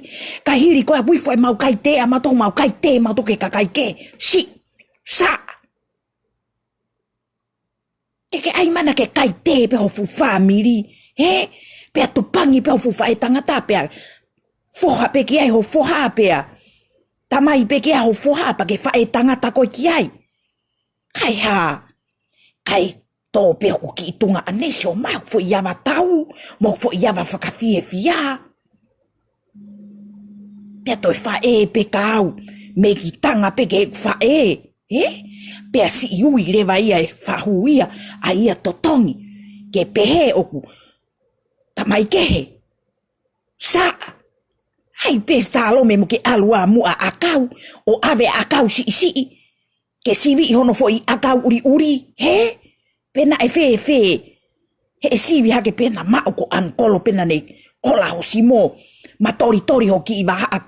kae hili koe ʻa kuifo e mau kai tē ʻa mautolu, mau kai tē mautolu ki he kakai kē, siʻi. Saʻa. Ke ke ʻai mai naʻa ke kai tē pē ho fuʻu fāmili, he? Pea tupangi pē ho fuʻu faʻētangata, pea foha pē ki ai ho foha, pea tamai pē ki ai ho foha, pea ke faʻētangata koe ki ai. Kae hā? Kae tō pē hoku kiʻi tuongaʻane sio mai, hoku foʻi ava tau, mo hoku foʻi ava fakafiefia. Pea toe faʻē pē ka au, mekitanga pē ki heʻeku faʻē, ē? Pea siʻi ui leva ia e fahu ia, ʻa ia totongi, ke pehē ʻoku tamai kehe. Saʻa, ʻai pē Salome mo ke ʻalu ā muʻa ʻakau, ʻo ʻave ʻakau siʻisiʻi, ke siviʻi hono foʻi ʻakau ʻuliʻuli, he? Pe naʻe fēfē, heʻe sivi hake pe naʻe maʻu ko ʻangikolo pe naʻa ne ola ho simo, matolitoli ho kiʻi vahaʻa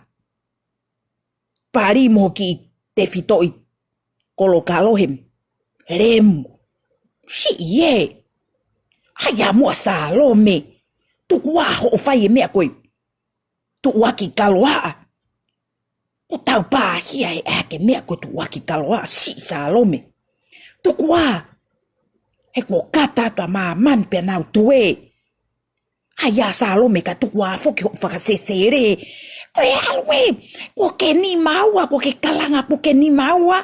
pali mo ho kiʻi tefitoʻi kolokalo he lemu. Siʻi ē. ʻAi ā muʻa Salome. Tuku ā hoʻo fai e meʻa ko e tuʻuaki kaloaʻa. ʻO tau pāhia he ʻai hake meʻa ko e tuʻuaki kaloaʻa, siʻi Salome. Tuku ā. He kuo kata atu ʻa māmani pea nau tuē. ʻAi ā Salome ka tuku ā foki hoʻo fakasesele. Ko e ʻalu ē, kuo ke nima ua, kuo ke kalanga kuo ke nima ua.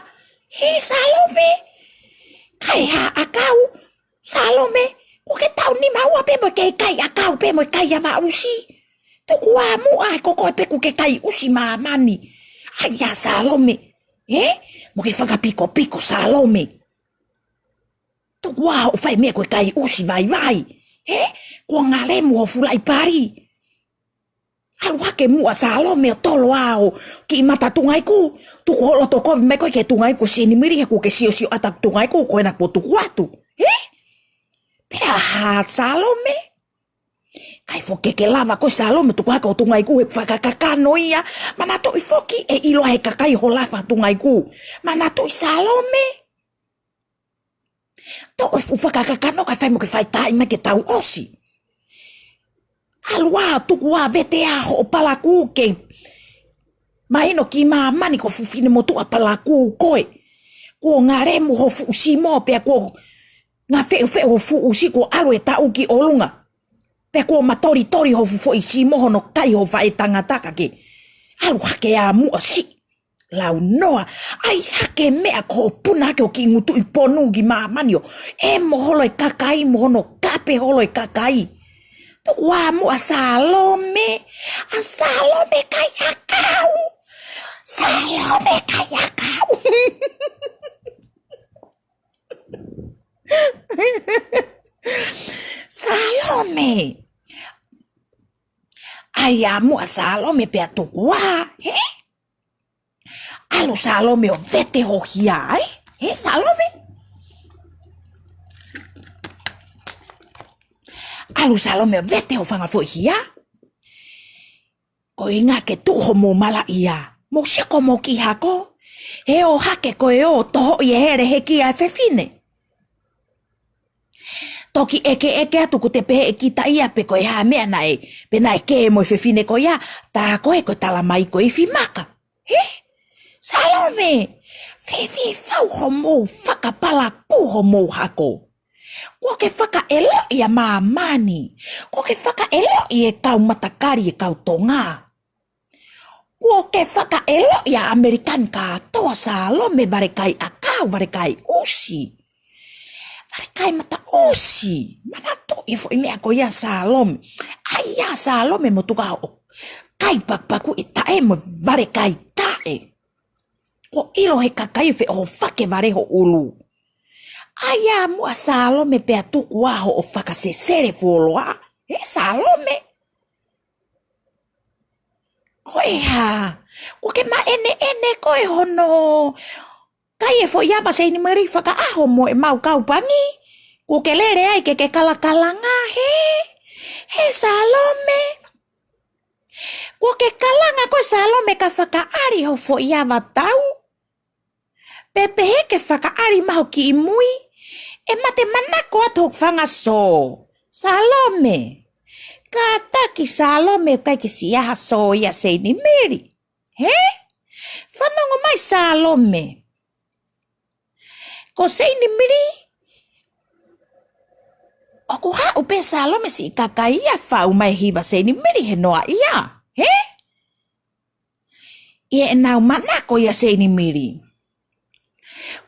Hē Salome. Kae hā ʻakau. Salome, kuo ke taʻu nima ua pē mo e kei kai ʻakau pē mo e kai ava ʻusi. Tuku ā muʻa he ko koe pē kuo ke kai ʻusi māmani. ʻAi ā Salome. Ē? Mo ke fakapikopiko Salome. Tuku ā hoʻo fai meʻa ko e kai ʻusi vaivai. Ē? Kuo ngalemu ho fulaʻi pali. ʻAlu hake muʻa Salome ʻo tolo ā ho kiʻi mata tungaiku. Tuku ho loto kovi mai ko ē ki he tungaiku Seinimili he kuo ke siosio ʻata tungaiku ko ena kuo tuku atu. Ē? Pea hā Salome. Kae foki ke lava ko ē Salome tuku hake ho tungaiku he fakakakano ia. Manatuʻi foki ʻe ʻilo he kakai ho lafa tungaiku. Manatuʻi Salome. Toʻo e fuʻu fakakakano kae fai mo ke fai taʻi mai ke tau ʻosi. ʻAlu ā tuku ā vete ā hoʻo palaku ke mahino ki māmani ko e fuʻu finemotuʻa palaku koe. Kuo ngalemu ho fuʻu simo pea kuo ngafeufeu ho fuʻu ʻusi kuo ʻalu e taʻu ki ʻolunga. Pea kuo matolitoli ho fuʻu foʻi simo hono kai ho faʻētangata ka ke ʻalu hake ā muʻa siʻi launoa. ʻAi hake meʻa ko hoʻo puna hake ho kiʻi ngutuʻi ponu ki māmani ʻo ʻemo holo e kakai mo hono kape holo e kakai. Tuku ā muʻa Salome. ʻA Salome kai ʻakau. Salome kai ʻakau. Salome. ʻAi ā muʻa Salome pea tuku ā, hē? ʻAlu Salome ʻo vete ho hia, ē? Hē Salome? ʻAlu Salome ʻo vete ho fanga foʻi hia. Ko e ʻuhinga ke tuʻu homou malaʻia. Mou sio ko homou kiʻi hako. He ō hake ko e ō tohoʻi e hele heki ʻa e fefine. Toki ʻekeʻeke atu kuo te pehē ʻe kita ia pe ko e hā meʻa naʻe, pe naʻe kē mo e fefine ko ia, tā ko ē ko e tala mai ko e ifi maka. Hē? Salome, fēfē fau homou fakapalaku homou hako. Kuo ke fakaʻeloʻi ʻa māmani. Kuo ke fakaʻeloʻi e kau matakali e kau Tonga. Kuo ke fakaʻeloʻi ʻa ʻAmelika ni kātoa Salome vale kai ʻakau, vale kai ʻusi. Vale kai mata ʻusi. Manatuʻi e foʻi meʻa ko ia Salome. ʻAi ā Salome mo tuku ā hoʻo kai pakupaku ʻi taʻe mo vale kai taʻe. Kuo ʻilo he kakai feʻohofake vale ho ʻulu. ʻAi ā muʻa Salome pea tuku ā hoʻo fakasesele fuoloa. Hē Salome. Ko e hā? Kuo ke maʻeneʻene ko e hono kai e foʻi ava Seinimili fakaʻaho mo e mau kaupangi. Kuo ke lele ai ke ke kalakalanga hē. Hē Salome. Kuo ke kalanga ko Salome ka fakaʻali ho foʻi ava tau. Pe pehē ke fakaʻali mai ho kiʻi mui, ʻe mate manako atu hoku fanga sō. Salome. Kātaki Salome ʻoku ʻikai ke siʻi ʻi ai ha sō ia Seinimili. Hē? Fanongo mai Salome. Ko Seinimili. ʻOku haʻu pē Salome siʻi kakai ia fau mai hiva Seinimili he noaʻia. Hē? ʻI heʻenau manako ia Seinimili.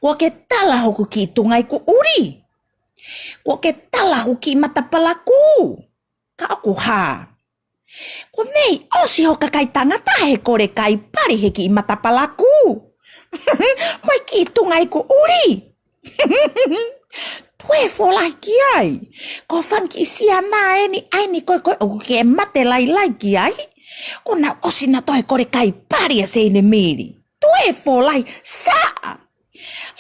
Kuo ke tala hoku kiʻi tungaiku ʻuli. Kuo ke tala hoku kiʻi matapalaku. Ka ʻoku hā? Kuo mei ʻosi ho kakai tangata he kole kai pali he kiʻi matapalaku. Mai kiʻi tungaiku ʻuli. Tuē fōlahi ki ai. Ko fanga kiʻi siana eni ʻaeni ko ē ko ē ʻoku ke mate lailai ki ai. Kuo nau ʻosi nautolu he kole kai pali ʻa Seinimili. Tuē fōlahi saʻa.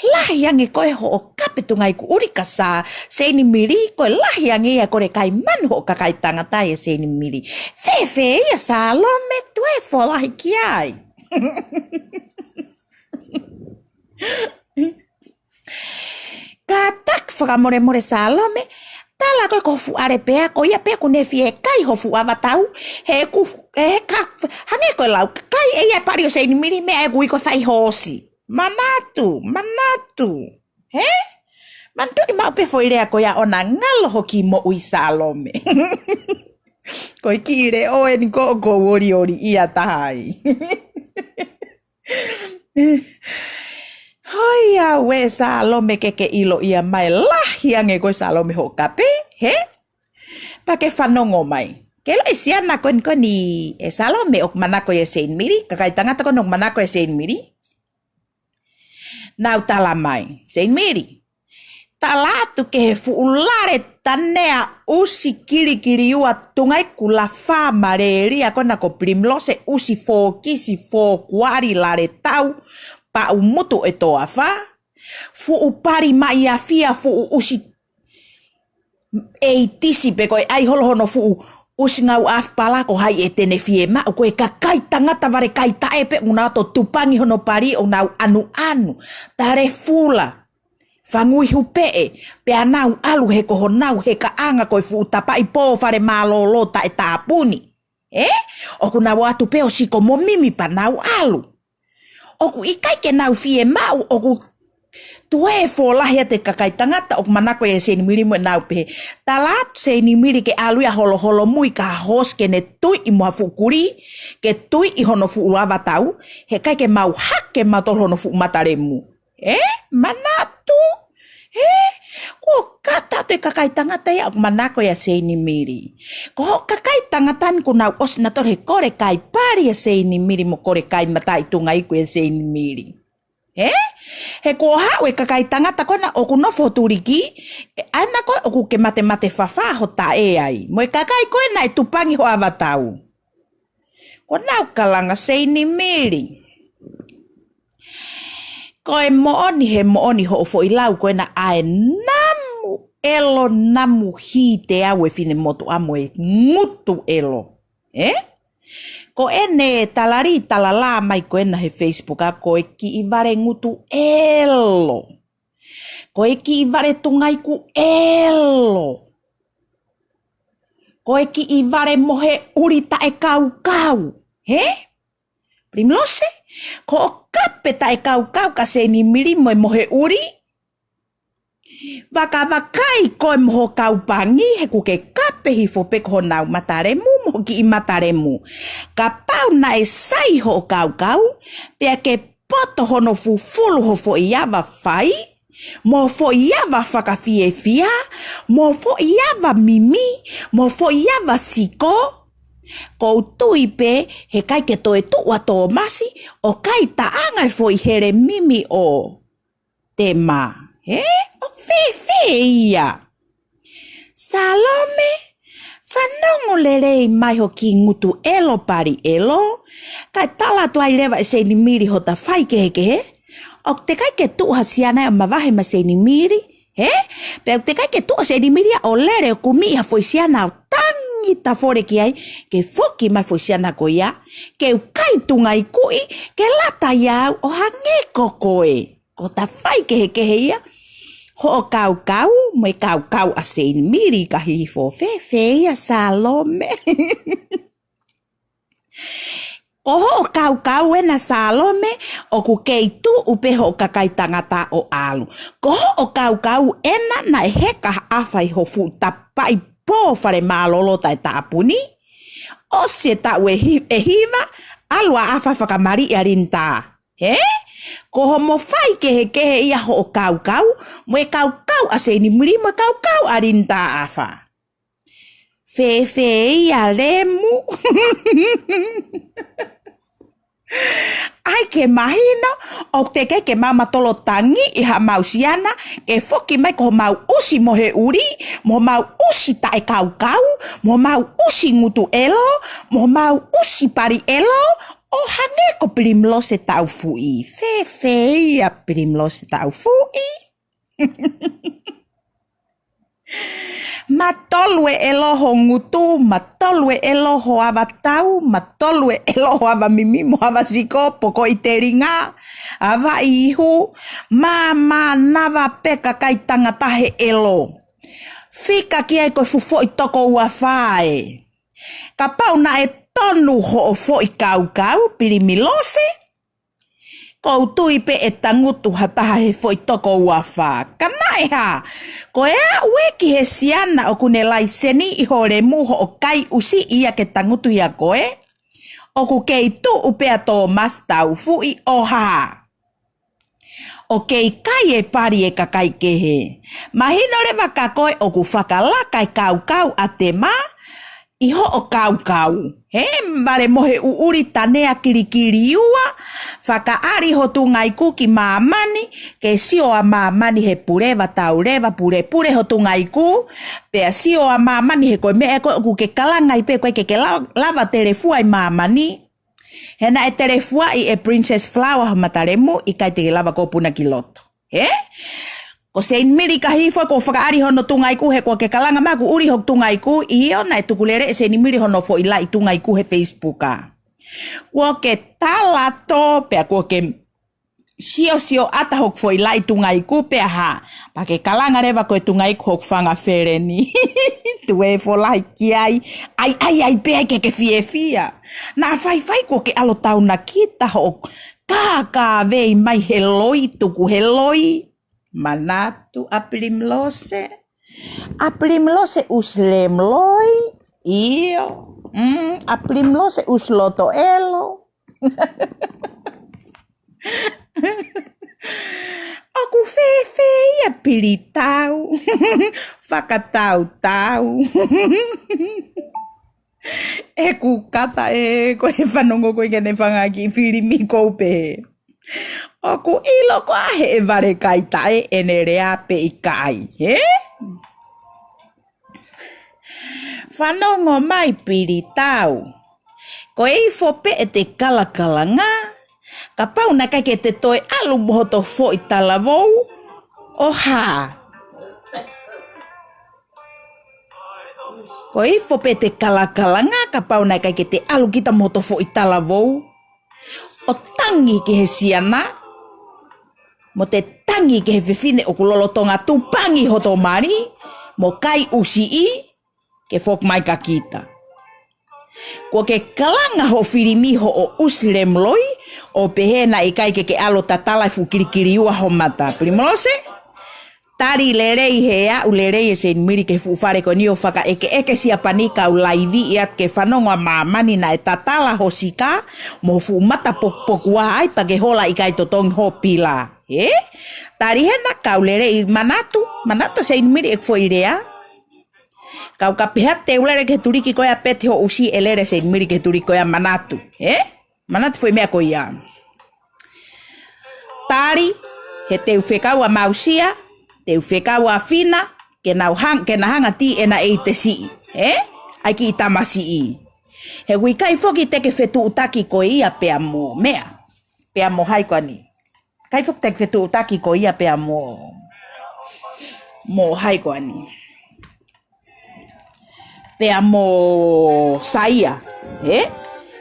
Lahi ange ko e hoʻo kape tungai kuʻuli ka Sa-, Seinimili, ko e lahi ange ia ko e kai manu hoʻo kakai tangata ia Seinimili. Fēfē ia Salome, tuē folahi ki ai. Kātaki fakamolemole Salome, tala ko e ko fuʻu ʻalepea, ko ia pē ʻoku ne fie kai ho fuʻu ava tau, he ku, he ka, hangē ko e lau, kai ʻe ia e pali ʻo Seinimili meʻa ʻoku ui ko e fai hoosi. Manatu, manatu. He? Manatuʻi maʻu pē foʻi lea ko ia ʻoku ngalo ho kiʻi moʻui Salome. Ko e kiʻi leʻo eni ko ʻoku ou olioli ia taha ai. Hoi au ē Salome ke ke ʻilo ia mai lahi ange ko e Salome hoʻo kape, he? Pea ke fanongo mai. Ke ʻilo e siana ko eni ko eni ē Salome ʻoku manako ia Seinimili, kakai tangata ko eni ʻoku manako ia Seinimili. Nau tala mai, Seinimili. Tala atu ki he fuʻu lale tanea ʻusi kilikiliua tungai kulafā mālielia ko ena ko Primrose ʻusi fōkisi fōkuali lale tau paʻu mutu e toafa. Fuʻu pali maʻi afia fuʻu ʻusi ʻeitisi pe ko e ʻai holo hono fuʻu ʻusi ngau afipala ko hai ʻe te ne fie maʻu ko e kakai tangata vale kai taʻe pē ʻoku nau ʻato tupangi hono pali ʻoku nau ʻanuʻanu. Tale fula. Fangui hupeʻe, pea nau ʻalu he ko honau hekaʻanga ko e fuʻu tapaʻi pō fale mālōlō taʻe tāpuni. Ē? ʻOku nau ō atu pē ʻo siko mo mimi pea nau ʻalu. ʻOku ʻikai ke nau fie maʻu, ʻoku tuē folahi atu e kakai tangata, ʻoku manako ia Seinimili mo ʻenau pehē. Tala atu Seinimili ke ʻalu ia holo holomui ki ha hoosi ke ne tuiʻi mo ha fuʻu kulī, ke tuiʻi hono fuʻu ava tau, he ʻikai ke mau hake mautolu hono fuʻu mata lemu. Ē? Manatu? Ē? Kuo kātaki atu e kakai tangata ia ʻoku manako ia Seinimili. Ko hoʻo kakai tangata ni kuo nau ʻosi nautolu he kole kai pali ia Seinimili mo kole kai mataʻi tungai kuo ia Seinimili. Ē? He kuo haʻu e kakai tangata ko ena ʻoku nofo tuliki, ē, ʻa ena ko ē ʻoku ke matemate fafā ho taʻe ai. Mo e kakai ko ena ʻe tupangi ho ava tau. Kuo nau kalanga Seinimili. Ko e moʻoni he moʻoni hoʻo foʻi lau ko ena ʻa e namu ʻelo namu hī te au e finemotuʻa mo e ngutu ʻelo. Ē? Ko ʻene talali talala mai ko ena he Facebook ʻa ko e kiʻi vale ngutu ʻelo. Ko e kiʻi vale tungaiku ʻelo. Ko e kiʻi vale mohe ʻuli taʻe kaukau. He? Primrose? Ko hoʻo kape taʻe kaukau ka Seinimili mo e mohe ʻuli? Vakavakai koe mo ho kau pangi he ʻoku ke kape hifo pē ko honau mata lemu mo ho kiʻi mata lemu. Kapau naʻe sai hoʻo kaukau, pea ke poto hono fufulu ho foʻi ava fai, mo ho foʻi ava fakafiefia, mo ho foʻi ava mimi, mo ho foʻi ava siko. ʻOku ou tui pē he ʻikai ke toe tuʻu ʻa Tōmasi ʻo kai taʻanga e foʻi hele mimi ʻo Tema. Ē? ʻOku fēfē ia? Salome, fanongo lelei mai ho kiʻi ngutu ʻelo pali ʻelo. Kae tala atu ai leva ʻe Seinimili hota faikehekehe. ʻOku teʻeki ai ke tuʻu ha siana ia ʻo mavahe mai Seinimili. Ē? Pea ʻoku teʻeki ai ke tuʻu ʻa Seinimili ia ʻo lele ʻo kumi ha foʻi siana ʻo tangi tafole ki ai. Ke foki mai foʻi siana ko ia. Ke u kai tungaikuʻi. Ke lata ia au ʻo hangē ko koe. Ko hota faikehekehe ia. Hoʻo kaukau, mo e kaukau ʻa Seinimili ka hihifo fēfē ia Salome. Ko hoʻo kaukau ena Salome, ʻoku kei tuʻu pē hoʻo kakai tangata ʻo ʻalu. Ko hoʻo kaukau ena naʻe heka ʻafa ʻi ho fuʻu tapaʻi pō fale mālōlō taʻe tāpuni. ʻOsi e taʻu ʻe hi-, ʻe hiva, ʻalu ʻa ʻAfa fakamaliʻi ʻa Linitā. Ē? Ko homo faikehekehe ia hoʻo kaukau, mo e kaukau ʻa Seinimili mo e kaukau ʻa Linitā ʻAfa. Fēfē ia Lemu? ʻAi ke mahino, ʻoku teʻeki ke mau matolo tangi ʻi haʻamau siana, ke foki mai ko homau ʻusi mohe ʻuli, mo homau ʻusi taʻe kaukau, mo homau ʻusi ngutu ʻelo, mo homau ʻusi pali ʻelo, ʻO hangē ko Pilimilose Taufuʻi. Fēfē ia Pilimilose Taufuʻi? Matolu e ʻelo ho ngutu, matolu e ʻelo ho ava tau, matolu e ʻelo ho ava mimi mo ava siko, poko ʻi telinga, ava ihu, māmānava pē kakai tangata he ʻelo. Fika ki ai ko e fuʻu foʻi toko ua fā ē. Kapau naʻe tonu hoʻo foʻi kaukau, Pilimilose, ʻoku ou tui pē ʻe tangutu ha taha he foʻi toko ua fā. Ka naʻe hā, ko e aʻu ē ki he siana ʻoku ne laiseni ʻi ho lemu hoʻo kai ʻusi ia ke tangutu ia ko ē. ʻOku kei tuʻu pē ʻa Tōmasi Taufuʻi ʻo hā. ʻOku kei kai e pali e kakai kehe. Mahino leva ka ko e ʻoku fakalaka e kaukau ʻa Tema ʻi hoʻo kaukau. He vale mo he ʻuʻuli tanea kilikiliua, fakaʻali ho tungaiku ki māmani, ke sio ʻa māmani he puleva tauleva pulepule ho tungaiku, pea sio ʻa māmani he ko e meʻa ko ē ʻoku ke kalanga ai pē ko e ke ke la-, lava telefua ʻi māmani. He naʻe telefuaʻi ʻe Princess Flower ho mata lemu, ʻikai te ke lava ko puna ki loto. He? Ko Seinimili ka hifo ko fakaʻali hono tungaiku he ko ke kalanga maku ʻuli ho tungaiku, ʻio naʻe tukulele ʻe Seinimili hono foʻi laʻi tungaiku he Facebook ā. Ko ke talato pea ko ke siosio ʻata hoku foʻi laʻi tungaiku pea hā. Pea ke kalanga leva ko e tungaiku hoku fanga feleni. Tuē folahi ki ai. ʻAi, ʻai, ʻai pē ai ke ke fiefia. Naʻa faifai ko ke ʻalu taunakita hoʻo kākāvei mai he loi, tuku he loi. Manatu ʻa Pilimilose. ʻA Pilimilose ʻusi lemu loi. ʻIo. Mm, ʻa Pilimilose ʻusi loto ʻelo. ʻOku fēfē ia Pilitau. Fakatautau. ʻEku kata ē, ko e fanongo ko ē ke ne fanga ki filimi kou pē. ʻOku ʻilo ko ā he ʻe vale kai taʻe ʻene lea pe ʻikai, he? Fanongo mai Pilitau. Ko e ifo pē ʻete kalakalanga, kapau naʻe ʻikai ke te toe ʻalu mo hoto foʻi talavou, ʻo hā. Ko e ifo pē ʻete kalakalanga, kapau naʻe ʻikai ke te ʻalu kita mo hoto foʻi talavou, ʻo tangi ki he siana, mo te tangi ki he fefine ʻoku lolotonga tupangi hoto mali, mo kai ʻusiʻi, ke foki mai kia kita. Kuo ke kalanga hoʻo filimi hoʻo ʻusi lemu loi, ʻo pehē naʻe ʻikai ke ke ʻalu tatala e fuʻu kilikiliua ho mata. Pilimilose? Tali lelei he aʻu lelei ʻe Seinimili ki he fuʻu fale ko eni ʻo fakaʻekeʻeke Siapani kau laiviʻi atu ke fanongo ʻa māmani naʻe tatala ho sika, mo fuʻu mata pok-, pokua ai pea ke hola ʻikai totongi ho pila. He? Tali hena kau lelei Manatu, Manatu Seinimili ʻeku foʻi lea. Kau ka pehē te u lele ki he tuliki ko ia pē te ho ʻusi ʻe lele Seinimili ki he tuliki ko ia Manatu. He? Manatu foʻi meʻa ko ia. Tali, he te u fekau ʻa Mausia, te u fekau ʻa Fina, ke nau hang-, ke na hanga tī ʻena ʻeite siʻi. He? ʻAi kiʻi tamasiʻi. He ʻoku ʻikai foki te ke fetuʻutaki ko ia pea mo meʻa. Pea mo hai ko eni. ʻIkai foki te ke fetuʻutaki ko ia pea mo, mo hai ko eni. Pea mo Saia, he?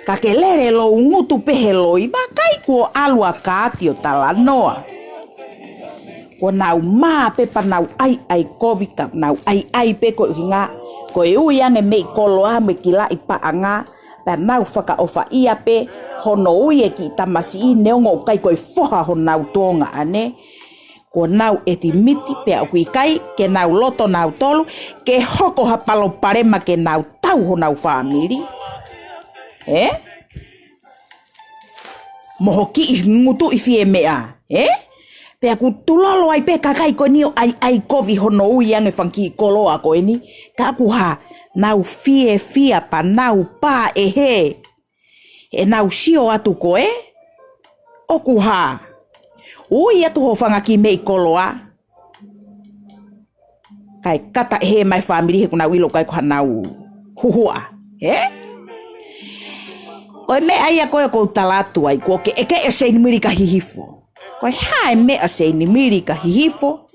Ka ke lele lou ngutu pē he loi, vakai kuo ʻalu ʻa Kaati ʻo talanoa. Kuo nau mā pē pea nau ʻaiʻai kovi ka nau ʻaiʻai pē ko e ʻuhinga, ko e ui ange mei koloa mo e kilaʻi paʻanga, pea nau fakaʻofaʻia pē hono ui e kiʻi tamasiʻi neongo ʻoku ʻikai ko e foha honau tuongaʻane. Kuo nau ʻetimiti pea ʻoku ʻikai ke nau loto nautolu ke hoko ha palopalema ke nau tau honau fāmili. He? Mo ho kiʻi ngutuʻi fie meʻa. He? Pea ʻoku tulolo ai pē kakai ko eni ʻo ʻaiʻai kovi hono ui ange fanga kiʻi koloa ko eni. Ka ʻoku hā, nau fiefia pea nau pā ʻe he. ʻE nau sio atu ko ē, ʻoku hā. Ui atu ho fanga kiʻi meʻi koloa. Kae kata ʻe he mai fāmili he ʻoku nau ʻilo ʻikai ko hanau huhuʻa. He? Ko e meʻa ia ko ē ʻoku ou tala atu ai, kuo ke ʻeke ʻa Seinimili ka Hihifo. Ko e hā e meʻa Seinimili ka Hihifo?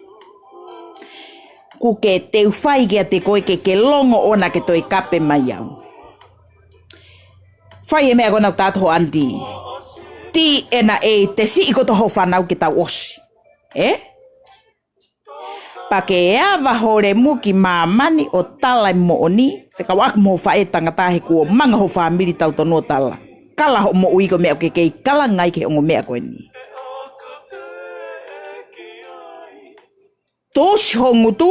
Kuo ke teu fai kiate koe ke ke longo ʻoua naʻa ke toe kape mai au. Fai e meʻa ko ena ʻoku tala atu ho aunty. Tī ena ʻe te siʻi kotoa hoʻo fānau ke tau ʻosi. Ē? Pea ke ava ho lemu ki māmani ʻo tala e moʻoni, fekauʻaki mo ho faʻētangata he kuo manga ho fāmili tau tonu ʻo tala. Kala hoʻo moʻui ko e meʻa ʻoku ke kei kalanga ai ki he ongo meʻa ko eni. Tuʻusi ho ngutu,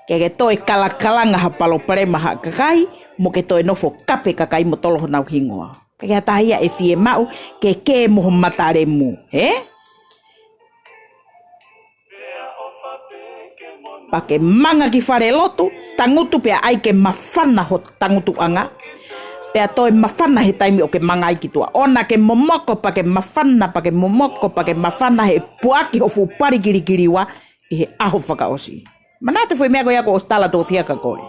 ke ke toe kalakalanga ha palopalema ha kakai, mo ke toe nofo kape kakai mo tolo honau hingoa. Pea ke ha taha ia ʻe fiemaʻu, ke kē mo ho mata lemu, ē? Pea ke manga ki fale lotu, tangutu pea ʻai ke mafana ho tangutuʻanga. Pea toe mafana he taimi ʻoku ke manga ai ki tuʻa. ʻOua naʻa ke momoko pea ke mafana, pea ke momoko pea ke mafana he puaki ho fuʻu pali kilikiliua ʻi he ʻaho fakaʻosi. Manatu e foʻi meʻa ko ia kuo ʻosi tala tofiʻa kia koe.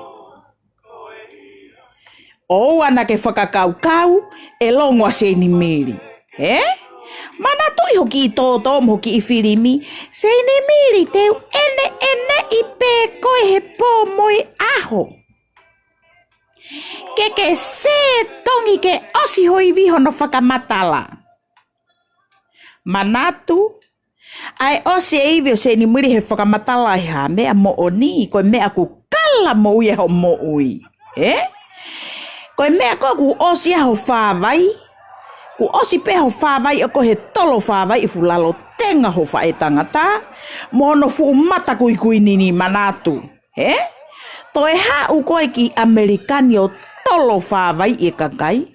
ʻOua naʻa ke fakakaukau ʻe longo ʻa Seinimili. Ē? Manatuʻi ho kiʻi tōtō mo ho kiʻi filimi. Seinimili, te u ʻeneʻeneʻi pē koe he pō mo e ʻaho. Ke ke sētongi ke ʻosi ho ivi hono fakamatala. Manatu, ʻa e ʻosi e ivi ʻo Seinimili he fakamatala ʻi ha meʻa moʻoni, ko e meʻa ʻoku kala moʻui ai hoʻo moʻui. Ē? Ko e meʻa ko ē kuo ʻosi ai ho fāvai, kuo ʻosi pē ho fāvai ʻo ko e tolo fāvai ʻi he fuʻu lalo tenga ho faʻētangata, mo hono fuʻu mata kuikui nini manatu. Ē? Toe haʻu koe ki ʻAmelika ni ʻo tolo fāvai e kakai.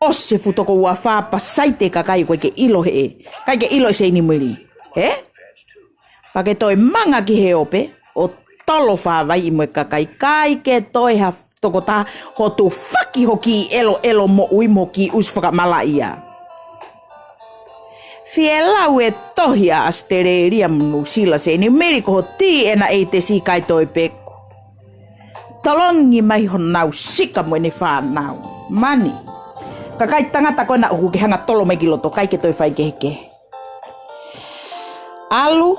ʻOsi e fuʻu toko ua fā pasaite kakai ʻoku ʻikai ke ʻilo he ʻe. ʻIkai ke ʻilo ʻe Seinimili. Ē? Pea ke toe manga ki he ope, ʻo tolo fāvai ʻi mo e kakai ʻikai ke toe ha tokotaha ʻoku tufaki ho kiʻi ʻeloʻelo moʻui mo ho kiʻi ʻusi fakamalaʻia. Fie lau e tohi ʻa ʻAositelēlia mo Nuʻusila Seinimili ko ho tī ena ʻe te siʻi kai toe peku. Tolongi mai honau sika mo ʻene fānau. Mani. Kakai tangata ko ena ʻoku ke hanga tolo mai ki loto ʻikai ke toe fai kehekehe. ʻAlu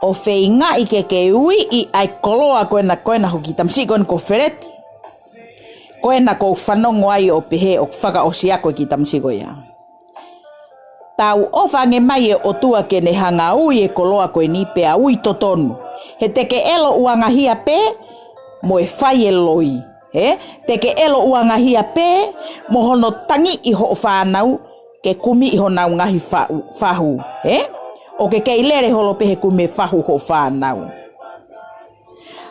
ʻo feingaʻi ke ke uiʻi ʻa e koloa ko ena, ko ena ho kiʻi tamasiʻi ko ena ko Feleti. Ko ena ʻoku ou fanongo ai ʻo pehē ʻoku fakaʻosi ako e kiʻi tamasiʻi ko ia. Tau ʻofa ange mai e ʻOtua ke ne hanga ui e koloa ko eni pea ui totonu. He te ke ʻelo uangahia pē mo e fai e loi. Ē? Te ke ʻelo uangahia pē mo hono tangiʻi hoʻo fānau ke kumi ʻi honau ngaahi faʻu-, fahu. Ē? ʻOku ke kei lele holo pē he kumi e fahu hoʻo fānau.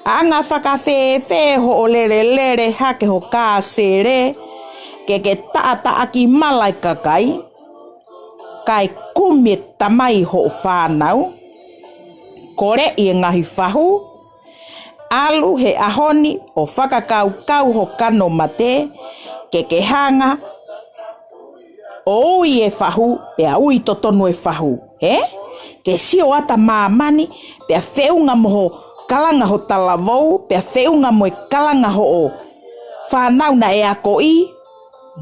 Anga fakafēfē hoʻo lelelele hake ho kāsele, ke ke taʻataʻaki mala e kakai, kae kumi e tamai hoʻo fānau, koleʻi e ngaahi fahu, ʻalu he ʻaho ni ʻo fakakaukau ho kano mate, ke ke hanga ʻo ui e fahu, pea ui totonu e fahu. Ē? Ke sio atu māmani, pea feʻunga mo ho kalanga ho talavou, pea feʻunga mo e kalanga hoʻo fānau naʻe akoʻi,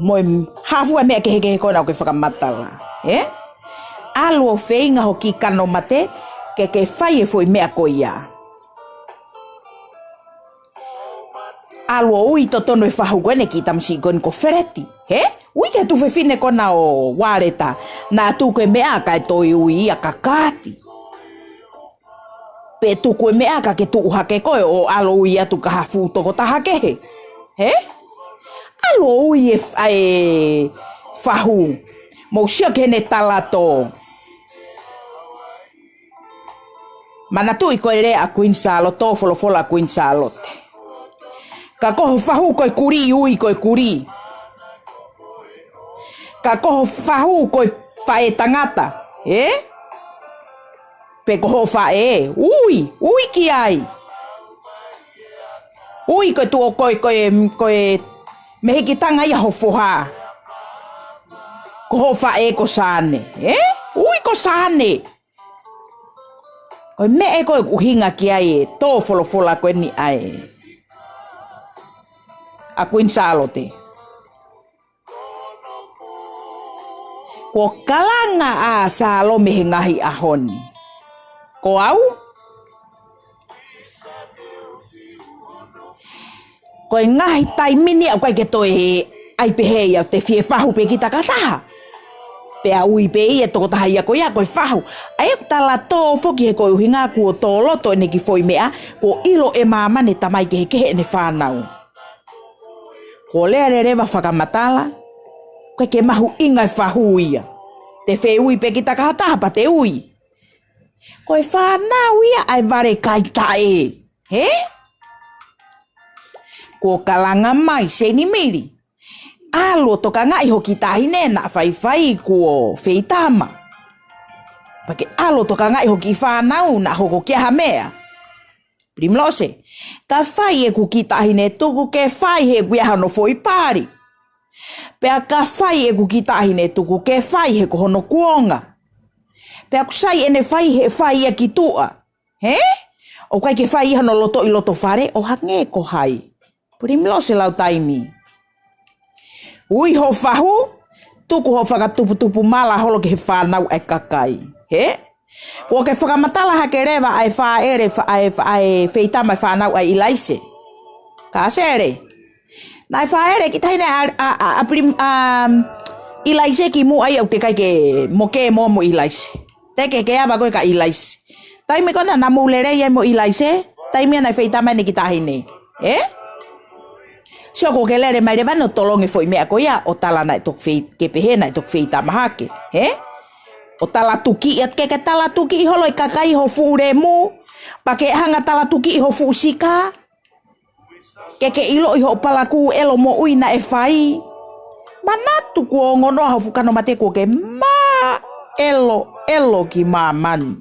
mo e hā fua e meʻa kehekehe ko ena ʻoku ke fakamatala. Ē? ʻAlu ʻo feinga ho kiʻi kano mate, ke ke fai e foʻi meʻa ko ia. ʻAlu ʻo ui totonu e fahu ko ena e kiʻi tamasiʻi ko ena ko Feleti. Ē? Ui ki he tuofefine ko ena ʻo Ualeta. Naʻa tuku e meʻa kae toe ui ia ka kāti. Pe tuku e meʻa ka ke tuʻu hake koe ʻo ʻalu ʻo ui atu ki ha fuʻu tokotaha kehe. Ē? ʻAlu ʻo ui e f-, ʻa e fahu. Mou sio ki heʻene tala tō. Manatuʻi ko e lea ʻa Kuini Sālote, tō folofola ʻa Kuini Sālote. Ka ko ho fahu ko e kulī, ui ko e kulī. Ka ko ho fahu ko e faʻētangata, ē? Pe ko hoʻo faʻē, ui, ui ki ai. Ui ko e tuʻo ko e, ko e, ko e mehikitanga ia ho foha. Ko hoʻo faʻē ko Sane, ē? Ui ko Sane. Ko e meʻa ē ko e ʻuhinga ki ai e tō folofola ko eni ʻa e, ʻa Kuini Sālote. Kuo kalanga ʻa Salome he ngaahi ʻaho ni. Ko au? Ko e ngaahi taimi ni ʻoku ʻikai ke toe ʻai pehē ia ʻoku te fie fahu pē kita ka taha. Pea ui pē ia tokotaha ia ko ia ko e fahu. ʻA ia ʻoku tala tō foki he ko e ʻuhinga kuo tō loto ʻene kiʻi foʻi meʻa, kuo ʻilo ʻe māmani ʻe tamai kehekehe ʻene fānau. Kuo lele leva fakamatala, ʻoku ʻikai ke mahuʻinga e fahu ia. Te fie ui pē kita ka taha pea te ui. Ko e fānau ia ʻa e vale kai taʻe. Hē? Kuo kalanga mai Seinimili. ʻAlu ʻo tokangaʻi ho kiʻi taʻahine naʻa faifai kuo feitama. Pea ke ʻalu ʻo tokangaʻi ho kiʻi fānau naʻa hoko ki ha meʻa. Pilimilose. Ka fai ʻeku kiʻi taʻahine tuku ke fai he ʻoku ʻi ai hano foʻi pali. Pea ka fai ʻeku kiʻi taʻahine tuku ke fai he ko hono kuonga. Pea ʻoku sai ʻene fai he fai ia ki tuʻa. Hē? ʻOku ʻikai ke fai ia hono loto ʻi loto fale ʻo hangē ko hai. Pilimilose lau taimi. Ui ho fahu, tuku ho fakatuputupu mala holo ki he fānau ʻa e kakai. Hē? Kuo ke fakamatala hake leva ʻa e fāʻele, fa-, ʻa e fa-, ʻa e feitama ʻa e fānau ʻa ʻIlaise. Ka sele. Naʻe fāʻele kiʻi taʻahine ʻa, ʻa, ʻa, ʻa Pilim-, ʻa, ʻIlaise kimuʻa ia ʻoku te ʻikai ke moke mo mo ʻIlaise. Te ke ke ava koe ka ʻIlaise. Taimi ko ena naʻa mou lelei ai mo ʻIlaise, taimi ia naʻe feitama ʻene kiʻi taʻahine. Ē? Sio kuo ke lele mai leva ʻo tolongi e foʻi meʻa ko ia, ʻo tala naʻe toki fei-, ke pehē naʻe toki feitama hake. Ē? ʻO tala tukiʻi atu ke ke tala tukiʻi holo e kakai ho fuʻu lemu, pea ke hanga tala tukiʻi ho fuʻu sika. Ke ke ʻiloʻi hoʻo palakū ʻelo moʻui naʻe fai. Manatu kuo ongo noa ho fuʻu kano mate kuo ke mā ʻelo, ʻelo ki māmani.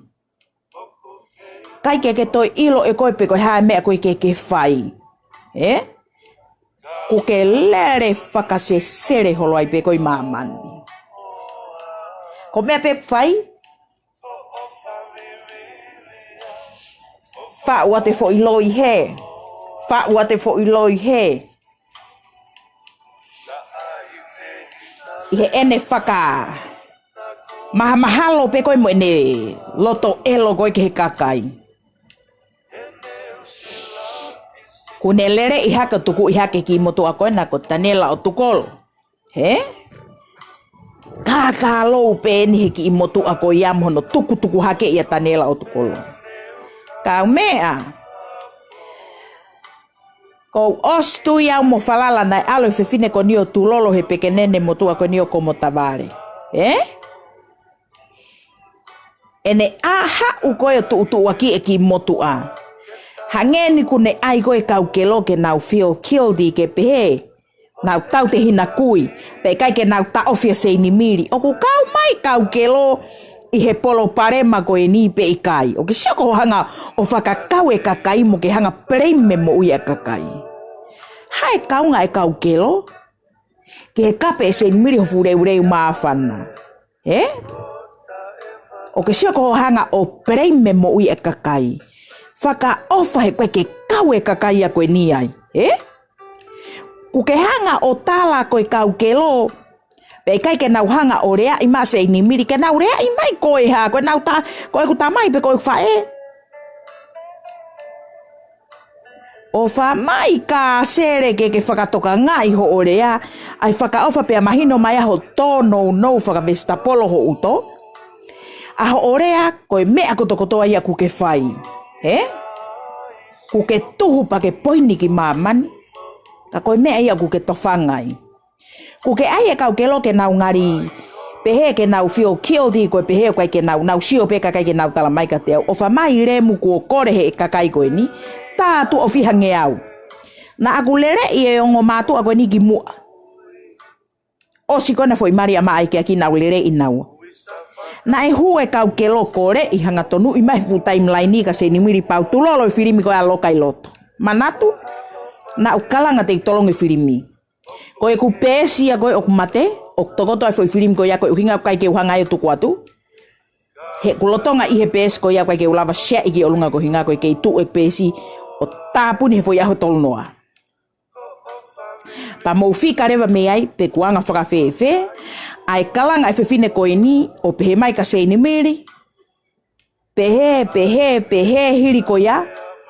ʻIkai ke ke toe ʻilo ʻe koe pe ko e hā e meʻa ko ē ke ke fai. Ē? Kuo ke lele fakasesele holo ai pē koe ʻi māmani. Ko e meʻa pē ʻoku fai. Faʻu atu e foʻi loi hē. Faʻu atu e foʻi loi hē. ʻI heʻene fakamahamahalo pē ko ē mo ʻene loto ʻelo ko ē ki he kakai. Kuo ne lele ʻi hake ʻo tukuʻi hake e kiʻi motuʻa ko ena ko Taniela ʻOtukolo. Hē? Kākā lou pē eni he kiʻi motuʻa ko ia mo hono tukutuku hake ʻia Taniela ʻOtukolo. Kaumeʻa. Kuo u ʻosi tui au mo falala naʻe ʻalu e fefine ko eni ʻo tulolo he pekenene motuʻa ko eni ʻo Komotavale. Ē? ʻEne ʻā haʻu ko ē ʻo tuʻutuʻuaki e kiʻi motuʻa. Hangē ni kuo ne ʻai ko ē e kau kelo ke nau fio guilty ke pehē naʻa nau tautehina kui, pea ʻikai ke nau taʻofi ʻa Seinimili. ʻOku kau mai e kau kelo ʻi he palopalema ko eni pe ʻikai? ʻOku ke sio ko hoʻo hanga ʻo fakakau e kakai mo ke hanga ʻo blame e moʻui ʻa e kakai. Hā e kaunga e kau kelo? Ke kape ʻe Seinimili ho fuʻu leuleu māfana. Ē? ʻOku ke sio ko hoʻo hanga ʻo blame e moʻui ʻa e kakai. Fakaʻofa he ʻoku ʻikai ke kau e kakai ia ko eni ai. Ē? Kuo ke hanga ʻo tala ko e kau kelo, pea ʻikai ke nau hanga ʻo leaʻi mai ʻa Seinimili, ke nau leaʻi mai ko e hā, ko ʻenau ta-, ko ʻeku tamai pe ko ʻeku faʻē. ʻOfa mai Kasele ke ke fakatokangaʻi hoʻo lea, ʻa e fakaʻofa pea mahino mai ʻa hoʻo tōnounou fakavesitapolo ho ʻuto. ʻA hoʻo lea, ko e meʻa kotokotoa ia kuo ke fai. Ē? Kuo ke tuhu pea ke poini ki māmani. Ka ko e meʻa ia kuo ke tofanga ai. Kuo ke ʻai e kau kelo ke nau ngali pehē ke nau fio guilty ko e pehē ʻoku ʻikai ke nau, nau sio pē kakai ke nau tala mai kiate au. ʻOfa mai lemu kuo kole he kakai ko eni. Tā tuʻo fiha ngeau. Naʻa ku lele ʻi he ongo mātuʻa ko eni kimuʻa. ʻOsi ko ena foʻi mali ʻa Maʻaikeaki naʻa ku lele ʻi naua. Naʻe hū e kau kelo kole ʻi hanga tonuʻi mai he fuʻu timeline ka Seinimili pau tulolo e filimi ko ē ʻa Loka ʻi Loto. Manatu, naʻa ku kalanga te u tolongi e filimi. Ko ʻeku peesi ia ko ē ʻoku mate, ʻoku tokoto ai e foʻi filimi ko ia ko e ʻuhinga ʻoku ʻikai ke u hanga ai ʻo tuku atu. He ʻoku lolotonga ʻi he peesi ko ia ʻoku ʻikai ke u lava share ʻi ki ʻolunga ko e ʻuhinga ko e kei tuʻu e peesi ʻo tāpuni he foʻi ʻaho tolu noa. Pea mou fika leva mei ai, pe kuo anga fakafēfē, ʻA e kalanga ʻa e fefine ko eni, ʻo pehē mai kia Seinimili, pehē, pehē, pehē, hili ko ia,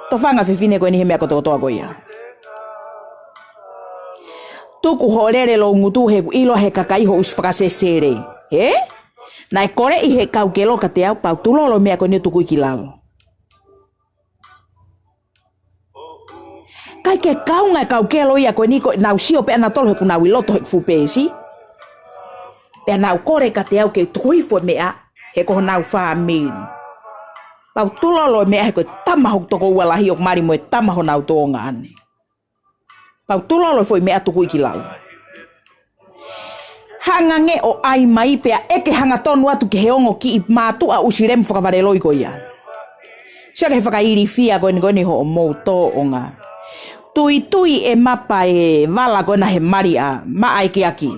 tofanga fefine ko eni he meʻa kotokotoa ko ia. Tuku hoʻo lele loungutu he ʻoku ʻilo he kakai hoʻo ʻusi fakasesele. Ē? Naʻe koleʻi he kau kelo kiate au pea u tulolo meʻa ko eni ʻo tuku ki lalo. ʻIkai ke kaunga e kau kelo ia ko eni ko ʻenau sio pē ʻanautolu he ʻoku nau ʻi loto he fuʻu peesi. Pea nau kole kiate au ke tuku hifo e meʻa he ko honau fāmili. Pea u tulolo e meʻa he ko e tama hoku tokoua lahi ʻoku mali mo e tama honau tuongaʻane. Pea u tulolo e foʻi meʻa tuku ki lalo. Hanga ange ʻo ʻai mai pea ʻeke hangatonu atu ki he ongo kiʻi mātuʻa ʻusi lemu fakavaleloi ko ia. Sio ki he fakailifia ko eni ko eni hoʻomou tōʻonga. Tuitui e mapa e vala ko ena he mali ʻa Maʻa ʻEkiaki.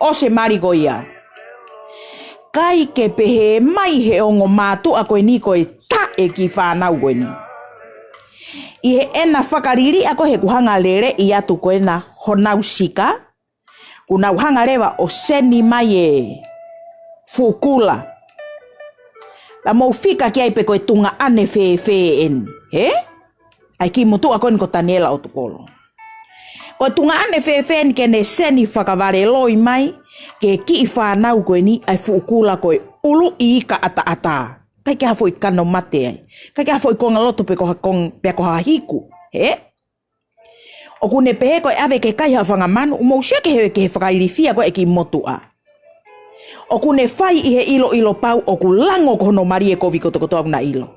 ʻOsi e mali ko ia. ʻIkai ke pehē mai he ongo mātuʻa ko eni ko e taʻe kiʻi fānau ko eni. ʻI heʻena fakaliliʻa ko ē he ʻoku hanga leleʻi atu ko ena honau sika, ʻoku nau hanga leva ʻo seni mai e fuʻu kula. Pea mou fika ki ai pe ko e tuongaʻane fēfē eni, hē? ʻA e kiʻi motuʻa ko eni ko Taniela ʻOtukolo. Ko e tuongaʻane fēfē eni ke ne seni fakavaleloi mai ki he kiʻi fānau ko eni ʻa e fuʻu kula ko e ʻuluʻi ika ʻataʻatā. ʻIkai ke ʻi ai ha foʻi kano mate ai. ʻIkai ke ʻi ai ha foʻi konga loto pe ko ha kong-, pe ko ha hiku, hē? ʻOku ne pehē ko e ʻave ke kai ha fanga manu, mou sio ki he, ki he fakailifia ko ē ʻa e kiʻi motuʻa. ʻOku ne fai ʻi he ʻiloʻilo pau ʻoku lango ko hono mali e kovi kotokotoa ʻoku na ʻilo.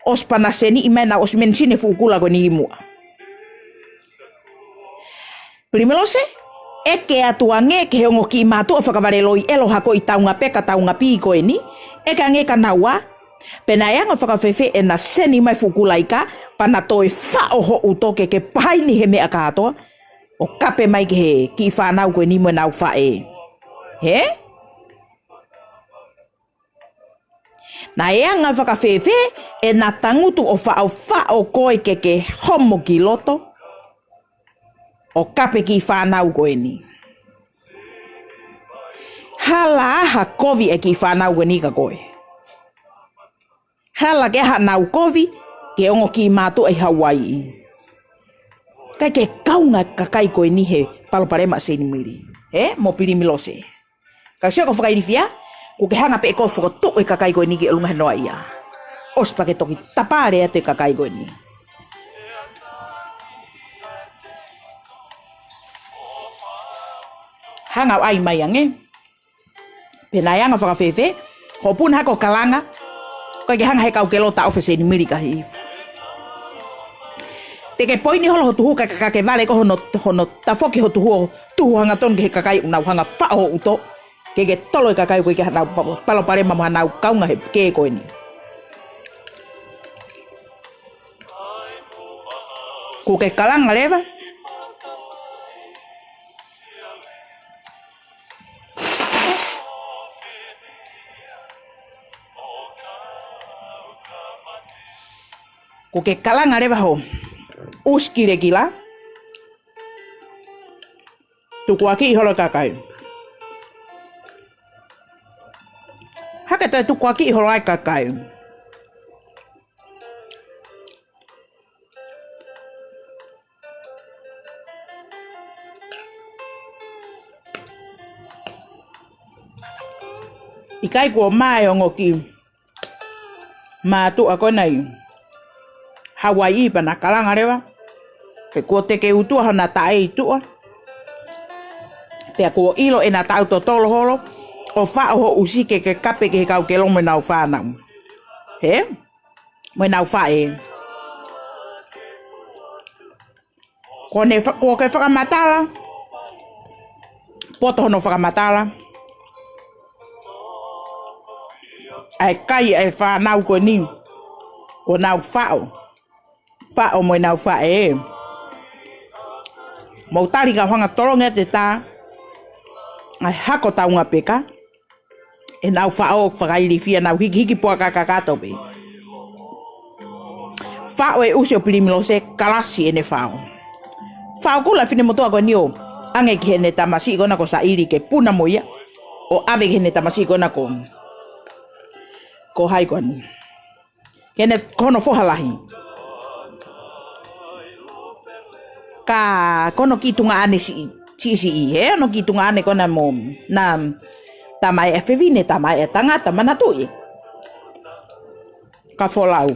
ʻOsi pea na seniʻi mai, na ʻosi menisini e fuʻu kula ko eni ʻi muʻa. Pilimilose, ʻeke atu ange ki he ongo kiʻi mātuʻa fakavaleloi ʻelo ha ko e taunga pē ka taunga pī ko eni, ʻeke ange kia naua, pe naʻe anga fakafēfē ʻena seni mai fuʻu kula ika, pea na toe faʻo hoʻo uto ke ke pahaini he meʻa kātoa, ʻo kape mai ki he kiʻi fānau ko eni mo ʻenau faʻē. Hē? Naʻe anga fakafēfē ʻena tangutu ʻo faʻofaʻo koe ke ke homo ki loto ʻo kape kiʻi fānau ko eni. Hala ʻa ha kovi e kiʻi fānau ko eni kia koe. Hala ke ʻi ai haʻanau kovi ki he ongo kiʻi mātuʻa ʻi Hauaiʻi. ʻIkai ke kaunga e kakai ko eni he palopalema ʻa Seinimili. Hē? Mo Pilimilose. Ka sio ki he fakailifia, ʻoku ke hanga pē ʻe koe ʻo fokotuʻu e kakai ko eni ki ʻolunga he noaʻia. ʻOsi pea ke toki tapale atu e kakai ko eni. Hanga ʻo ʻai mai ange. Pe naʻe anga fakafēfē, hoʻo puna hake ʻo kalanga, ʻikai ke hanga he kau kelo taʻofi ʻa Seinimili ka hifo. Te ke poini holo ho tuhu ka, ka, ka ke vale ko hono, hono tafoki ho tuhu ʻo tuhu hangatonu ki he kakai ʻoku nau hanga faʻo ho uto. Ke ke tolo e kakai ʻoku ʻikai ke ʻi ai haʻanau pa-, palopalema mo haʻanau kaunga he kē ko eni. ʻOku ke kalanga leva. ʻOku ke kalanga leva ho ʻusi kilekila. Tukuakiʻi holo e kakai. Hake toe tukuakiʻi holo ai e kakai. ʻIkai kuo mā e ongo kiʻi mātuʻa ko ena ʻi Hauaiʻi pea na kalanga leva. He kuo tekeutua hona taʻe ʻi tuʻa. Pea kuo ʻilo ʻena taʻu totolo holo ʻo faʻo ho ʻusi ke ke kape ki he kau kelo mo ʻenau fānau. Hē? Mo ʻenau faʻē. Ko ʻene fa-, kuo ke fakamatala, poto hono fakamatala ʻa e kai ʻa e fānau ko eni, kuo nau faʻo, faʻo mo ʻenau faʻē. Mou tali ka hanga tolongi atu e tā, ʻa e hako taunga peka, ʻenau faʻo fakailifia, nau hikihiki puaka kakato pē. Faʻo e ʻusi ʻo Pilimilose, kalasi ʻene faʻo. Faʻo kula e finemotuʻa ko eni ʻo ʻAnge ki heʻene tamasiʻi ko ena ko Saʻili ke puna mo ia. ʻO ʻave ki heʻene tamasiʻi ko ena ko, ko hai ko eni. Ke ne ko hono foha lahi. Ka ko hono kiʻi tuongaʻane siʻi, siʻisiʻi, he? Hono kiʻi tuongaʻane ko ena mo, na, tamaeʻa fefine, tamaeʻa tangata, manatuʻi. Ka folau.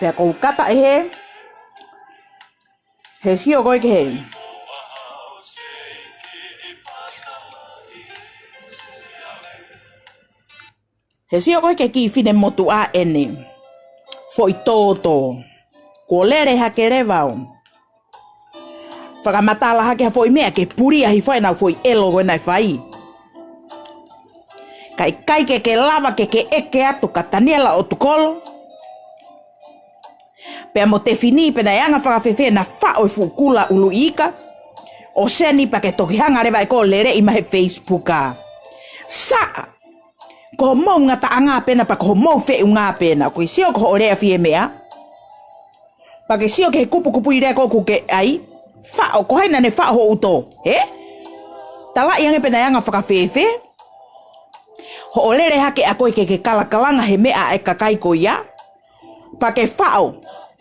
Pea ʻoku ou kata ʻe he, he sio ko ē ki he, he sio ko ē ki he kiʻi finemotuʻa ʻene foʻi tōtō. Kuo lele hake leva ʻo fakamatala hake ha foʻi meʻa ke pulia hifo ʻenau foʻi ʻelo ko ē naʻe fai. Ka ʻikai ke ke lava ke ke ʻeke atu ka Taniela ʻOtukolo. Pea mo Tefini pe naʻe anga fakafēfē ʻena faʻo e fuʻu kula ʻuluʻi ika. ʻO seni pea ke toki hanga leva ʻe koe ʻo leleʻi mai he Facebook ā. Saʻa! Ko homou ngataʻanga pē ena pea ko homou feʻunga pē ena. ʻOku ke sio ko hoʻo lea fie meʻa. Pea ke sio ki he kupukupuʻi lea ko ē ʻoku ke ʻai. Faʻo, ko hai naʻa ne faʻo hoʻo ʻuto, he? Talaʻi ange pe naʻe anga fakafēfē hoʻo lele hake ʻa koe ke ke kalakalanga he meʻa ʻa e kakai ko ia. Pea ke faʻo,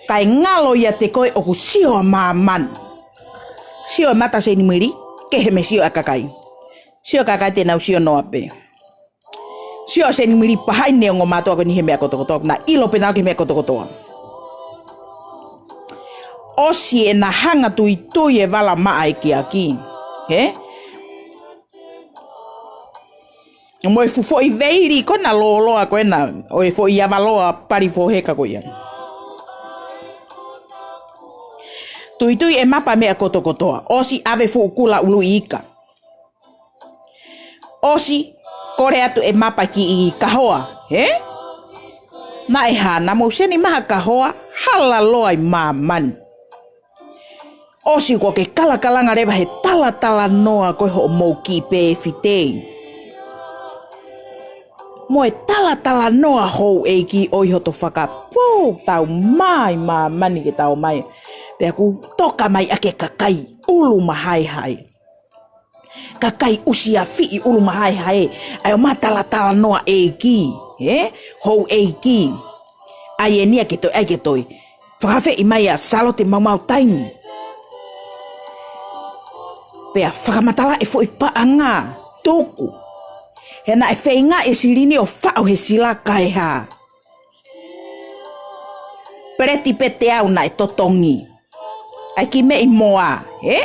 kae ngalo ʻiate koe ʻoku sio ʻa māmani. Sio e mata Senimili, kehe mei he sio ʻa e kakai. Sio e kakai te nau sio noa pē. Sio ʻa Senimili pē ʻene ongo mātuʻa ko eni he meʻa kotokotoa, na ʻilo pē naʻa ki he meʻa kotokotoa. ʻOsi ʻena hanga tuitui e vala maʻa e kiaki. He? Mo e fuʻu foʻi veili ko ena lōloa ko ena, ʻo e foʻi avaloa pali foheka ko ia. Tuitui e mapa meʻa kotokotoa. ʻOsi ʻave fuʻu kula ʻuluʻi ika. ʻOsi kole atu e mapa ki he kahoa, he? Naʻe hā, naʻa mou seni mai ha kahoa, hala loa ʻi māmani. ʻOsi kuo ke kalakalanga leva he talatalanoa ko ē hoʻomou kiʻi pēfitei. Mo e talatalanoa houʻeiki ʻo ʻi hoto fakapō tau mai māmani ke tau mai. Pea ʻoku toka mai ʻa e kakai ʻulu mahaehae. Kakai ʻusiafiʻi ʻulu mahaehae. ʻAi ʻo ma talatalanoa ʻeiki, he? Houʻeiki. ʻAi eni ia ke toe, ʻai ke toe. Fakafeʻi mai ʻa Salote Maumau Taimi. Pea fakamatala e foʻi paʻanga, tuku. He naʻe feinga e silini ʻo faʻo he sila kae hā. Peleti pē teau naʻe totongi. ʻAi ki meʻi moa, he?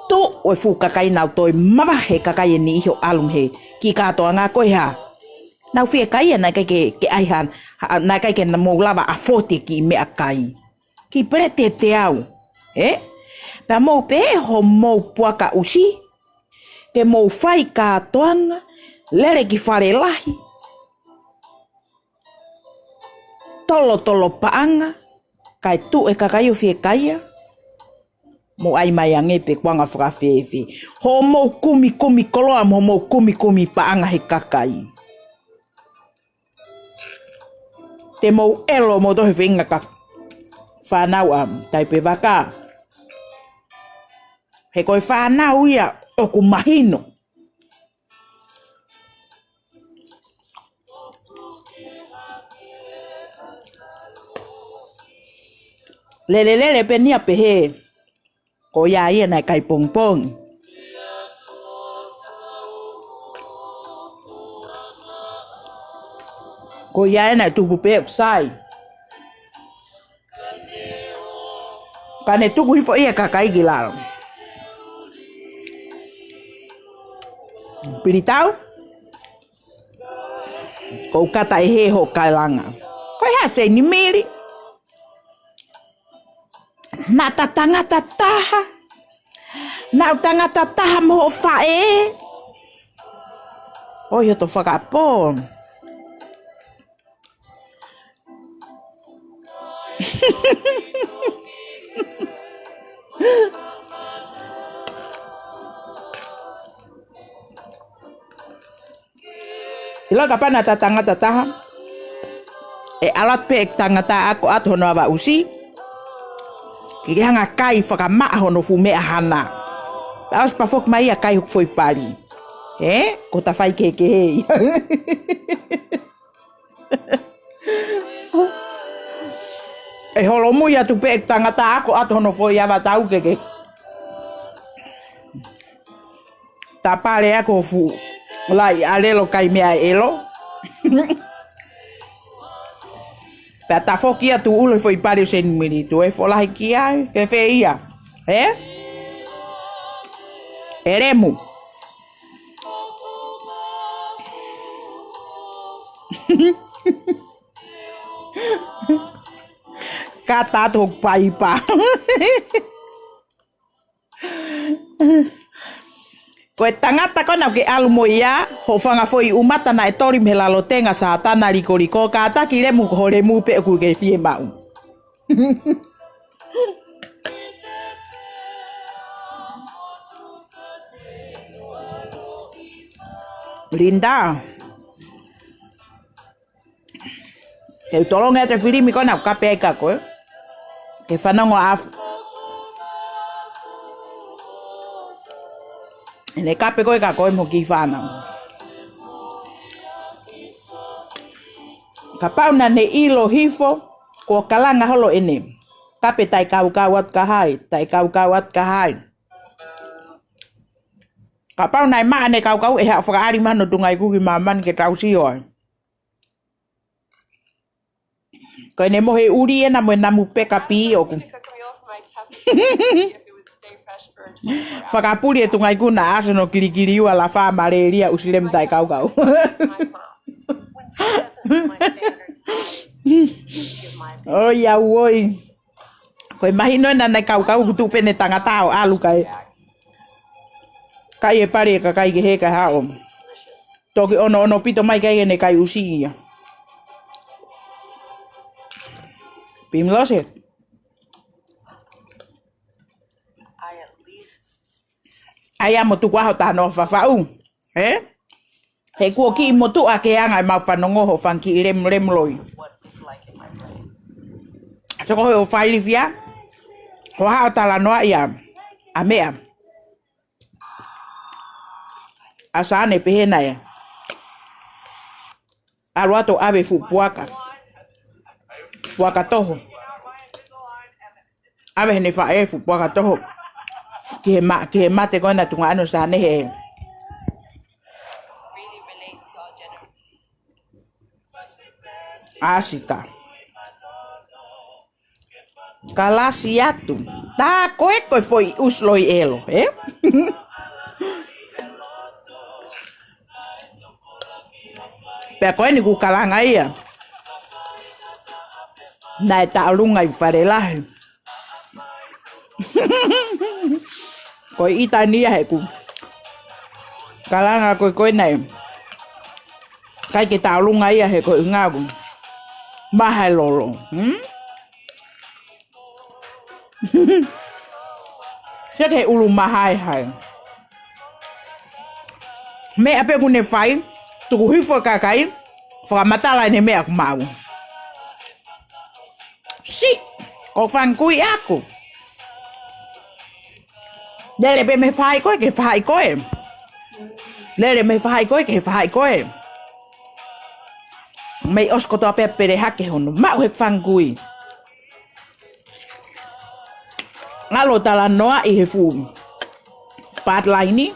Tuʻu e fuʻu kakai nau toe mavahe kakai eni ʻi ho ʻalu mei he kiʻi kātoanga ko ē hā. Nau fiekaia naʻe ʻikai ke, ke ʻai hā, hā, naʻe ʻikai ke nau mou lava ʻa foti ki meʻakai. Ki peleti e teau, he? Pea mou pehē homou puaka ʻusi, ke mou fai kātoanga, lele ki fale lahi. Tolotolo paʻanga, kae tuʻu e kakai ʻo fiekaia. Mou ʻai mai ange pe kuo anga fakafēfē. Hoʻomou kumikumi koloa mo hoʻomou kumikumi paʻanga he kakai. Te mou ʻelo mou tohi feinga ka fānau ʻa Taipevaka. He ko e fānau ia ʻoku mahino. Lelelele pē eni ia pehē. Ko ia ia naʻe kai pongipongi. Ko ia ia naʻe tupu pē ʻoku sai. Ka ne tuku hifo ia e kakai ki lalo. Pilitau. ʻOku ou kata ʻe he hoʻo kailanga. Ko e hā Senimili? Naʻa ta tangata taha. Naʻa ta tangata taha mo hoʻo faʻē. ʻOi hoto fakapō. Laka pana ta tangata taha. ʻE ʻalu atu pē ʻeku tangata ako atu hono ava ʻusi. Ke ke hanga kai fakamaʻa hono fuʻu meʻa hana. Pea ʻosi pea foki mai ia kai hoku foʻi pali. Ē? Ko ta fai kehekehe ia. ʻE holomui atu pē ʻeku tangata ako atu hono foʻi ava tau ke ke. Ta pale ako fuʻu. Lai ʻalelo kai meʻa ʻelo. Pea ta foki atu ʻulu he foʻi pali ʻo Seni Mili tu e folahi ki ai. Fēfē ia. Ē? ʻE lemu. Kata atu hoku paipa. Ko e tangata ko ena ke ʻalu mo ia, hoʻo fanga foʻi ʻumata naʻe toli mei he lalo tenga Sātana likoliko, kātaki lemu ko ho lemu pē ʻoku ke fie maʻu. Linda. Ke u tolongi atu e filimi ko ena ʻoku kape ai ka koe. Ke fanongo afu. ʻEne kape ko ē ka koe mo ki fānau. Kapau naʻa ne ʻilo hifo, kuo kalanga holo ʻene. Kape taʻekaukau atu ka hai, taʻekaukau atu ka hai. Kapau naʻe maʻa ʻene kaukau ʻe haʻu fakaʻali mai hono tunga ʻi kuki māmani ke tau sio ai. Ko ʻene mohe ʻuli ena mo e namu peka pī ʻoku. Fakapuli e tunga ʻi kuna aso no kilikili ua la fa malelia ʻusi lemu taʻekaukau. ʻOi, au ʻoi. Ko e mahino ena naʻe kaukau kutu pē ʻene tangata ʻo ʻalu kai. Kai e pale e kakai kehe ka haʻo. Toki ono ono pito mai kai ʻene kai ʻusi ia. Pimilose. ʻAi ā mo tuku ā ho tano fafaʻu. Ē? He kuo kiʻi motuʻa ke anga ʻemau fanongo hoʻo fanga kiʻi lemulemu loi. Soko hoʻo failifia. Ko haʻo talanoa ia. ʻA meʻa. ʻA Sane pehē naʻe. ʻAlu atu ʻave fuʻu puaka. Puaka toho. ʻAve heʻene faʻē fuʻu puaka toho. Ki he ma-, ki he mate ko ena tunga ʻa Sane he. ʻAsita. Kalasi atu. Tā ko e ko e foʻi ʻusi loi ʻelo, ē? Pea ko eni kuo kalanga ia. Naʻe taʻolunga ʻi fale lahi. Ko e ʻita ni ia heʻeku. Kalanga ko e ko e naʻe. Kai ke taʻolunga ia he ko e ngavu. Maha e lolo. Hmm? Seke he ʻulu mahaehae. Meʻa pē ʻoku ne fai, tuku hifo e kakai, fakamatala ʻene meʻa ʻoku maʻu. Si, ko fanga kui ʻaku. Lele pē mei faʻahi ko ē, ke faʻahi ko ē. Lele mei faʻahi ko ē, ke faʻahi ko ē. Mei ʻosi kotoa pē pele hake hono. Maʻu he fanga kui. Ngalo talanoa ʻi he fuʻu. Part laini.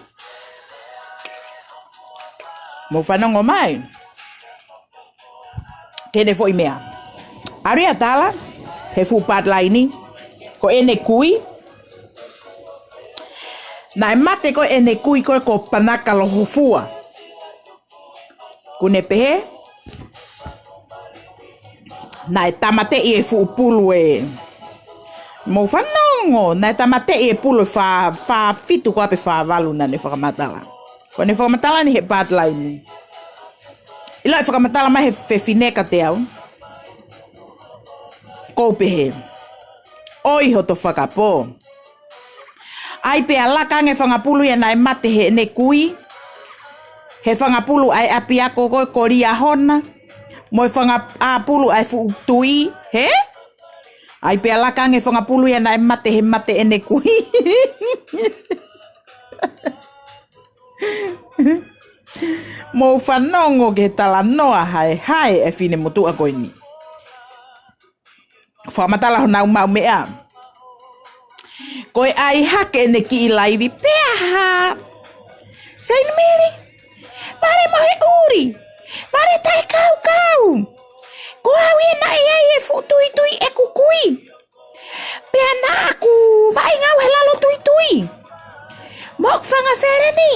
Mou fanongo mai. Ke ne foʻi meʻa. ʻAlu ia tala, he fuʻu part laini. Ko ʻene kui. Naʻe mate ko ʻene kui ko ē ko Panaka Lohofua. Kuo ne pehē. Naʻe tāmateʻi e fuʻu pulu ē. Mou fanongo, naʻe tāmateʻi e pulu ʻe fā, fā fitu ko ē pe fā valu naʻa ne fakamatala. Ko ʻene fakamatala ni he part laini. ʻIlo e fakamatala mai he fefine ka te au. Ko u pehē. ʻOi hoto fakapō. ʻAi pea laka ange fanga pulu ia naʻe mate heʻene kui. He fanga pulu ʻa e ʻapiako ko ē ko Liahona. Mo e fanga ʻāpulu ʻa e fuʻu tui, hē? ʻAi pea laka ange fanga pulu ia naʻe mate he mate ʻene kui. Mou fanongo ki he talanoa haehae ʻa e finemotuʻa ko eni. Fakamatala honau maʻu meʻa. Ko e ʻai hake ʻene kiʻi laivi pea hā. Seinimili, vale mo he ʻuli, vale taʻekaukau. Ko au ia naʻe ʻi ai e fuʻu tuitui ʻeku kui. Pea naʻa ku vaʻinga au he lalo tuitui. Mo hoku fanga feleni.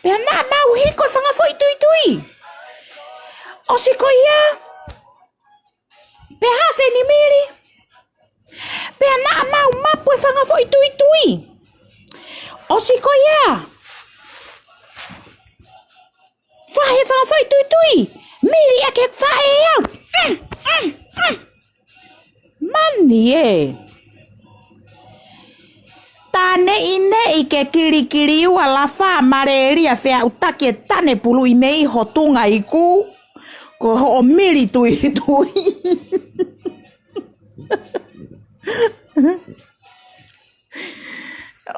Pea naʻa mau hiko e fanga foʻi tuitui. ʻOsi ko ia. Pea hā Seinimili. Pea naʻa mau mapu e fanga foʻi tuitui. ʻOsi ko ia. Fahe fanga foʻi tuitui. Mili ʻa ke faʻe au. Mm, mm, mm. Mani ē. Tā neʻineʻi ke kilikili ua lafa malelia feʻautaki e tane puluʻi mei ho tunga iku. Ko hoʻo mili tuitui.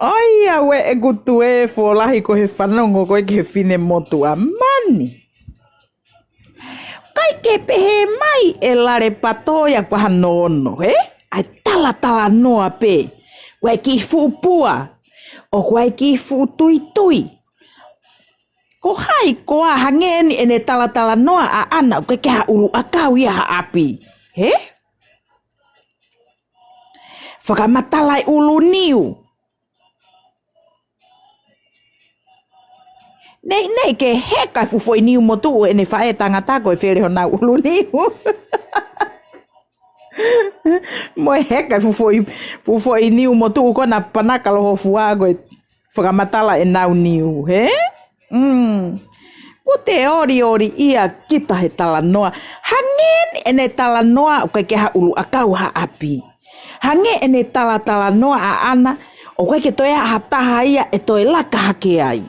ʻOi, ʻauē ʻeku tuē folahi ko he fanongo ko ē ki he finemotuʻa mani. ʻIkai ke pehē mai ʻe Lale Pato ia ko hano ono, hē? ʻAi talatalanoa pē. Ko e kiʻi fuʻu pua. ʻO ko e kiʻi fuʻu tuitui. Ko hai koā hangē ni ʻene talatalanoa ʻaʻana ʻoku ʻikai ke ha ʻulu ʻakau ia ha ʻapi. Hē? Fakamatala e ʻulu niu. Neʻineʻi ke heka e fuʻu foʻi niu motuʻu ʻene faʻē tangata ko e fele honau ʻulu niu. Mo e heka e fuʻu foʻi, fuʻu foʻi niu motuʻu ko ena panaka loho fua ko e fakamatala ʻenau niu, hē? Mm. Kuo te olioli ia kita he talanoa. Hangē ni ʻene talanoa ʻoku ʻikai ke ha ʻulu ʻakau ha ʻapi. Hangē ʻene talatalanoa ʻaʻana ʻoku ʻikai ke toe ʻi ai ha taha ia ʻe toe laka hake ai.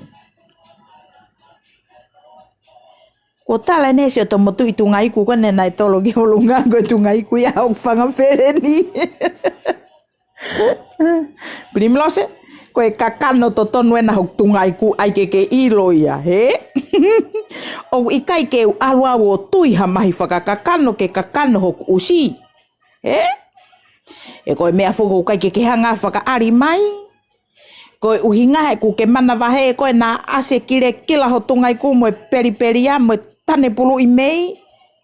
Kuo tala ʻe Nesi ʻo tomotuʻi tunga iku ko ena naʻe tolo ki ʻolunga ko e tunga iku ia ʻoku fanga feleni. Pilimilose, ko e kakano totonu ena hoku tunga iku ʻai ke ke ʻilo ia, hē? ʻOku ʻikai ke u ʻalu au ʻo tui ha mahi fakakakano ke kakano hoku ʻusi. Hē? ʻE ko e meʻa foki ʻoku ʻikai ke ke hanga fakaʻali mai. Ko e ʻuhinga he ʻoku ke manavahē ko ena ʻasi e kilekila ho tunga iku mo e pelipelia mo e tane puluʻi mei.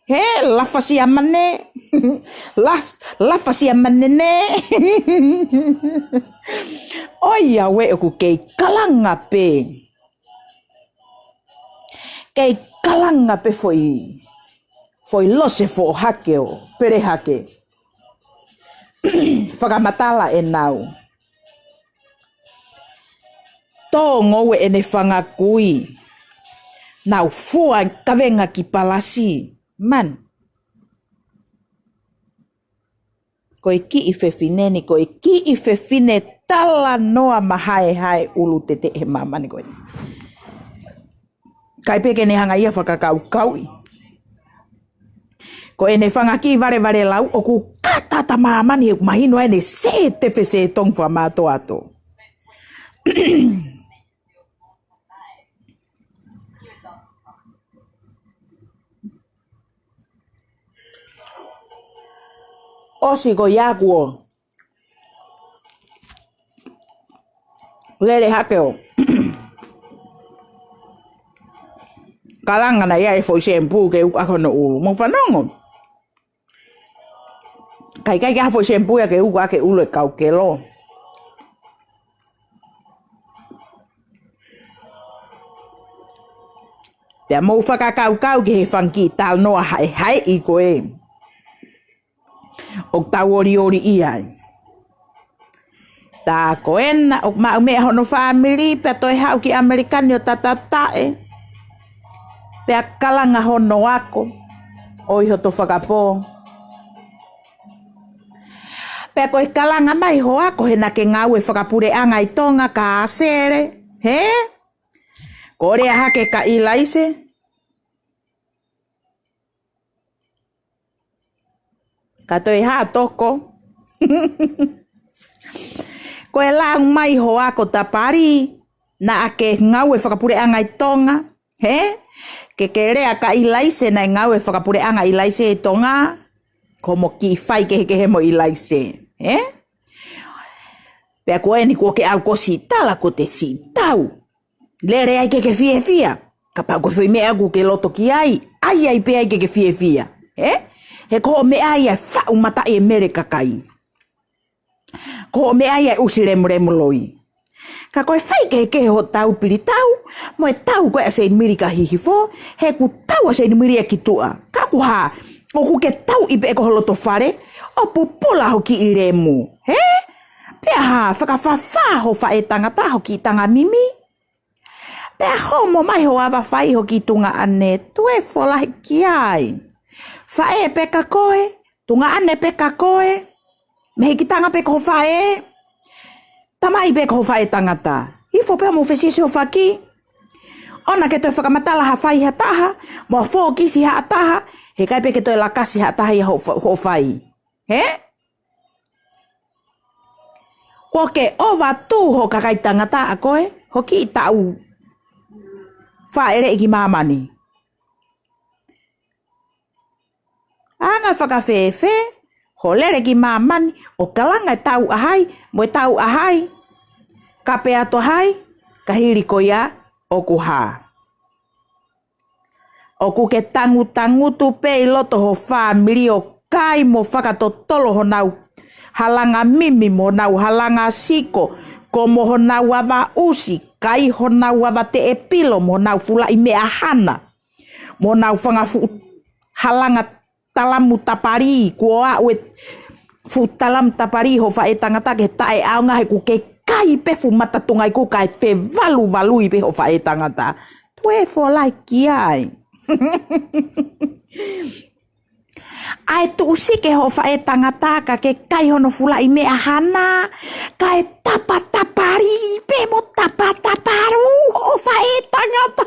Hē, lafa siamane. Las-, lafa siamane ne. ʻOi, ʻauē ʻoku kei kalanga pē. Kei kalanga pē foʻi, foʻi lose foʻohake ʻo pele hake. Fakamatala ʻenau. Tō ngoue ʻene fanga kui. Nau fua kavenga ki palasi. Man. Ko e kiʻi fefine ni, ko e kiʻi fefine talanoa mahaehae ʻulu tete he māmani ko eni. ʻIkai pē ke ne hanga ia fakakaukauʻi. Ko ʻene fanga kiʻi valevale lau ʻoku katata māmani he ʻoku mahino ʻene sētefe sētongi fakamātoato. ʻOsi ko ia kuo lele hake ʻo kalanga naʻe ʻi ai e foʻi sempū ke uka hono ʻulu. Mou fanongo. ʻIkai, ʻikai ke ʻi ai ha foʻi sempū ia ke uka ke ʻulu e kau kelo. Pea mou fakakaukau ki he fanga kiʻi talanoa haehaeʻi ko ē ʻoku tau olioli ai. Tā ko ena ʻoku maʻu meʻa hono fāmili pea toe haʻu ki ʻAmelika ni ʻo tatataʻe. Pea kalanga hono ako ʻo ʻi hoto fakapō. Pea ko e kalanga mai ho ako he naʻa ke ngāue fakapuleʻanga ʻi Tonga ka ʻāsele, hē? Ko e lea hake ka ʻIlaise. Ka toe hā toko. Ko e lau mai ho ako Tapali, naʻa ke ngāue fakapuleʻanga ʻi Tonga, hē? Ke ke lea ka ʻIlaise naʻe ngāue fakapuleʻanga ʻIlaise ʻi Tonga, ko mo kiʻi fai kehekehe mo ʻIlaise, hē? Pea ko eni kuo ke ʻalu ko siʻi tala ko te siʻi tau. Lele ai ke ke fiefia. Kapau ko e foʻi meʻa ʻoku ke loto ki ai, ʻai ai pē ai ke ke fiefia. Ē? He ko hoʻo meʻa ia ʻe faʻu mataʻi e mele kakai. Ko hoʻo meʻa ia ʻe ʻusi lemulemu loi. Ka ko e fai kehekehe ho tau pilitau, mo e tau ko ē ʻa Seinimili ka hihifo, he ʻoku tau ʻa Seinimili ia ki tuʻa. Ka ʻoku hā, ʻoku ke tauʻi pē ʻe ko ho loto fale, ʻo pupula ho kiʻi lemu. Ē? Pea hā, fakafafā ho faʻētangata ho kiʻi tangamimi. Pea homo mai ho ava fai ho kiʻi tuongaʻane, tuefua lahi ki ai. Faʻē pē ka koe, tuongaʻane pē ka koe, mehikitanga pē ko ho faʻē, tamai pē ko ho faʻētangata. Hifo pē mo fesiosiofaki. ʻOua ke toe fakamatala ha fai ha taha, mo fōkisi ha taha, he ʻikai pē ke toe lakasi ha taha ia ho, ho fai. Hē? Kuo ke ʻovatū ho kakai tangata ʻa koe, ho kiʻi tau fāʻeleʻi ki māmani. Anga fakafēfē, ho lele ki māmani, ʻo kalanga e tau ʻa hai, mo e tau ʻa hai, ka pea to hai, ka hili ko ia, ʻoku hā. ʻOku ke tangutangutu pē ʻi loto ho fāmili ʻo kai mo fakatotolo honau halanga mimi mo honau halanga siko, ko mo honau ava ʻusi, kai honau ava teʻepilo mo honau fulaʻi meʻa hana, mo honau fanga fuʻu halanga talamu Tapali, kuo aʻu e fuʻu talamu Tapali ho faʻētangata ke taʻeʻaonga he ʻoku ke kai pē fuʻu mata tungai kuka ʻe fevaluvalui pē ho faʻētangata. Tuefua lahi ki ai. ʻAi tuʻusi ke ho faʻētangata ka ke kai hono fulaʻi meʻa hana, kae tapatapali pē mo tapatapalu ho faʻētangata.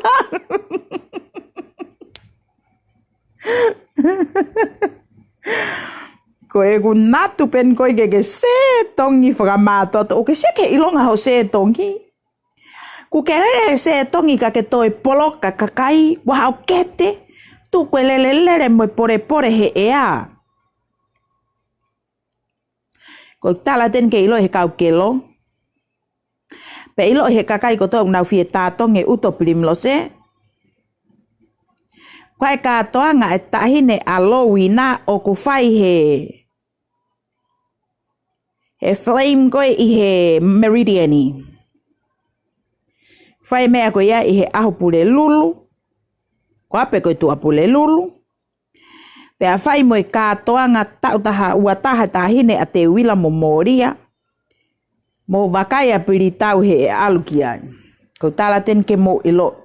Ko ʻeku natu pē eni ko e ke ke sētongi fakamātoato, ʻo ke seke ʻilonga ho sētongi. ʻOku ke lele sētongi ka ke toe poloka kakai, ʻoua ʻo kete, tuku e lelelele mo e polepole he ʻea. Ko e tala ʻeni ke ʻiloʻi he kau kelo. Pea ʻiloʻi he kakai kotoa ʻoku nau fie tātongi e ʻuto Pilimilose. Ko e kātoanga e taʻahine ʻa Lowena ʻoku fai he, he flame ko ē ʻi he Meridian. Fai meʻa ko ia ʻi he ʻaho Pulelulu. Ko ā pē ko e tuʻa Pulelulu. Pea fai mo e kātoanga taʻu taha ua taha taʻahine ʻa Teuila mo Molia. Mou vakai ʻa Pilitau he ʻe ʻalu ki ai. Ko e tala ʻeni ke mou ʻilo.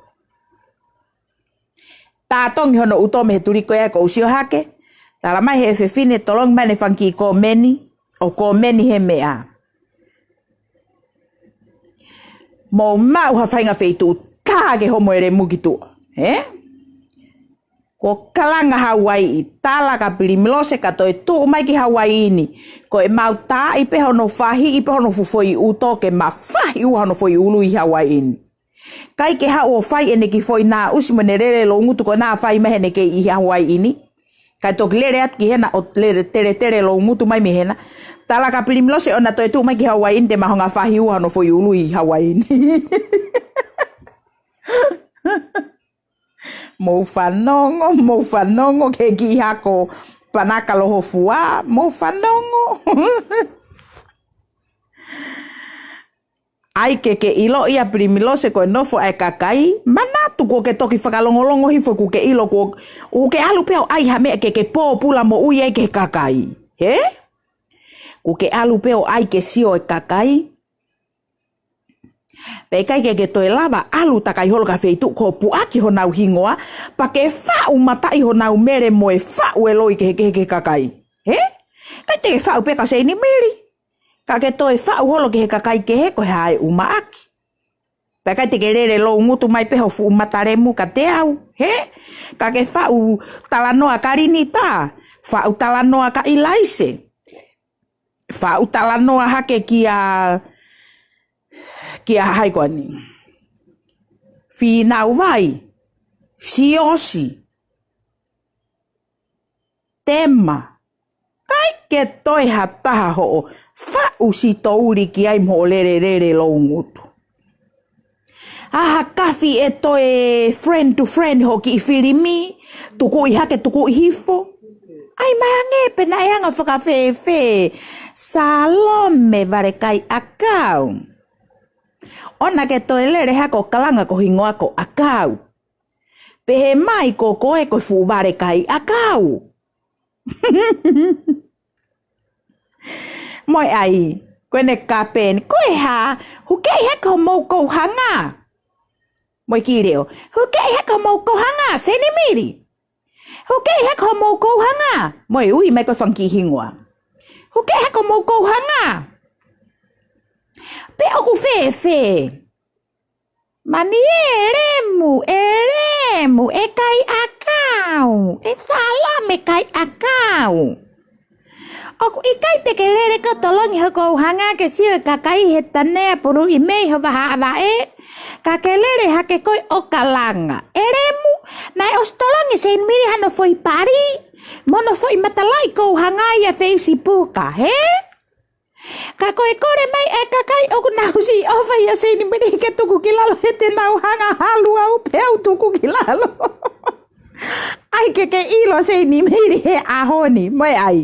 Tātongi hono ʻuto mei he tuli ko ia ko ʻUsio Hake. Tala mai he fefine tolongi mai ʻene fanga kiʻi kōmeni. ʻO kōmeni he meʻa. Mou maʻu ha faʻahinga feituʻu tā ke homo e lemu ki tuʻa. Ē? Ko kalanga Hauaiʻi, tala ka Pilimilose ka toe tuʻu mai ki Hauaiʻi ni. Ko e mau taaʻi pē hono fahiʻi pē hono fuʻu foʻi ʻuto ke ma fahi ua hono foʻi ʻulu ʻi Hauaiʻi ni. ʻIkai ke haʻu ʻo fai ʻene kiʻi foʻi nā ʻusi mo ʻene lele loungutu ko ē naʻa fai mai heʻene kei ʻi Hauaiʻi ni. Kae toki lele atu ki hena ʻo lele teletele loungutu mai mei hena. Tala ka Pilimilose ʻoua toe tuʻu mai ki Hauaiʻi ni te ma hanga fahi ua hono foʻi ʻulu ʻi Hauaiʻi ni. Mou fanongo, mou fanongo, ke kiʻi hako panaka loho fua, mou fanongo. ʻAi ke ke ʻilo ia Pilimilose ko e nofo ʻa e kakai, manatu kuo ke toki fakalongolongo hifo kuo ke ʻilo kuo, kuo ke ʻalu pē ʻo ʻai ha meʻa ke ke pōpula moʻui ai ki he kakai. Hē? Kuo ke ʻalu pē ʻo ʻai ke sio e kakai. Pea ʻikai ke ke toe lava ʻalu takai holo ki ha feituʻu ko e puʻaki honau hingoa, pea ke faʻu mataʻi honau mele mo e faʻu e loi kehekehe ki he kakai. Hē? ʻIkai te ke faʻu pē ka Seinimili. Ka ke toe faʻu holo ki he kakai kehe ko e hā e ʻumaʻaki. Pea ʻikai te ke lele loungutu mai pē ho fuʻu matalemu kiate au, hē? Ka ke faʻu talanoa kia Linita, faʻu talanoa kia ʻIlaise, faʻu talanoa hake kia, kia hai koā ni? Fīnauvai, Siosi, Tema. ʻIkai ke toe ha taha hoʻo faʻu sitouli ki ai mo hoʻo lele lele loungutu. ʻA ha kafi ʻe toe friend to friend hoʻo kiʻi filimi, tukuʻi hake tukuʻi hifo. ʻAi mai ange pe naʻe anga fakafēfē Salome Valekaiʻakau. ʻOua naʻa ke toe lele hake ʻo kalanga ko ho hingoa ko ʻAkau. Pehē mai ko koe ko e fuʻu Valekaiʻakau. Mo e ʻai, ko ʻene kapeni, ko e hā, hukeʻi hake hoʻomou kouhanga. Mo e kiʻi leʻo, hukeʻi hake hoʻomou kouhanga, Seinimili. Hukeʻi hake hoʻomou kouhanga, mo e ui mai ko e fanga kiʻi hingoa. Hukeʻi hake hoʻomou kouhanga. Pe ʻoku fēfē? Mani ē, ʻElemu, ʻElemu, ʻe Kaiʻakau, ʻe Salome Kaiʻakau. ʻOku ʻikai te ke lele ke tolongi ho kouhanga ke sio e kakai he tanea pulu ʻi mei ho vahaʻa vaʻe, ka ke lele hake koe ʻo kalanga. ʻElemu, naʻe ʻosi tolongi Seinimili hano foʻi pali, mo hono foʻi matalaʻi kouhanga ʻia Feisipuka, hē? Ka ko e kole mai e kakai ʻoku nau siʻi ʻofa ʻia Seinimili ke tuku ki lalo he te nau hanga halu au pea u tuku ki lalo. ʻAi ke ke ʻilo Seinimili he ʻaho ni, mo e ʻai.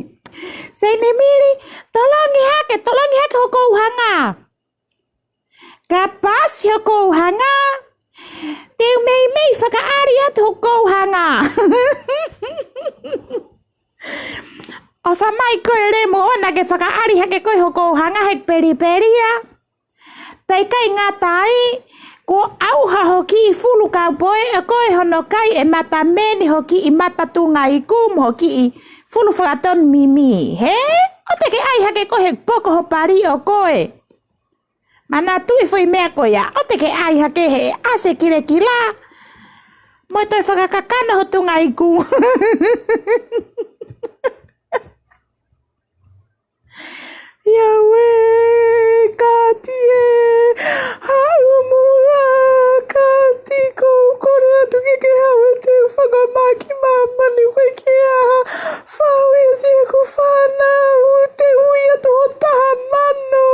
Seinimili, tolongi hake, tolongi hake ho kouhanga. Kapau ʻoku ʻasi ho kouhanga, te u meimei fakaʻali atu ho kouhanga. ʻOfa mai koe ʻElemu ʻoua naʻa ke fakaʻali hake koe ho kouhanga he pelipelia. Pea ʻikai ngata ai, kuo ʻauha ho kiʻi fulu kaupoʻe ʻa koe hono kai e mata meni ho kiʻi mata tunga iku mo ho kiʻi fulu fakatonu mimi, hē? ʻOua te ke ʻai hake koe he poko ho pali ʻo koe. Manatuʻi foʻi meʻa ko ia, ʻoua te ke ʻai hake he ʻasi e kilekila. Mo e toe fakakakano ho tunga iku. ʻIa ue, Kati ē, haʻu muʻa, Kati, ʻoku ou kole atu ke ke haʻu ē te u fakamā ki māmani koe ke aha. Fau ia si ʻeku fānau, te u ui atu ho taha mano.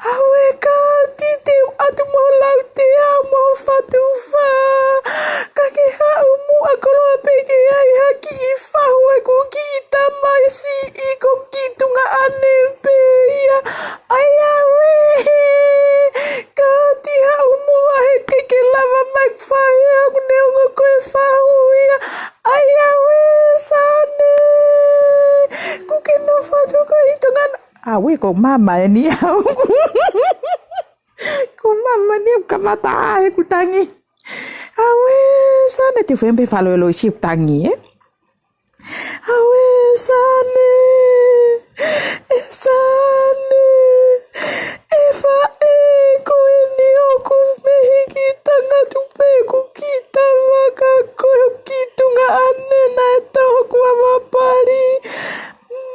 ʻAue Kati, te u ʻatu mo ho lautea mo ho fatu fā. Ka ke haʻu muʻa koloa pē ke ʻai ha kiʻi fahu ʻeku kiʻi tamasiʻi ko ki tunga ʻane pē ia. ʻAi ʻaue, Kati haʻu muʻa he ʻikai ke lava mai ʻeku faʻē ʻoku neongo ko e fahu ia. ʻAi ʻaue, Sane. Kuo ke nofo atu koe ʻi Tonga na. ʻAue, ko mama eni au. Ko mama ni au kamata ʻa ʻeku tangi. ʻAue, Sane, te u fēmpe falo e loi si ʻeku tangi, ē? ʻAue, Sane. ʻE Sane. ʻE faʻē, ko eni ʻoku mehiki tangatu pē ʻeku kiʻi tama ka ko e ki tunga ʻane naʻe tō hoku ava pali.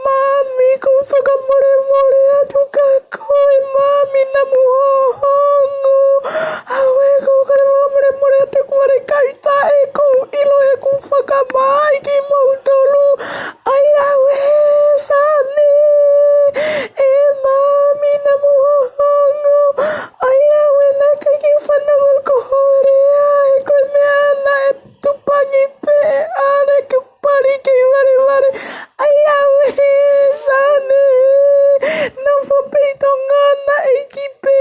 Mami, ʻoku ou fakamolemole atu kia koe, Mami, naʻa mo hohongo. ʻAue, ʻoku ou kole fakamolemole atu ʻeku vale kai taʻe ʻoku ou ʻilo ʻeku fakamā ai kimoutolu. ʻAi ʻaue, Sane. ʻE Mami, naʻa mo hohongo. ʻAi ʻaue, naʻe ʻikai ke u fanongo ki ho lea, he ko e meʻa naʻe tupangi pē ʻale ke pali kei valevale. ʻAi ʻaue, Sane. Nofo pē ʻi Tonga na ʻEiki pē,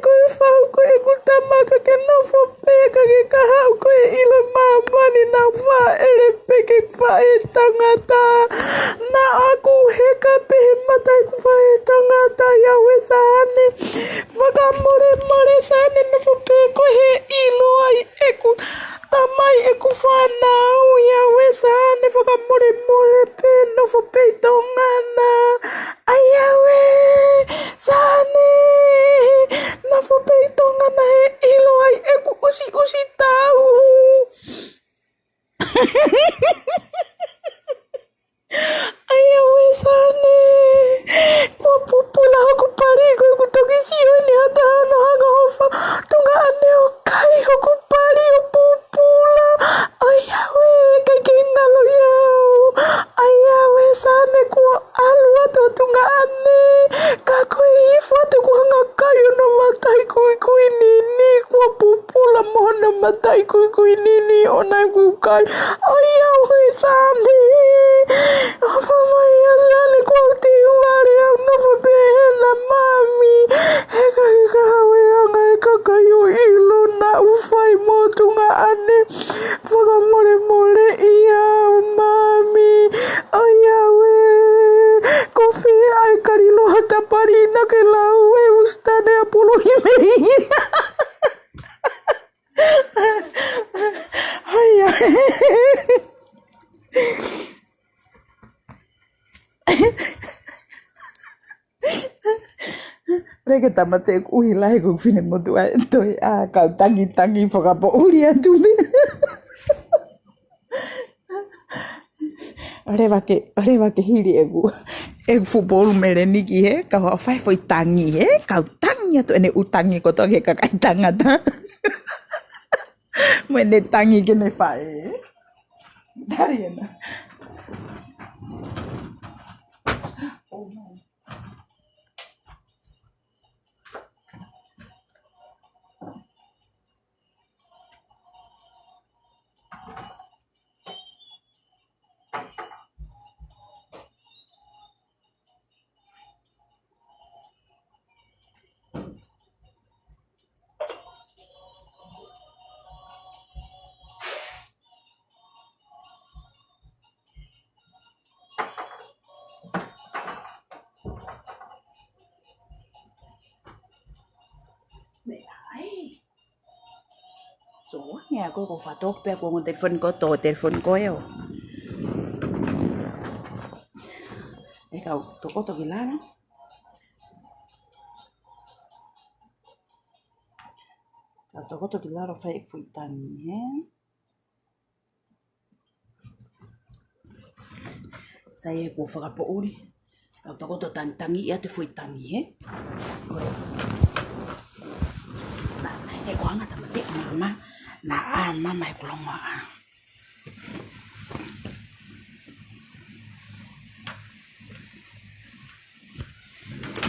ko e fahu ko ʻeku tama ka ke nofo pē ka ke ka haʻu ko e ʻilo māmani naʻa faʻele pē ke faʻē tangata. Naʻa ku heka pē he mata ʻeku faʻē tangata ʻi ʻaue Sane. Fakamolemole Sane nofo pē ko e he ʻilo ai ʻeku tamai ʻeku fānau ʻi ʻaue Sane fakamolemole pē nofo pē ʻi Tonga na. ʻAi ʻaue Sane nofo pē ʻi Tonga na he ʻilo ai ʻAi, ʻauē Sane, kuo pupula hoku pali, ko ʻeku toki sio ʻeni ha taha ʻo hanga ʻo hōfo tuongaʻane ʻo kai hoku pali ʻo pupula. ʻAi, ʻauē, ʻikai ke ngalo ia au. ʻAi, ʻauē Sane, kuo ʻalu atu tuongaʻane, ka ko e hifo atu kuo hanga kai hono mataʻi kuikui nini, kuo pupula mo hono mataʻi kuikui nini ʻo naʻa ku kai. ʻAi, ʻauē Sane. ʻOfa mai ā Sane, kuo u teu vale au, nofo pē hena Mami. He ʻikai ke u anga e kakai ʻo ʻilo naʻa ku fai mo tuongaʻane. Fakamolemoleʻi au Mami. ʻAi, ʻauē. Ko fē ʻa e kaliloa ha tapali naʻa ke lau e ʻusi tane ʻa pulu i mei. ʻAi, ʻauē. Reke tamate ku uhi lahi ku fine motu ai toi a kau tangi tangi fakapoʻuli atu me. ʻOleva ke, ʻoleva ke hili ʻeku, ʻeku fuʻu polu meleni ki he, kau haʻu fai foʻi tangi he, kau tangi atu ʻene ʻū tangi kotoa ki he kakai tangata. Mo ʻene tangi ki heʻene faʻē. Tali ena. Meʻa ai. So, nge a ko ko fatok pe ko ngon telefoni ko to telefoni ko eo. E kau tokoto ki lalo. Kau tokoto ki lalo fai e fuʻu tangi, he? Sai e kuo fakapoʻuli. Kau tokoto tangi tangi ia te fuʻu tangi, he? Ko e. Na, he ko anga tamate mama. Na a mama he kulongo a.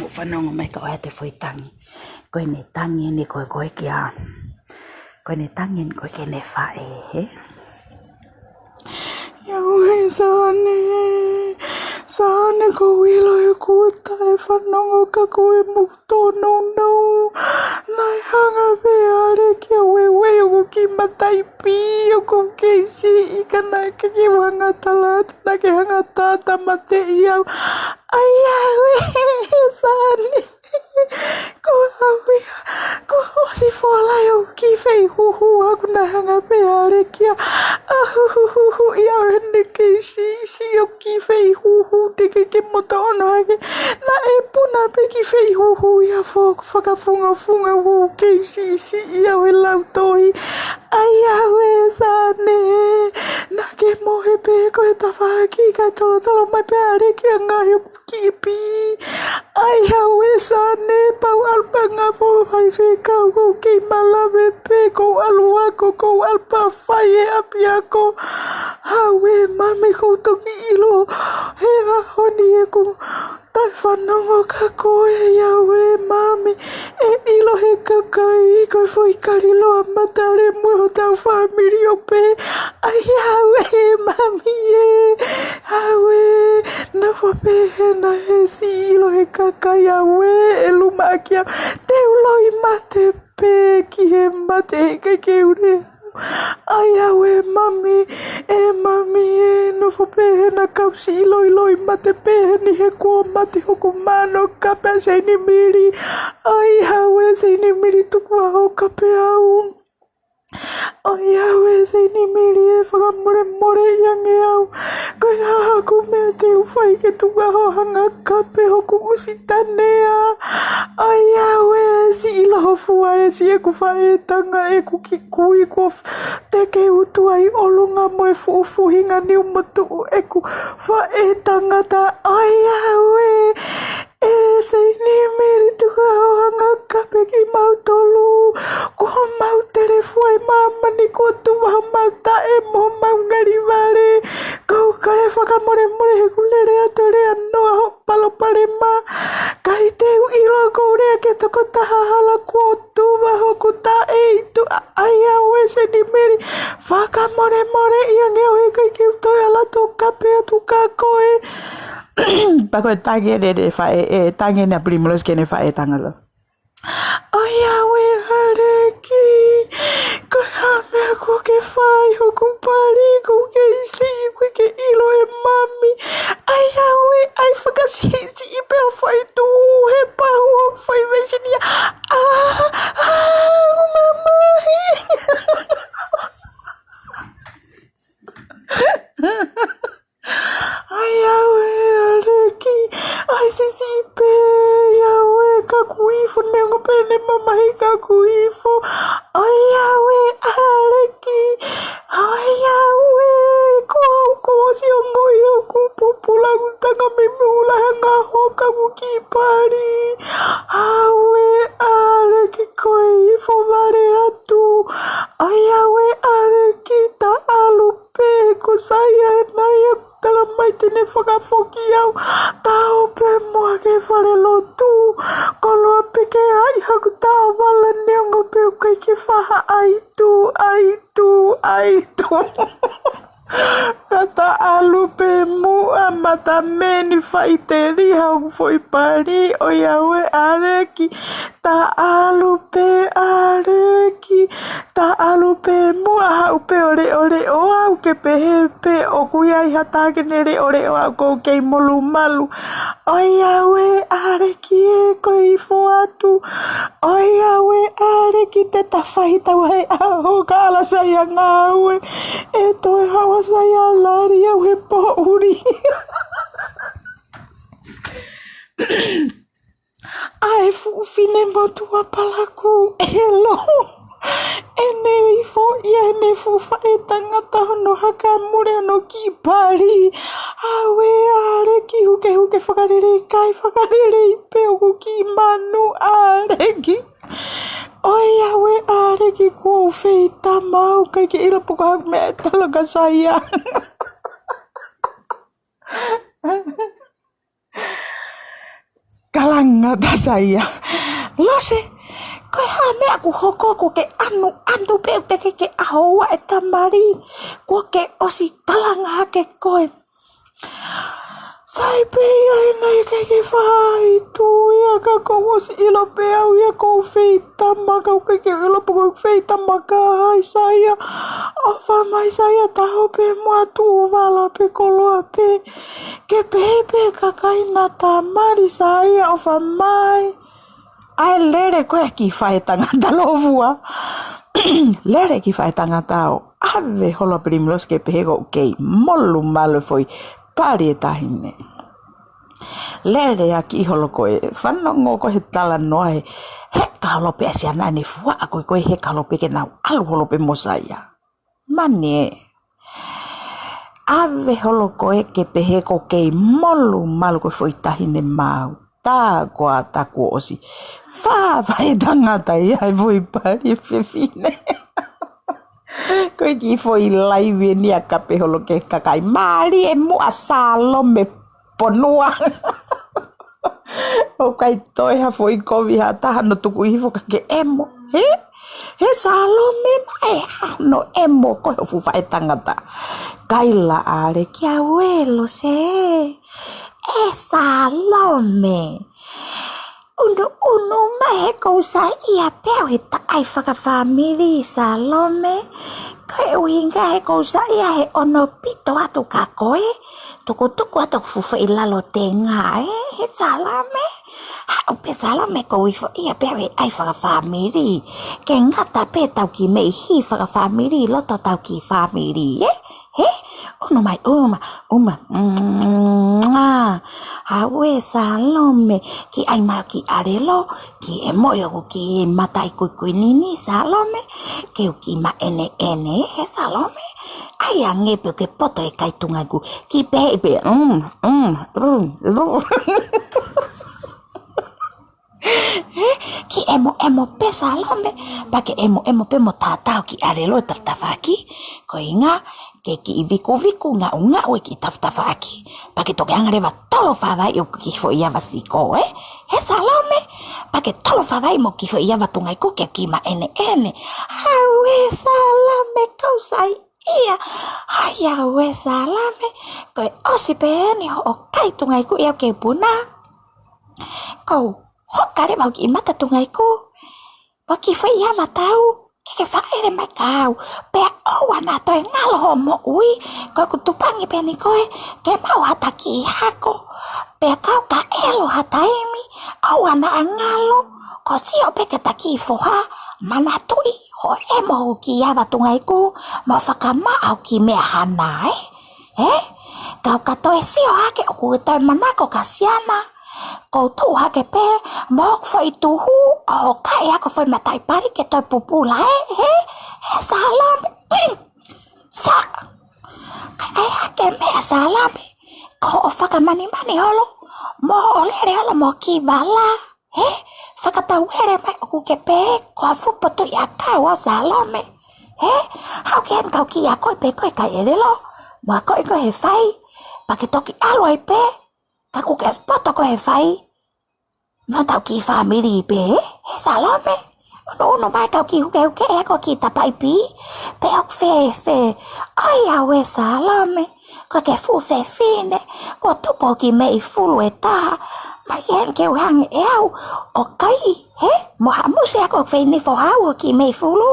Mo fanongo mai ka ʻoe te foʻi tangi. Ko ʻene tangi ʻeni ko e ko e kia. Ko ʻene tangi ʻeni ko e ke ne faʻē, he? ʻIa ʻauē Sane. Sane ko ʻilo e kuta e fanongo ka ko e muto no no. Naʻe hanga pē ʻa Lekia ʻo ueue ʻoku ki mataʻi pī ʻoku kei siʻi ka naʻe ke ke hanga tala atu naʻa ke hanga tātamateʻi au. ʻAi, ʻauē Sane. Ko au ia, ko ʻosi fola ʻoku ki fei huhu aku naʻe hanga pē ʻa Lekia ʻo huhuhuhuʻi au ʻene kei siʻisiʻi ʻoku ki fei huhu te ke ke moto ono hake. Naʻe puna pē ki fei huhu ia fo fakafungafunga ʻoku kei siʻisiʻi au he lau tohi. ʻAi, ʻauē Sane. Naʻa ke mohe pē ko e tafaʻaki ka tolotolo mai pē ʻa Lekia ngaahi ʻoku ki pī. ʻAi, ʻauē Sane, pau ʻalu pē ngā fo faifekau ʻoku kei malave pē, ko ʻalu ako, ko ʻalu pē fai e ʻapiako. ʻAuē Mami, ʻoku ou toki ʻilo he ʻaho ni ʻeku taʻefanongo ka ko e ʻauē Mami, ʻe ʻilo he kakai ko e foʻi kaliloa matale mo hotau fāmili ʻo pē. ʻAi, ʻauē Mami ē, ʻauē, nofo pē hena he siʻi ʻilo he kakai ʻauē, ʻe luma ʻaki au, te u loi mate pē ki he mate he ʻikai ke u lea. ʻAi, ʻauē Mami, ʻe Mami ē, nofo pē hena kau siʻi loiloi mate pē heni he kuo mate hoku mano ka pea Seinimili. ʻAi, ʻauē Seinimili tuku ā hoka pē au. ʻAi, ʻauē Seinimili ē, fakamolemoleʻi ange au. Ko e hā haʻaku Meʻa te u fai ke tuku hoʻo hanga kape hoku ʻusi tanea. ʻAi au ē, siʻi Lōfua ē, siʻeku faʻētanga, ʻeku kiʻi kui kuo teke utu ai ʻolunga mo e fuʻu fuhinga niu motuʻu ʻeku faʻētangata. ʻAi au ē, ē Seinimeli, tuku hoʻo hanga kape kimautolu. Kuo mau telefua ʻi māmani, kuo tuva homau taʻe mo homau ngali vale. Kau kole fakamolemole heʻeku lele atu lea noa hoʻo palopalema. Kae te u ʻilo ʻoku ou lea ki he tokotaha hala, kuo tuva hoku taʻe ʻi tuʻa. ʻAi au ē Seinimeli, fakamolemoleʻi ange au he ʻikai ke u toe ʻalu atu ʻo kape atu kia koe. Pea ko e tangi ʻeni ʻa e faʻē, ʻe tangi ʻeni ʻa Primrose ki heʻene faʻētanga. ʻAi au ē ʻAleki, ko e hā e meʻa kuo ke fai hoku pali, kuo ke ʻi siʻi, ʻikai ke ʻilo ʻe mami. ʻAi au ē, ʻai fakasiʻisiʻi pē ʻo fai tuʻu he pahu ʻo fai veisinia. ʻĀ, ʻā, ʻoku mamahi. ʻAi au ē ʻAleki, ʻai siʻisiʻi pē au ē, ka kuo ifo, neongo pē ʻene mamahi ka kuo ifo. ʻAi au ē ʻAleki, ʻai au ē, ko au kuo ʻosi ongoʻi ʻoku pupula ʻeku tanga mei muʻa he ngaahi hoka ʻeku kiʻi pali. Au ē ʻAleki, ko e ifo vale atu. ʻAi au ē ʻAleki, ta ʻalu pē, ko Saia ē naʻe ʻikai tala mai te ne fakafoki au. Ta ō pē muʻa ki he falelotu. Koloa pē ke ʻai haku taʻovala, neongo pē ʻoku ʻikai ke faʻa ʻai tuʻu, ʻai tuʻu, ʻai tuʻu. Ka ta ʻalu pē muʻa, mata meni, faʻiteliha hoku foʻi pali. ʻAi au ē ʻAleki, ta ʻalu pē ʻAleki, ta ʻalu pē muʻa, haʻu pē ʻo leʻoleʻo au, ke pehē pē ʻoku ʻi ai ha taha ke ne leʻoleʻo au ʻoku ou kei molumalu. ʻAi au ē ʻAleki ē, ko e ifo atu. ʻAi au ē ʻAleki, te ta fai tau he ʻaho ka ʻalu ʻa Saia ngāue. ʻE toe haʻu ʻa Saia ʻo lali au he poʻuli. ʻA e fuʻu fine motuʻa palaku ʻelo. ʻEne ifo ia ʻene fuʻu faʻētangata, hono haka mule hono kiʻi pali. Au ē ʻAleki, hukehuke fakalelei, kai fakalelei pē hoku kiʻi manu ʻAleki. ʻAi au ē ʻAleki, kuo u feitama au, ʻikai ke ʻilo pe ko e hā e meʻa ʻe tala kia Saia. Kalanga ʻa Saia. Lose, ko e hā e meʻa ʻoku hoko, kuo ke ʻanuʻanu pē ʻo teʻeki ke ʻaho ua ʻe ta mali, kuo ke ʻosi kalanga hake koe. Sai pē ia ʻe naʻe ʻikai ke fai tuʻu ia ka kuo u ʻosi ʻilo pē au ia ʻoku ou feitama, ka ʻoku ʻikai ke u ʻilo pe ʻoku ou feitama kia hai Saia. ʻOfa mai Saia, ta ō pē muʻa, tuʻu vala pē, koloa pē. Ke pehē pē kakai naʻa ta mali Saia, ʻofa mai. ʻAi lele ko ē kiʻi faʻētangata Lōfua. Lele kiʻi faʻētangata ʻo ʻave holo ʻa Primrose ke pehē ʻoku kei molumalu e foʻi pali ʻa e taʻahine. Lele ʻa kiʻi holo ko ē, fanongo ko ē he talanoa he, heka holo pē ʻa Saia, naʻa ne fuaʻa ko ē, ko e heka holo pē ke nau ʻalu holo pē mo Saia. Mani ē. ʻAve holo ko ē ke pehē ʻoku kei molumalu ko e foʻi taʻahine maau. Tā ko ā ta kuo ʻosi. Fā faʻētangata ia he foʻi pali ʻa e fefine. Ko e kiʻi foʻi laivi ʻeni ʻa e kape holo ki he kakai. Mālie muʻa Salome Ponua. ʻOku ʻikai toe ha foʻi kovi ha taha, hono tuku hifo ka ke ʻemo. He? He Salome naʻe hano ʻemo ko e fuʻu faʻētangata. Kaila ʻAleki, ʻauē Lose. ʻE Salome. ʻUnuʻunu mai he ʻoku ou saiʻia pē au he taʻai fakafāmili Salome. Ko e ʻuhinga he ʻoku ou saiʻia he ʻono pito atu kia koe. Tukutuku atu ʻeku fuʻu foʻi lalo tenga ē, he Salome. Haʻu pē Salome ʻoku ou ifoʻia pē au he ʻai fakafāmili. Ke ngata pē ʻetau kiʻi meʻi hī fakafāmili, loto ʻetau kiʻi fāmili ē. He? Unu mai, uma, uma. Mm, ah. Aue Salome, kiʻi ʻai mai ki ʻalelo, kiʻi ʻemo ʻi hoku kiʻi mataʻi kuikuinini Salome, ke u kiʻi maʻeneʻene, he Salome. ʻAi ange pē ke poto e kai tungaʻi ku, kiʻi pehē pē, mm, mm, mm, mm. He, kiʻi ʻemoʻemo pē Salome, pea ke ʻemoʻemo pē mo tātā hoʻo kiʻi ʻalelo ʻi he tafatafaʻaki, ko e ʻuhinga ke kiʻi vikuviku ngaungaue kiʻi tafatafaʻaki, pea ke toki hanga leva ʻo tolo fāvai hoʻo kiʻi foʻi ava siko, ē? He Salome, pea ke tolo fāvai mo e kiʻi foʻi ava tungaʻi ku ke kiʻi maʻeneʻene. Aue Salome, kau saiʻia. Ai aue Salome, ko e ʻosi pē eni hoʻo kai tungaʻi ku ʻi au ke puna. Ko u hoka leva hoʻo kiʻi mata tungaʻi ku mo e kiʻi foʻi ava tau, ke ke fāʻele mai kia au. Pea ʻoua naʻa toe ngalo hoʻo moʻui, ko ʻeku tupangi pē eni koe ke maʻu haʻata kiʻi hako. Pea kapau ʻe ʻilo ha taimi, ʻoua naʻa ngalo, ko e sio pē ki heʻeta kiʻi foha, manatuʻi hoʻo ʻemo hoʻo kiʻi ava tungaʻi ku mo fakamaʻa hoʻo kiʻi meʻa hana, ē? Ē? Kapau ʻe toe sio hake ʻoku toe manako kia Siana, ko u tuʻu hake pē mo hoku foʻi tuhu ʻo hokaʻi ʻaki hoʻo foʻi mataʻi pali ke toe pupula, ē? Ē? Ē Salome, mm, sa. Kae ʻai hake meʻa Salome, ko hoʻo fakamanimani holo mo hoʻo lele holo mo e kiʻi vala, ē? Fakatauele mai ʻoku ke pehē ko ha fuʻu potuʻi ʻakau au Salome, ē? Haʻu ki heni kau kiʻi akoʻi pē koe kai ʻelelo, mo akoʻi koe he fai, pea ke toki ʻalu ai pē, ka kuo ke ʻosi poto koe he fai, mo hotau kiʻi fāmili pē, ē Salome? Unuunu mai kau kiʻi hukehuke ʻi hoʻo kiʻi tapaipi, pe ʻoku fēfē? Ai aue Salome, ko e ke fuʻu fefine, kuo tupu hoʻo kiʻi meʻi fulu ʻe taha, mai heni ke u hanga ʻe au ʻo kai, ē? Mo hamusi ʻaki hoku foʻi nifo hau hoʻo kiʻi meʻi fulu,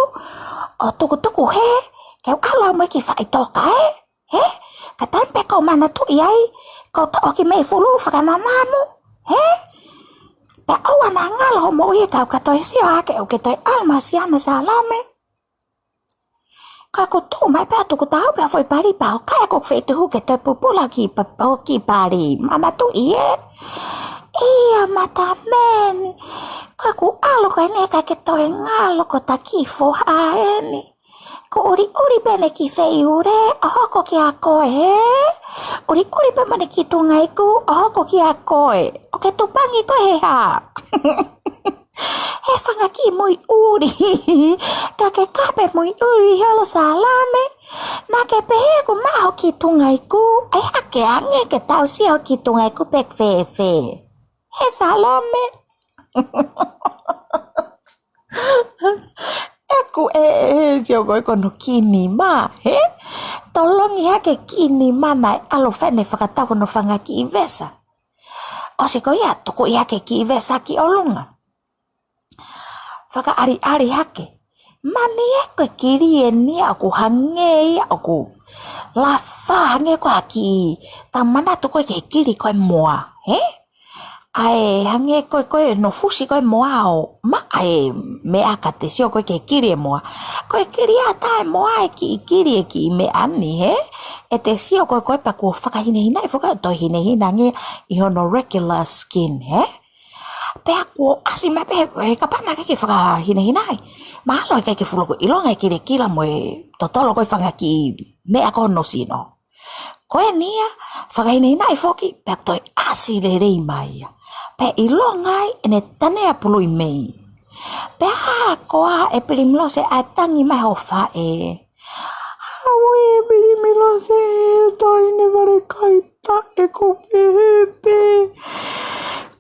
ʻo tukutuku hē, ke u ʻalu au mo e kiʻi faʻitoka, ē? Ē? Ka taimi pē ʻoku ou manatuʻi ai, ko u toʻo hoʻo kiʻi meʻi fulu fakananamu, ē? Pea ʻoua naʻa ngalo hoʻo moʻui he kapau ʻe toe sio hake ʻoku ke toe ʻalu mo Siana Salome. Ka u tuʻu mai pē ʻo tuku taau pē hoʻo foʻi pali pea u hokaʻi ʻaki hoku foʻi tuhu ke toe pupula hoʻo kiʻi pa-, hoʻo kiʻi pali. Manatuʻi ē? ʻIo, matameni. Ka u ʻalu ko eni ʻikai ke toe ngalo ko ʻeta kiʻi foha eni. Ko e ʻuliʻuli pē ʻene kiʻi feiʻule, ʻo hoko kia koe, ē? ʻUliʻuli pē mo ʻene kiʻi tungaʻi ku, ʻo hoko kia koe. ʻOku ke tupangi koe he hā? He fanga kiʻi muiʻuli. Ka ke kape muiʻuli holo Salome. Naʻa ke pehē kuo maʻa hoʻo kiʻi tungaʻi ku. ʻAi hake ange ke tau sio hoʻo kiʻi tungaʻi ku pe ʻoku fēfē. Ē Salome. ʻOku ʻe, ʻe, sio ko e ko hono kiʻi nima, ē? Tolongi hake kiʻi nima naʻe ʻalu ʻo fai ʻene fakatau hono fanga kiʻi vesa. ʻOsi ko ia, tuku ia ke kiʻi vesa ki ʻolunga. Fakaʻaliʻali hake. Mani ē ko e kili eni ia ʻoku hangē ia ʻoku lafa hangē ko ha kiʻi, tau manatu ko e ke kili ko e moa, ē? ʻAi hangē ko e, ko e nofusi ko e moa ʻo maʻa e meʻa ka te sio ko e ke kili e moa. Ko e kili ʻa taʻe moa e kiʻi kili e kiʻi meʻa ni, ē? ʻE te sio ko e ko e pea kuo fakahinehinaʻi foki ʻo toe hinehina ange ʻi hono regular skin, ē? Pea kuo ʻasi mai pē he kapau naʻe ʻikai ke fakahinehinaʻi. Mahalo ʻikai ke fuʻu loko ʻilonga e kilekila mo e totolo ko e fanga kiʻi meʻa ko hono sino. Ko eni ia, fakahinehinaʻi foki, pea toe ʻasi lelei mai ia. Pea ʻilonga ai ʻene tanea pului mei. Pea hā koā ʻe Pilimilose ʻa e tangi mai hoʻo faʻē. Aue Pilimilose, taʻahine vale kai taʻe, ko u pehē pē.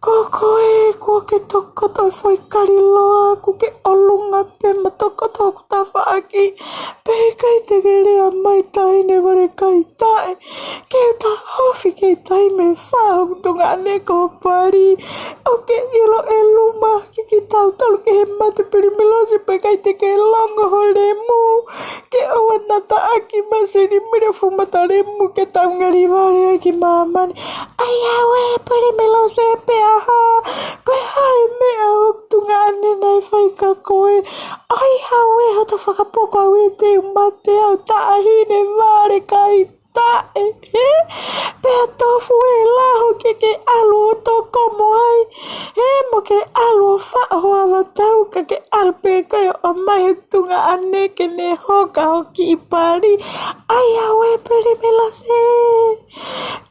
Ko koe, kuo ke tokoto foʻi kaliloa, kuo ke ʻolunga pē mo tokoto hoku tafaʻaki. Pea ʻikai te ke lea mai taʻahine vale kai taʻe. Ke u taʻofi ke tai me fa hoku tuongaʻane ko Pali. ʻOku ke ʻilo ʻe luma ke ke tautolu ki he mate Pilimilose pea ʻikai te ke longo ho lemu. Ke ʻoua naʻa taʻaki masini mile fuʻu mata lemu ke tau ngali vale ai ki māmani. ʻAi aue Pilimilose pea hā. Ko e hā e meʻa hoku tuongaʻane naʻe fai kia koe. ʻAi aue hoto fakapoko au ʻe te u mate au taʻahine vale kai taʻe, hē? Pea tofu e laho ke ke ʻalu ʻo toko mo ai, hē? Mo ke ʻalu ʻo faʻo ho ava tau ka ke ʻalu pē koe ʻo ʻomai ho tuongaʻane ke ne hoka ho kiʻi pali. ʻAi au ē Pilimelose,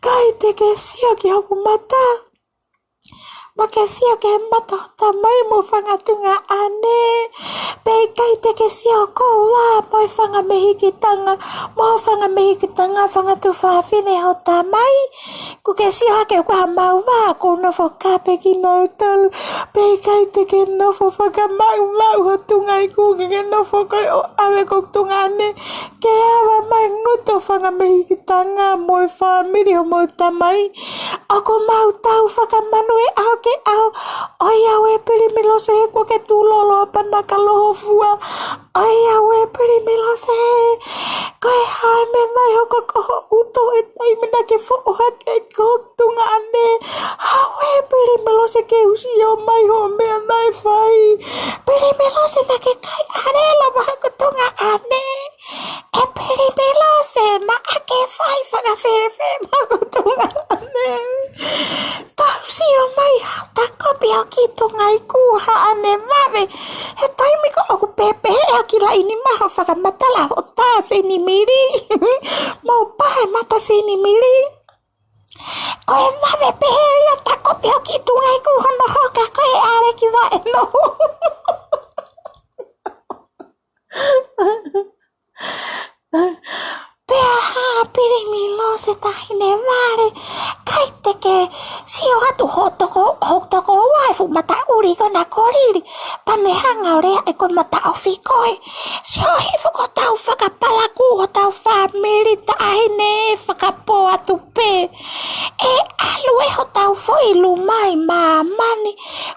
ʻikai te ke sio ki hoku mata. Mo ke sio ki he mata ho tamai mo e fanga tuongaʻane. Pea ʻikai te ke sio koā mo e fanga mehikitanga, mo e fanga mehikitanga, fanga tuofāfine ho tamai. Kuo ke sio hake ʻoku ʻi ai hamau vā, ʻoku ou nofo kape kinautolu. Pea ʻikai te ke nofo fakamaʻumaʻu ho tuongaʻane, ka ke nofo koe ʻo ʻave ko e tuongaʻane ke ava mai ngutu fanga mehikitanga mo e fāmili homou tamai. ʻOku mau tau fakamanuʻia ʻaho ki he ʻaho. ʻOiauē Pilimelose, he kuo ke tuʻu lolo ʻapanaka lohofua. ʻOiauē Pilimelose, ko e hā e meʻa naʻe hoko ko ho ʻuto he taimi naʻa ke foʻi hake ai ki ho tuongaʻane? Auē Pilimelose, ke u sio mai hoʻo meʻa naʻe fai. Pilimelose, naʻa ke kai ʻalelo mo hoku tuongaʻane. ʻE Pilimelose, naʻa ke fai fakafēfē mo hoku tuongaʻane? Tau sio mai, hau takopi hoʻo kiʻi tuongaʻane, kuo hā ʻene vave. He taimi ko ē ʻoku pehē ʻe au ki laʻi ni maho fakamatala hoʻo tā Seinimili. Mou pā e mata Seinimili. Ko e vave pehē ia, takopi hoʻo kiʻi tuongaʻane, kuo hono hoka ko e ʻaleki vaʻe nohu. Pea hā Pilimelose, taʻahine vale, ʻikai te ke sio atu hoʻo toko, hoʻo tokoua e fuʻu mataʻuli ko ena ko Lili. Pea ne hanga ʻo lea ʻe ko e mataʻofi koe. Sio hifo ki hotau fakapalaku, hotau fāmili, taʻahine, fakapō atu pē. ʻE ʻalu ē hotau foʻi luma ʻi māmani.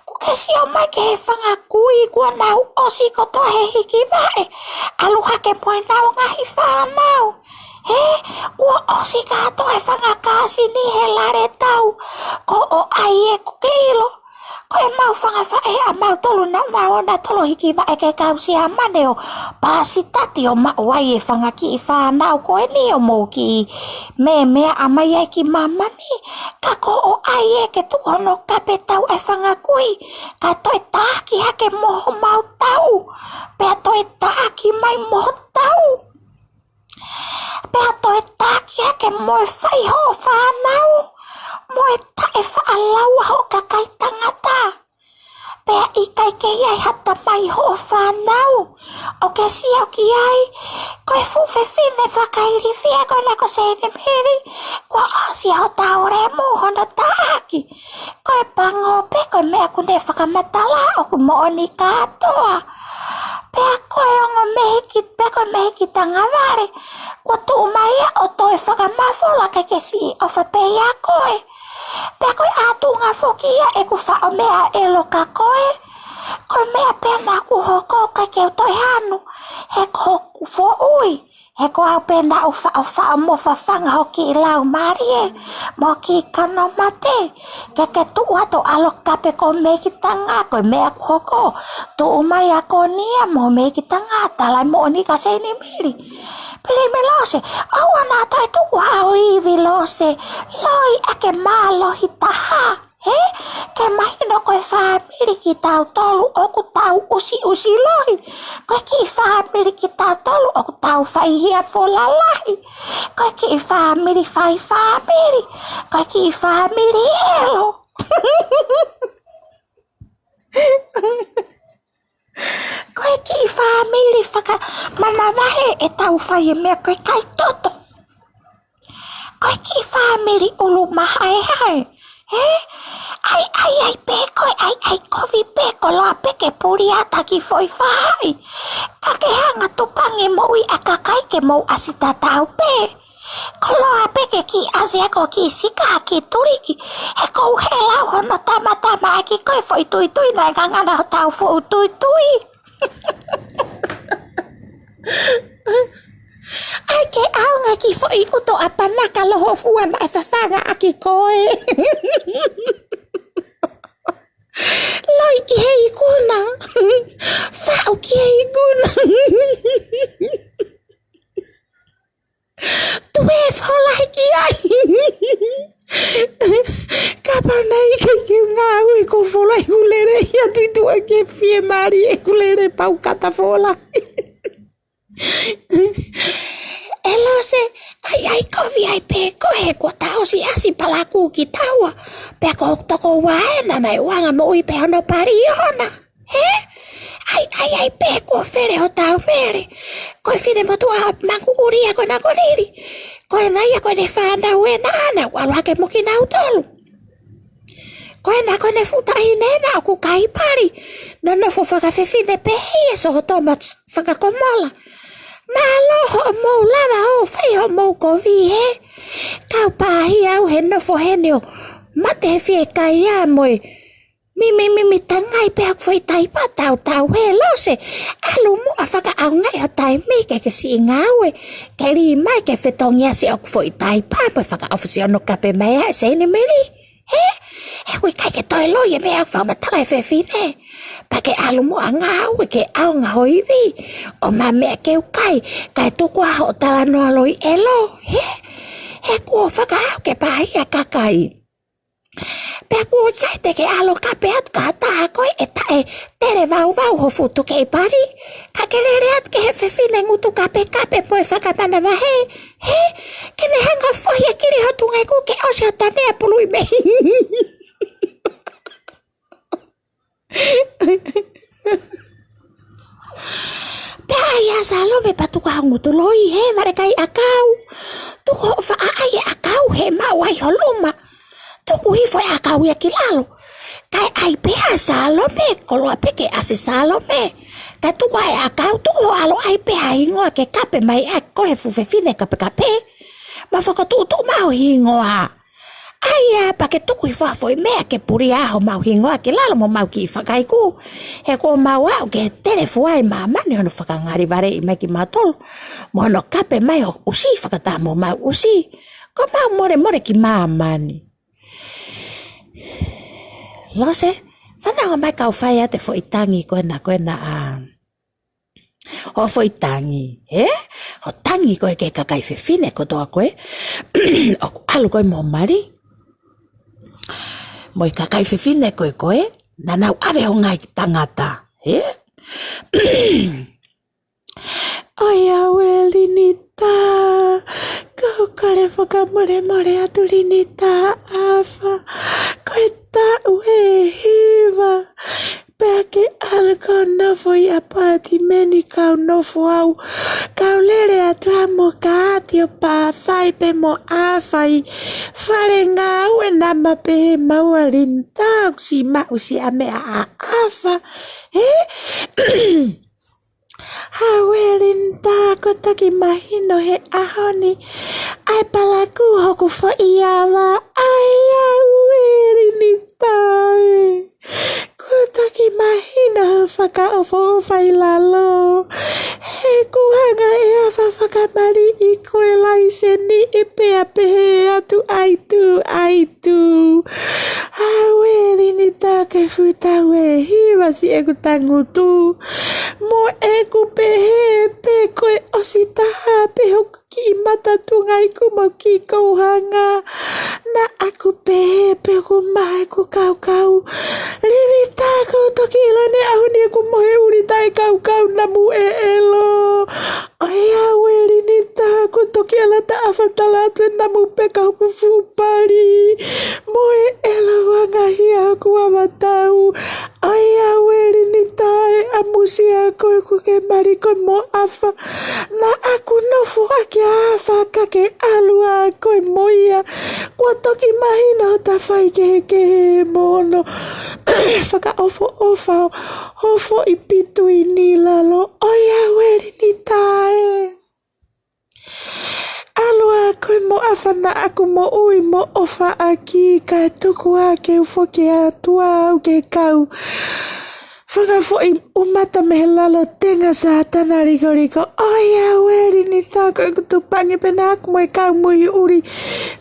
Kuo ke sio mai ki he fanga kui kuo nau ʻosi kotoa he hiki vaʻe. ʻAlu hake mo ʻenau ngaahi fānau. Hē, kuo ʻosi kātoa e fanga kāsini he lale tau. Ko hoʻo ʻai ē kuo ke ʻilo, ko ʻemau fanga faʻē ʻamautolu naʻa nau ō nautolu ʻo hiki vaʻe ki he kau Siamane ʻo pasitati ʻo maʻu ai e fanga kiʻi fānau ko eni ʻo mou kiʻi meʻa mai ai ki māmani. Ka ko hoʻo ʻai ē ke tuʻu hono kape tau e fanga kui, kae toe taʻaki hake mo homau tau, pea toe taʻaki mai mo ho tau, pea toe taʻaki hake mo e fai hoʻo fānau, mo e taʻefaʻalaua hoʻo kakai tangata. Pea ʻikai ke ʻi ai ha tamai hoʻo fānau ʻo ke sio ki ai. Ko e fuʻu fefine fakailifia ko ena ko Seinimili, kuo ʻosi hotau lemu hono taʻaki. Ko e pango pē ko e meʻa kuo ne fakamatala ʻoku moʻoni kātoa. Pea ko e ongo mehiki, pea ko e mehikitanga vale, kuo tuʻu mai ia ʻo toe fakamafola, ʻikai ke siʻi ʻofa pē ia koe. Pea ko e ʻātunga foki ia ʻeku faʻo meʻa ʻelo kia koe. Ko e meʻa pē naʻa ku hoko ʻikai ke u toe hanu, he ko hoku foʻui. He ko au pē naʻa ku faʻofaʻo mo fafanga ho kiʻi laumālie mo ho kiʻi kano mate, ke ke tuʻu atu ʻo ʻalu ʻo kape ki ho mehikitanga. Ko e meʻa ku hoko, tuʻu mai ʻa Konia mo ho mehikitanga, tala e moʻoni kia Seinimili. Pilimelose, ʻoua naʻa toe tuku hao ivi Lose, loi ʻa e mālohi taha. Hē? Ke mahino ko e fāmili kitautolu ʻoku tau ʻusiʻusi lohi. Ko e kiʻi fāmili kitautolu ʻoku tau faihia fola lahi. Ko e kiʻi fāmili fai fāmili. Ko e kiʻi fāmili ʻelo. Ko e kiʻi fāmili fakamanavahē ʻetau fai e meʻa ko e kai toto. Ko e kiʻi fāmili ʻulu mahaehae. Hē? ʻAi, ʻai, ʻai pē ko e ʻai, ʻai kovi pē, koloa pē ke puli ʻa e taki foʻi faʻahi. Ka ke hanga tupangi moʻui ʻa e kakai ke mou ʻasi tatau pē. Koloa pē ke kiʻi ʻasi ʻa e ko kiʻi sika ha kiʻi tuliki. He ʻoku ou hela hono tamatamaʻaki ko e foʻi tuitui naʻe ngangana hotau foʻi tuitui. ʻAi ke ʻaonga ki he foʻi ʻuto ʻapanaka lohofua naʻe fafangaʻaki koe. Loi ki he ikuna. Faʻu ki he ikuna. Tuku e fola hiki ai. Kapau naʻe ʻikai ke u ngāue ko e fola ʻeku lele ia tuʻa ke fiemālie ʻeku lele pau kata fola. ʻE Lose, ʻai ʻai kovi ai pē koe he kuo ta ʻosi ʻasi palakū ki taua. Pea ko hoku tokoua ena naʻe ʻuhinga moʻui pē hono pali ʻona. He? ʻAi, ʻai, ʻai pē kuo fele hotau mele. Ko e finemotuʻa maku ʻuli ia ko ena ko Lili. Ko ena ia ko ʻene fānau ena ʻaʻana ʻoku ʻalu hake mo kinautolu. Ko ena ko ʻene fuʻu taʻahine ena ʻoku kai pali. Nonofo fakafefine pē ia ʻi Sohotoma fakakomola. Mālō hoʻomou lava ʻo fai hoʻomou kovi he. Kau pāhia au he nofo heni ʻo mate he fiekaia mo e mimi, mimi tangai pē ʻeku foʻi taipa tautau he Lose. ʻAlu muʻa fakaʻaongaʻi ho taimi ke ke siʻi ngāue. Ke lī mai ke fetongi ʻasi ʻeku foʻi taipa mo e fakaʻofoʻofa ʻo kape mai ʻa e seinimili. He? He ʻoku ʻikai ke toe loi e meʻa ʻoku fakamatala ʻe he fefine. Pea ke ʻalu muʻa ngāue ke ʻaonga ho ivi. ʻO ma meʻa ke u kai, kae tuku ā hoʻo talanoa loi ʻelo. He? He kuo fakaʻau ke pāhia kakai. Pea kuo ʻikai te ke ʻalu kape atu ka taha koe ʻe taʻe tele vauvau ho fuʻu tukeʻi pali. Ka ke lele atu ki he fefine ngutu kapekape pea fakamanavahē. He, ke ne hanga fohi e kili ho tungaʻiku ke ʻosi ho tanea pului mei. Pea ʻai ʻa Salome pea tuku ā ho ngutu loi he vale kai ʻakau. Tuku hoʻo faʻa ʻai e ʻakau he maʻu ai ho luma. Tuku hifo e ʻakau ia ki lalo. Kae ʻai pē ʻa Salome, koloa pē ke ʻasi Salome. Kae tuku ā e ʻakau, tuku hoʻo ʻalu ʻai pē ha hingoa ke kape mai ʻaki koe he fuʻu fefine kapekape. Mo fakatuʻutuʻu maʻu hingoa. ʻAi ā pea ke tuku hifo ā foʻi meʻa ke pulia homau hingoa ki lalo mo homau kiʻi fakaiku. He kuo mau aʻu ki he telefua ʻi māmani hono fakangalivaleʻi mai kimautolu. Mo hono kape mai ho ʻusi fakataha mo homau ʻusi. Ko mau molemole ki māmani. Lose, fanongo mai kau fai atu e foʻi tangi ko ena, ko ena ā. Hoʻo foʻi tangi, he? Hoʻo tangi ko ē ki he kakai fefine kotoa ko ē. ʻOku ʻalu ko ē mo mali. Mo e kakai fefine ko ē ko ē. Naʻa nau ʻave ho ngaahi tangata, he? ʻOiauē Linita, kau kole fakamolemole atu Linita ʻAfa, ko e taʻu ʻe hiva, pea ke ʻalu kau nofo ʻi ʻapaatimeni kau nofo au, kau lele atu ā mo Kaati ʻo Pāfai pē mo ʻAfa ʻi fale ngāue naʻa ma pehē maua Linita ʻoku siʻi maʻu siʻa meʻa ʻa ʻAfa, he? Auē Linita, kuo toki mahino he ʻaho ni ʻa e palakū hoku foʻi ava. ʻAi auē Linita ē. Kuo toki mahino hoʻo fakaʻofoʻofa ʻi lalo. He ʻoku hanga ʻe ʻAfa ʻo fakamaliʻi ko e laiseni ʻe pea pehē atu ʻai tū, ʻai tū. Auē Linita, ko e fuʻu taʻu ʻe hiva siʻeku tangutu. Mo ʻeku pehē pē ko e ʻosi taha pē hoku kiʻi mata tungaʻiku mo e kiʻi kouhanga. Naʻa ku pehē pē ʻoku maha ʻeku kaukau. Linita, kuo toki ʻilo ʻeni ʻaho ni ʻeku mohe ʻuli taʻekaukau namu ʻeʻelo. ʻOiauē Linita, kuo toki ala taʻafa tala atu e namu peka hoku fuʻu pali. Mo e ʻelo ʻoku angahia hoku ava tau. ʻOiauē Linita, ʻe ʻamusia koe ʻoku ke mali koe mo ʻAfa. Naʻa ku nofo ʻaki ʻa ʻAfa ka ke ʻalu ā koe mo ia. Kuo toki mahino hota faikehekehe mo hono fakaʻofoʻofa hoʻo foʻi pitu ʻi lalo. ʻOiauē Linita ē. ʻAlu ā koe mo ʻAfa, naʻa ku moʻui mo ʻofa ʻaki, kae tuku ā ke u foki atu au ke kau fakafoʻi ʻumata mei he lalo tenga Sātana likoliko. ʻOiauē Linita, ko ʻeku tupangi pē naʻa ku mo e kau muiʻuli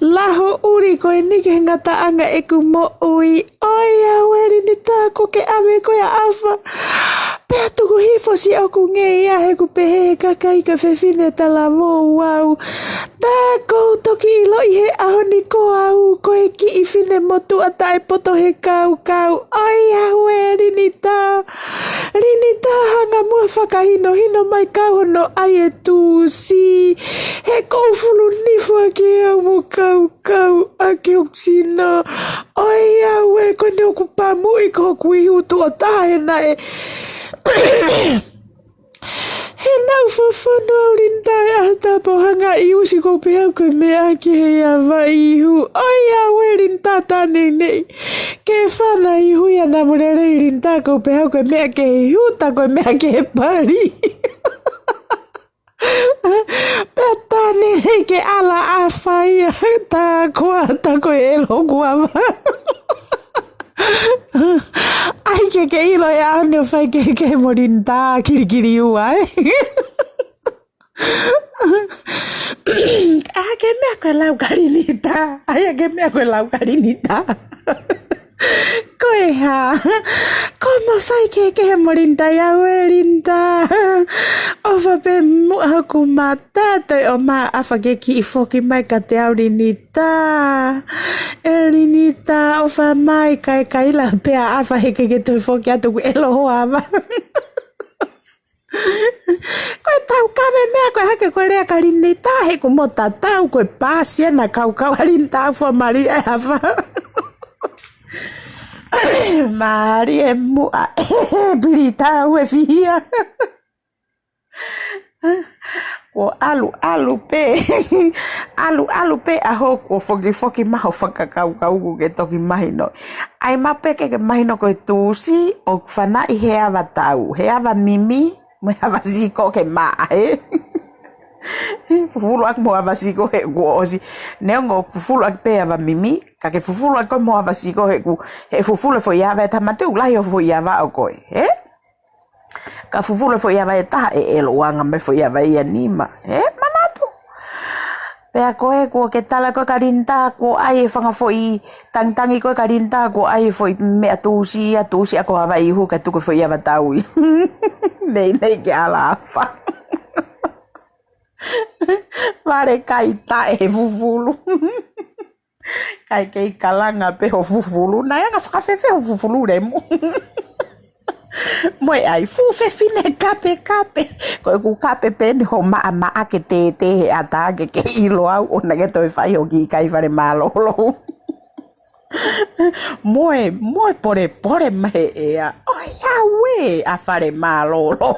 laho ʻuli ko eni ki he ngataʻanga ʻeku moʻui. ʻOiauē Linita, kuo ke ʻave koe ʻa ʻAfa. Pea tuku hifo siʻoku ngeia he ʻoku pehē ʻe he kakai ko e fefine talavou au. Tā Toki ʻiloʻi he ʻaho ni ko au, ko e kiʻi finemotuʻa taʻepoto he kaukau. ʻOiauē, Linitā. Linitā, hanga muʻa fakahinohino mai kau hono ʻai e tusi. He ʻoku ou fulu nifo ʻaki au mo kaukau ʻaki hoku sino. ʻOiauē, ko eni ʻoku pamuʻi ko hoku ihu tuʻo taha he naʻe he naʻu fafanu au, Linitā, he ʻaho tapou hanga ʻi usi, ʻoku ou pehē au ko e meʻa ki he ava ihu. ʻOiauē, Linitā, tā neʻineʻi ke fana ihu ia namu lelei, Linitā, ʻoku ou pehē au ko e meʻa ki he ihu, tā ko e meʻa ki he pali. Pea tā neʻineʻi ke ʻalu ʻo fai ia, tā ko ā, tā ko e ʻelo hoku ava. ʻAi ke ke ʻilo e ʻaho ni ʻo fai kehekehe mo Linitā, kilikili ua, ē. ʻAi ke meʻa ko e lau kia Linitā. ʻAi ke meʻa ko e lau kia Linitā. Ko e hā? Ko mo fai kehekehe mo Linitā, ʻoiauē, Linitā. ʻOfa pē muʻa hoku mata, toe ʻomai ʻafa ke kiʻi foki mai kiate au, Linitā. ʻE Linitā, ʻofa mai, kae kaila pē ʻafa he ʻikai ke toe foki atu, ʻoku ʻelo ho ava. Ko e taukave meʻa ko ē hake ko e lea kia Linitā, he ʻoku mo tatau ko e pāsi ena kaukau ʻa Linitā, fua mali e ava. Mālie muʻa, Pilitau e fihia. Kuo ʻalu, ʻalu pē, ʻalu, ʻalu pē ʻaho, kuo fokifoki mai ho fakakaukau ʻoku ke toki mahino. ʻAi maʻu pē ke ke mahino ko e tusi ʻoku fanaʻi he ava tau, he ava mimi, mo e ava siko ke maʻa, ē? Fufulu ʻaki mo e ava siko he kuo ʻosi. Neongo fufulu ʻaki pē ava mimi, ka ke fufulu ʻaki ko e mo ava siko he ʻoku, he fufulu e foʻi ava ʻe taha, manatuʻi ʻoku lahi ho foʻi ava ʻo koe, ē? Ka fufulu e foʻi ava ʻe taha ʻe ʻelo ʻuhinga mai foʻi ava ia nima. Ē, manatu. Pea ko ē kuo ke tala ko ē kia Linitā kuo ʻai e fanga foʻi tangitangi ko ē kia Linitā kuo ʻai e foʻi meʻa tusi ia, tusi ʻaki ho ava ihu kae tuku e foʻi ava tau ia. Neʻineʻi ke ʻalu ʻo fai. Vale kai taʻe he fufulu. Kae kei kalanga pē ho fufulu, naʻe anga fakafēfē ho fufulu lemu? Mo e ʻai fuʻu fefine kapekape. Ko ʻeku kape pē eni ho maʻamaʻa ke tētē he ʻatā ke ke ʻilo au ʻo naʻa ke toe fai hoʻo kiʻi kai fale mālōlō. Mo e, mo e polepole mai he ʻea. ʻOiauē, ʻa fale mālōlō.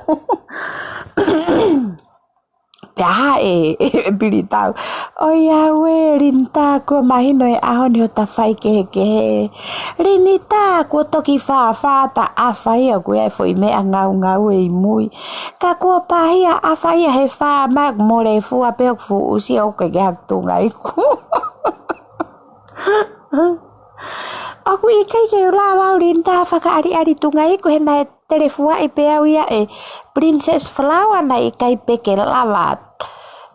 Pea hā ʻe, ʻe, ʻe Pilitau. ʻOiauē, Linitā, kuo mahino e ʻaho ni hota fai kehekehe. Linitā, kuo toki fāfā ta ʻafa ia, ʻoku ʻi ai e foʻi meʻa ngaungaue ʻi mui. Ka kuo pāhia ʻafa ia he fā mai, ʻoku mole fua pē hoku fuʻu ʻusi ʻoku ʻikai ke ʻi ai ha tunga iku. ʻOku ʻikai ke u lava au, Linitā, fakaʻaliʻali tunga iku he naʻe telefuaʻi pē au ia ʻe Princess Flower, naʻe ʻikai pē ke lava.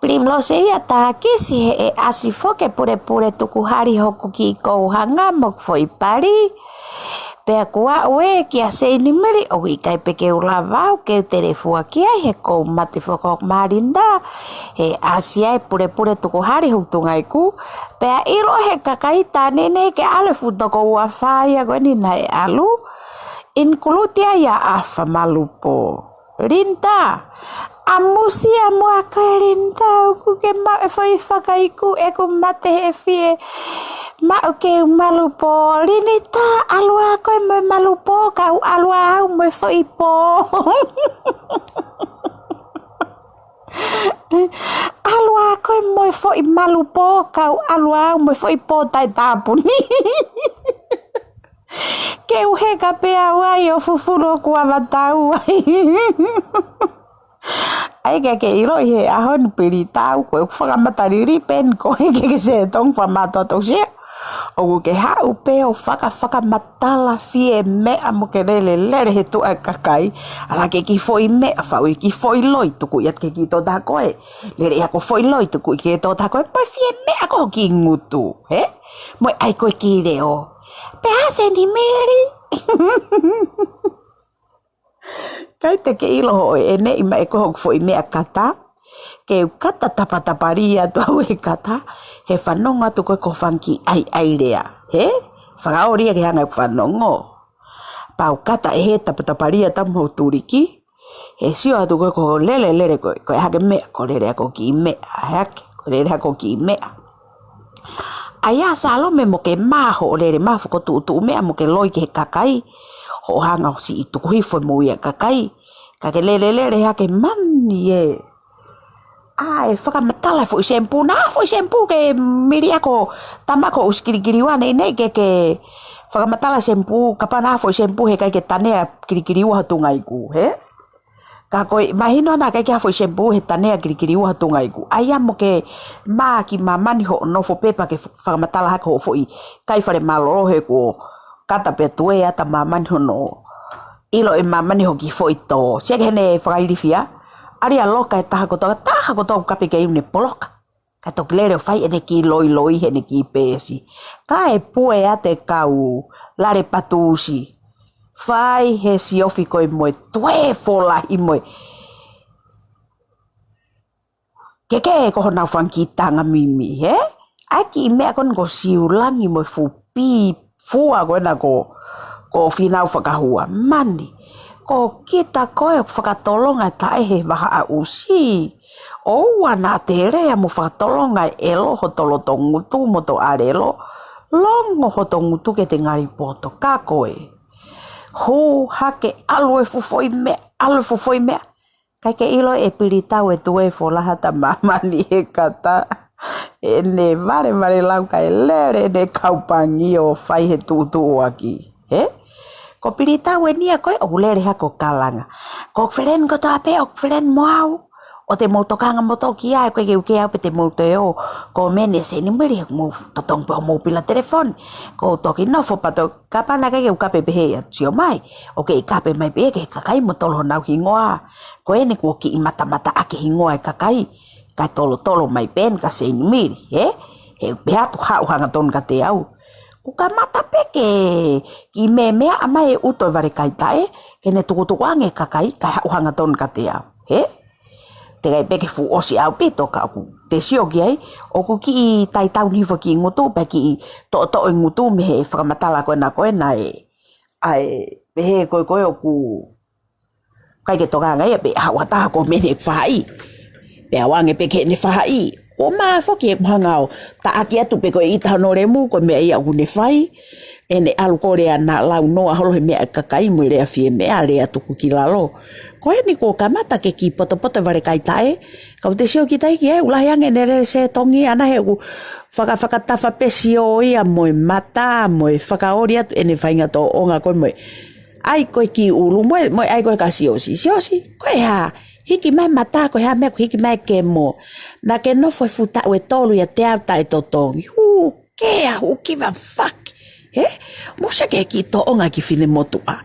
Primrose ia takisi he ʻe ʻasi foki e pulepule tukuhali hoku kiʻi kouhanga mo hoku foʻi pali. Pea kuo aʻu ē kia Seinimeli, ʻoku ʻikai pē ke u lava au ke u telefuaki ai he ʻoku ou mate foki hoku mālina. He ʻasi ai e pulepule tukuhali hoku tunga iku. Pea ʻilo he kakai tā neʻineʻi ke ʻalu e fuʻu toko ua fā ia ko eni naʻe ʻalu. Include ai ʻa ʻAfa Malupō. Linitā, ʻamusia muʻa koe Linitā, ʻoku ke maʻu e foʻi fakaiku ʻeku mate he fiemaʻu ke u malupō. Linitā, ʻalu ā koe mo e malupō, ka u ʻalu ā au mo e foʻi pō. ʻAlu ā koe mo e foʻi malupō, ka u ʻalu ā au mo e foʻi pō taʻetāpuni. Ke u heka pē au ai ʻo fufulu hoku ava tau ai. ʻAi ke ke ʻiloʻi he ʻaho ni Pilitau, ko ʻeku fakamatala lelei pē eni ko e ke ke se tongi fakamātoato sia. ʻOku ke haʻu pē ʻo fakafakamatala fie meʻa mo ke lele lele he tuʻa e kakai. ʻAlu ā ke kiʻi foʻi meʻa, faʻu e kiʻi foʻi loi, tuku ia ki he kiʻi tokotaha ko ē. Lele ia ko e foʻi loi, tuku ia ki he tokotaha ko ē. Pea fie meʻa ko e kiʻi ngutu, hē? Mo e ʻai ko e kiʻi leʻo. Pea hā Seinimeli? ʻIkai te ke ʻilo hoʻo ʻeneʻi mai ʻe koe hoku foʻi meʻa kata. ke u kata tapatapali atu au e kata, he fanongo atu ko e ko e fanga kiʻi ʻaiʻai lea. He? Fakaoli ia ke hanga ʻeku fanongo. Pea u kata ʻe he tapatapali atu mo e tuliki, he sio atu ko e ko e lele, lele ko e, ko e hake meʻa, ko e lele hake kiʻi meʻa, hake, ko e lele hake kiʻi meʻa. ʻA ia Salome mo ke mā hoʻo lele mā fokotuʻutuʻu meʻa mo ke loi ki he kakai, hoʻo hanga ʻo siʻi tuku hifo mo ia kakai, ka ke lele lele hake mani ē. ʻA e fakamatala foʻi sempū, naʻa foʻi sempū ke mili ako tama ko usi kilikiliua nei nei ke ke fakamatala sempū, kapau naʻa foʻi sempū he ʻikai ke tanea kilikiliua ho tunga iku, he? Ka ko e mahino naʻa ʻikai ke ha foʻi sempū he tanea kilikiliua ho tunga iku. ʻA ia mo ke mā ki māmani hoʻo nofo pē pea ke fakamatala hake hoʻo foʻi kai fale mālōlō he kuo kata pē tuē ata māmani hono ʻilo ʻe māmani ho kiʻi foʻi tō. Sio ki heʻene fakailifia. ʻAli ʻa Loka e taha kotoa, taha kotoa ʻoku kape ke ʻi ai ʻene poloka. Ka toki lele ʻo fai ʻene kiʻi loiloi heʻene kiʻi peesi. Kae pue ʻa e kau lale patusi. Fai he siofi ko e mo e tuē folahi mo e. Ke ke ko honau fanga kiʻi tanga mimi, he? ʻA e kiʻi meʻa ko eni ko siulangi mo e fupi fua ko ena ko, ko Fīnau Fakahua. Mani, ko kita ko e fakatolonga e taʻe he vahaʻa usi. ʻOua naʻa te lea mo fakatolonga e ʻelo hoto loto ngutu mo to ʻalelo. Longo hoto ngutu ke te ngali poto. Ka ko e. Hū hake ʻalu e fuʻu foʻi meʻa, ʻalu e fuʻu foʻi meʻa. ʻIkai ke ʻilo ʻe Pilitau e tuē folahi ʻa māmani he kata. ʻEne vale vale lau kae lele ʻene kau pangi ʻo fai he tuʻutuʻuaki. He? Ko Pilitau eni ia ko e ʻoku lele hake ʻo kalanga. Ko ʻeku feleni kotoa pē, ʻoku feleni mo au. ʻOua te mou tokanga mo toki ai, ko e ke uke au pē te mou toe ō. Ko mene se ni meli he mou totongi pē ʻo mou pila telefoni. Ko toki nofo pato kapana ke ke uka pē pehē ia sio mai. ʻOku ke kape mai pē ke kakai mo tolo honau hingoa. Ko eni kuo kiʻi matamata ʻaki hingoa e kakai, kae tolotolo mai pē eni ka Seinimili, he? He pehē atu haʻu hangatonu kiate au. Kuo kamata pē ke kiʻi memeaʻa mai e ʻuto e vale kaitaʻe, ke ne tukutuku ange e kakai, kae haʻu hangatonu kiate au, he? Teʻeki ai pē ke fuʻu ʻosi ʻaupito ka ʻoku te sio ki ai, ʻoku kiʻi taitau hifo kiʻi ngutu, pea kiʻi toʻotoʻo e ngutu mei he fakamatala ko ena ko ena ē. ʻA e, pehē ko e ko e ʻoku ʻikai ke tokanga ia pē haʻu ha taha ko mene faʻahi. Pea ʻoange pē ke ne faʻahi. Ko mā foki ʻeku hanga ʻo taʻaki atu pē ko e ʻita hono lemu, ko e meʻa ia ʻoku ne fai. ʻEne ʻalu ko e lea naʻa lau noa holo he meʻa e kakai mo e lea fie meʻa, lea tuku ki lalo. Ko eni kuo kamata ke kiʻi potopoto e vale kaitaʻe. Ka ʻoku te sio ki tai ki ai, ʻoku lahi ange ʻene lele setongi ʻana he ʻoku faka-, fakatafa pē sio ia mo e mata, mo e fakaoli atu ʻene faʻahinga tōʻonga ko e mo e ʻai ko e kiʻi ʻulu, mo e, mo e ʻai ko e ka siosi. Siosi, ko e hā, hiki mai mata, ko e hā meʻa ʻoku hiki mai kemo. Naʻa ke nofo e fuʻu taʻu ʻe tolu ia te au taʻe totongi. Hū, kea, hū kiva faki. He? Mou sio ki he kiʻi tōʻonga kiʻi finemotuʻa.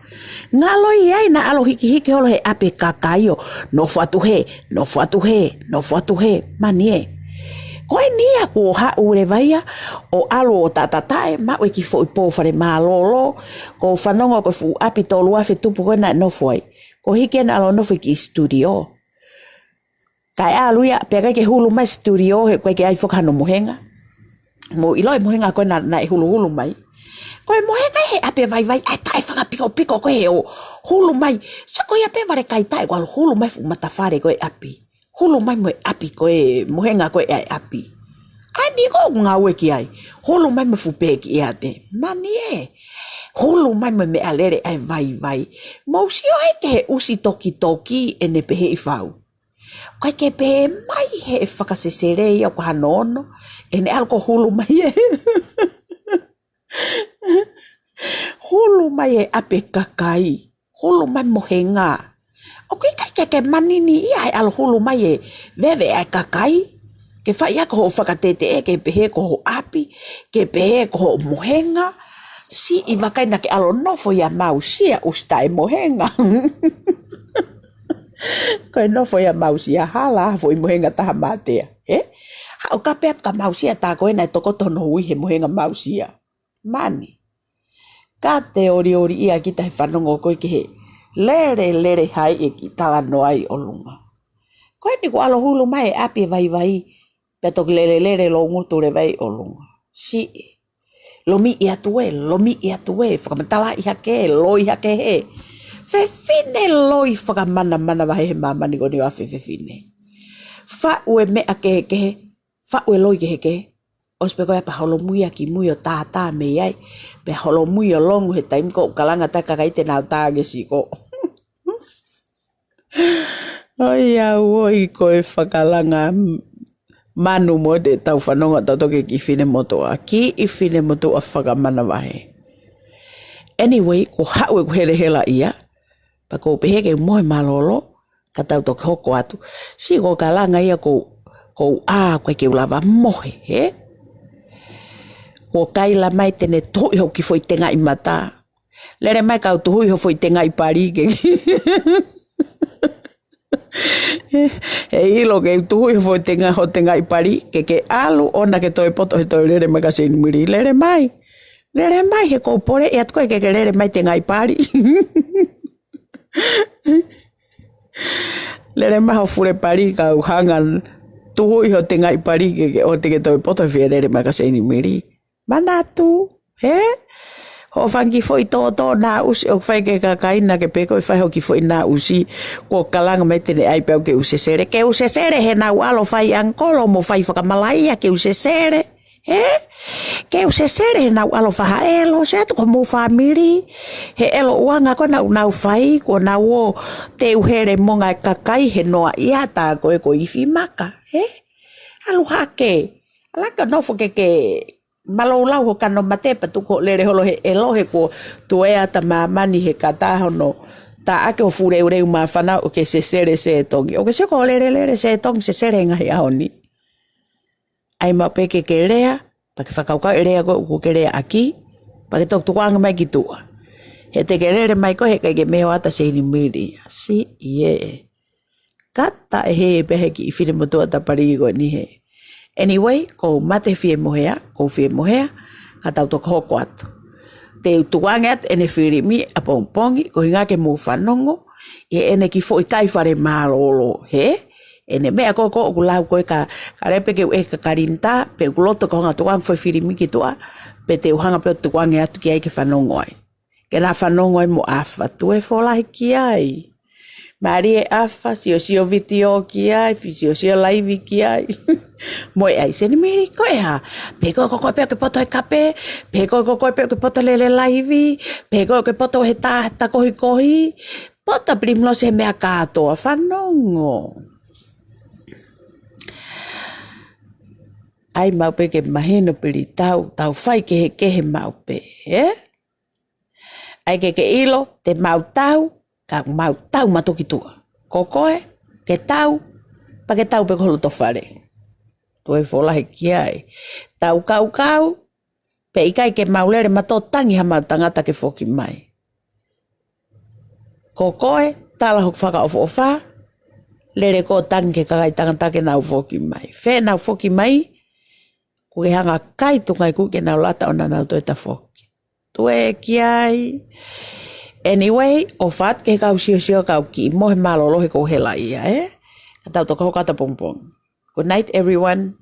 Ngalo ia ai naʻa ʻalu hikihiki holo he ʻapi e kakai ʻo nofo atu he, nofo atu he, nofo atu he, mani ē. Ko eni ia kuo haʻu leva ia ʻo ʻalu ʻo taʻataʻe, maʻu e kiʻi foʻi pō fale mālōlō, ko u fanongo ko e fuʻu ʻapi tolu afe tupu ko ē naʻe nofo ai. Ko e hiki ena ʻalu ʻo nofo he kiʻi studio. Kae ʻalu ia, pea ʻikai ke hulu mai studio, he ʻikai ke ʻi ai foki hano mohenga. Mou ʻilo e mohenga ko ē naʻe, naʻe huluhulu mai. Ko e mohenga he ʻapi e vaivai, ʻa e taʻe fanga pikopiko ko ē ʻo hulu mai. Sio ko ia pē vale kaitaʻe kuo ʻalu hulu mai fuʻu matafale ko e ʻapi. Hulu mai mo e ʻapi ko e mohenga ko ē ʻa e ʻapi. ʻAi ni ko ngāue ki ai. Hulu mai mo e fuʻu pē kiʻi ʻiate. Mani ē. Hulu mai mo e meʻalele ʻa e vaivai. Mou sio ai ki he ʻusi tokitoki ʻene pehē ʻi fau. ʻIkai ke pehē mai he fakasesele ia ʻoku hano ono. ʻEne ʻalu ko hulu mai ē. Hulu mai e ʻapi e kakai. Hulu mai mohenga. ʻOku ʻikai ke ke manini ia e ʻalu hulu mai e veve ʻa e kakai. Ke fai ʻaki hoʻo fakateteʻe, ke pehē ko hoʻo ʻapi, ke pehē ko hoʻo mohenga. Siʻi vakai naʻa ke ʻalu nofo ia mausia ʻusi taʻe mohenga. Ko e nofo ia mausia hala, foʻi mohenga taha mātea. He? Haʻu kape atu ka mausia tā ko ē naʻe tokoto hono hui he mohenga mausia. Mani. Ka te olioli ia kita he fanongo ko ē ki he lele, lele hai e kiʻi talanoa ʻi ʻolunga. Ko Pea ni ko ʻalu hulu mai ʻapi e vaivai, pea toki lelelele loungutu leva ʻi ʻolunga. Siʻi. Lomiʻi atu ē, lomiʻi atu ē, fakamatalaʻi hake, loi hake hē. Fefine loi fakamanamana vahe he māmani ko eni ʻa e fefine. Faʻu e meʻa kehekehe, faʻu e loi kehekehe. ʻOsi pē ko ia pea holomui ʻa kimui ʻo tātā mei ai. Pea holomui ʻo longu he taimi ko ē ʻoku kalanga atu e kakai te nau tā ange siko. ʻOi au ʻoi ko e fakalanga manu mo te tau fanongo atu toki ki fine motuʻa. Ki fine motuʻa fakamanavahē. Anyway, ko haʻu e ku helehela ia. Pea ko u pehē ke u mohe mālōlō, ka tau toki hoko atu. Siʻi ko e kalanga ia ko, ko u ʻā, ko e ke u lava mohe, hē? Ko Kaila mai te ne tuhuʻi hoku kiʻi foʻi tengaʻi mata. Lele mai kau tuhuʻi ho foʻi tengaʻi pali ke. He ʻilo ke u tuhuʻi ho foʻi tenga, ho tengaʻi pali, ke ke ʻalu, ʻoua ke toe poto he toe lele mai ka Seinimili. Lele mai. Lele mai he ko u poleʻi atu ko e ke ke lele mai tengaʻi pali. Lele mai ho fule pali kau hanga tuhuʻi ho tengaʻi pali ke, ke ʻoua te ke toe poto he fie lele mai ka Seinimili. Manatu, hē? Hoʻo fanga kiʻi foʻi tōtō naʻusi ʻoku fai ki he kakai naʻa ke pehē ko e fai ho kiʻi foʻi naʻusi, ko e kalanga mai te ne ʻai pē au ke u sesele. Ke u sesele he naʻa ku ʻalu ʻo fai ʻangikolo mo fai fakamalaʻia ke u sesele. Hē? Ke u sesele he naʻa ku ʻalu ʻo faʻa ʻelo, sio atu ko homou fāmili. He ʻelo ʻuanga ko ē naʻa nau fai, ko ʻenau ō teu hele mo e ngaahi kakai he noaʻia tā ko ē ko e ifi maka. Hē? ʻAlu hake. ʻAlu hake ʻo nofo ke ke mālōlō ho kano mate pea tuku hoʻo lele holo he ʻelo he kuo tuea ʻa māmani he kata hono taʻaki ho fuleuleu māfana ʻo ke sesele setongi. ʻOku ke sio ko e lelelele setongi sesele he ngaahi ʻaho ni. ʻAi maʻu pē ke ke lea, pea ke fakakaukau e lea ko ē ʻoku ke lea ʻaki, pea ke toki tukuange mai ki tuʻa. He te ke lele mai ko ē he ʻikai ke meʻa ʻa Seinimili. Siʻi ē. Kata e hē pē he kiʻi fine motuʻa tapali ko eni hē. Anyway, ko u mate fie mohea, ko u fie mohea, ka tau toki hoko atu. Te u tukuange atu ʻene filimi ʻapongipongi, ko hinga ke mou fanongo, ʻi heʻene kiʻi foʻi kai fale mālōlō, hē? ʻEne meʻa ko ē ko ē ʻoku lau ko ē ka, ka lele pē ke u ʻeke kia Kalinitā, pe ʻoku loto ke u hanga tukuange foʻi filimi ki tuʻa, pe te u hanga pē ʻo tukuange atu ki ai ke fanongo ai. Ke na fanongo ai mo ʻAfa, tuēfolahi ki ai. Mālie ʻAfa, siosio vitiō ki ai, fi- siosio laivi ki ai. Mo e ʻai Seinimili ko e hā. Pe ko e ko koe pē ʻoku ke poto he kape, pe ko e ko koe pē ʻoku ke poto lele laivi, pe ko e ʻoku ke poto he tā, tā kohikohi. Poto Pilimilose he meʻa kātoa fanongo. ʻAi maʻu pē ke mahino pili tau, tau fai kehekehe maʻu pē, ē? ʻAi ke ke ʻilo, te mau tau, ka mau tau mātuʻa ki tuʻa. Ko koe, ke tau, pea ke tau pē ko ho loto fale. Tuēfolahi ki ai. Tau kaukau, pea ʻikai ke mau lele mātuʻa tangi ha mau tangata ke foki mai. Ko koe, tala hoku fakaʻofoʻofa, lele koe ʻo tangi ki he kakai tangata ke nau foki mai. Fē nau foki mai, ʻoku ke hanga kai tuʻunga ʻi kuo ke nau lata ʻo naʻa nau toe tafoki. Tuē ki ai. Anyway, ʻofa atu ki he kau siosio kau kiʻi mohe mālōlō he ko u hela ia, ē? Ka tau toki hoko atu ʻapongipongi. Good night, everyone.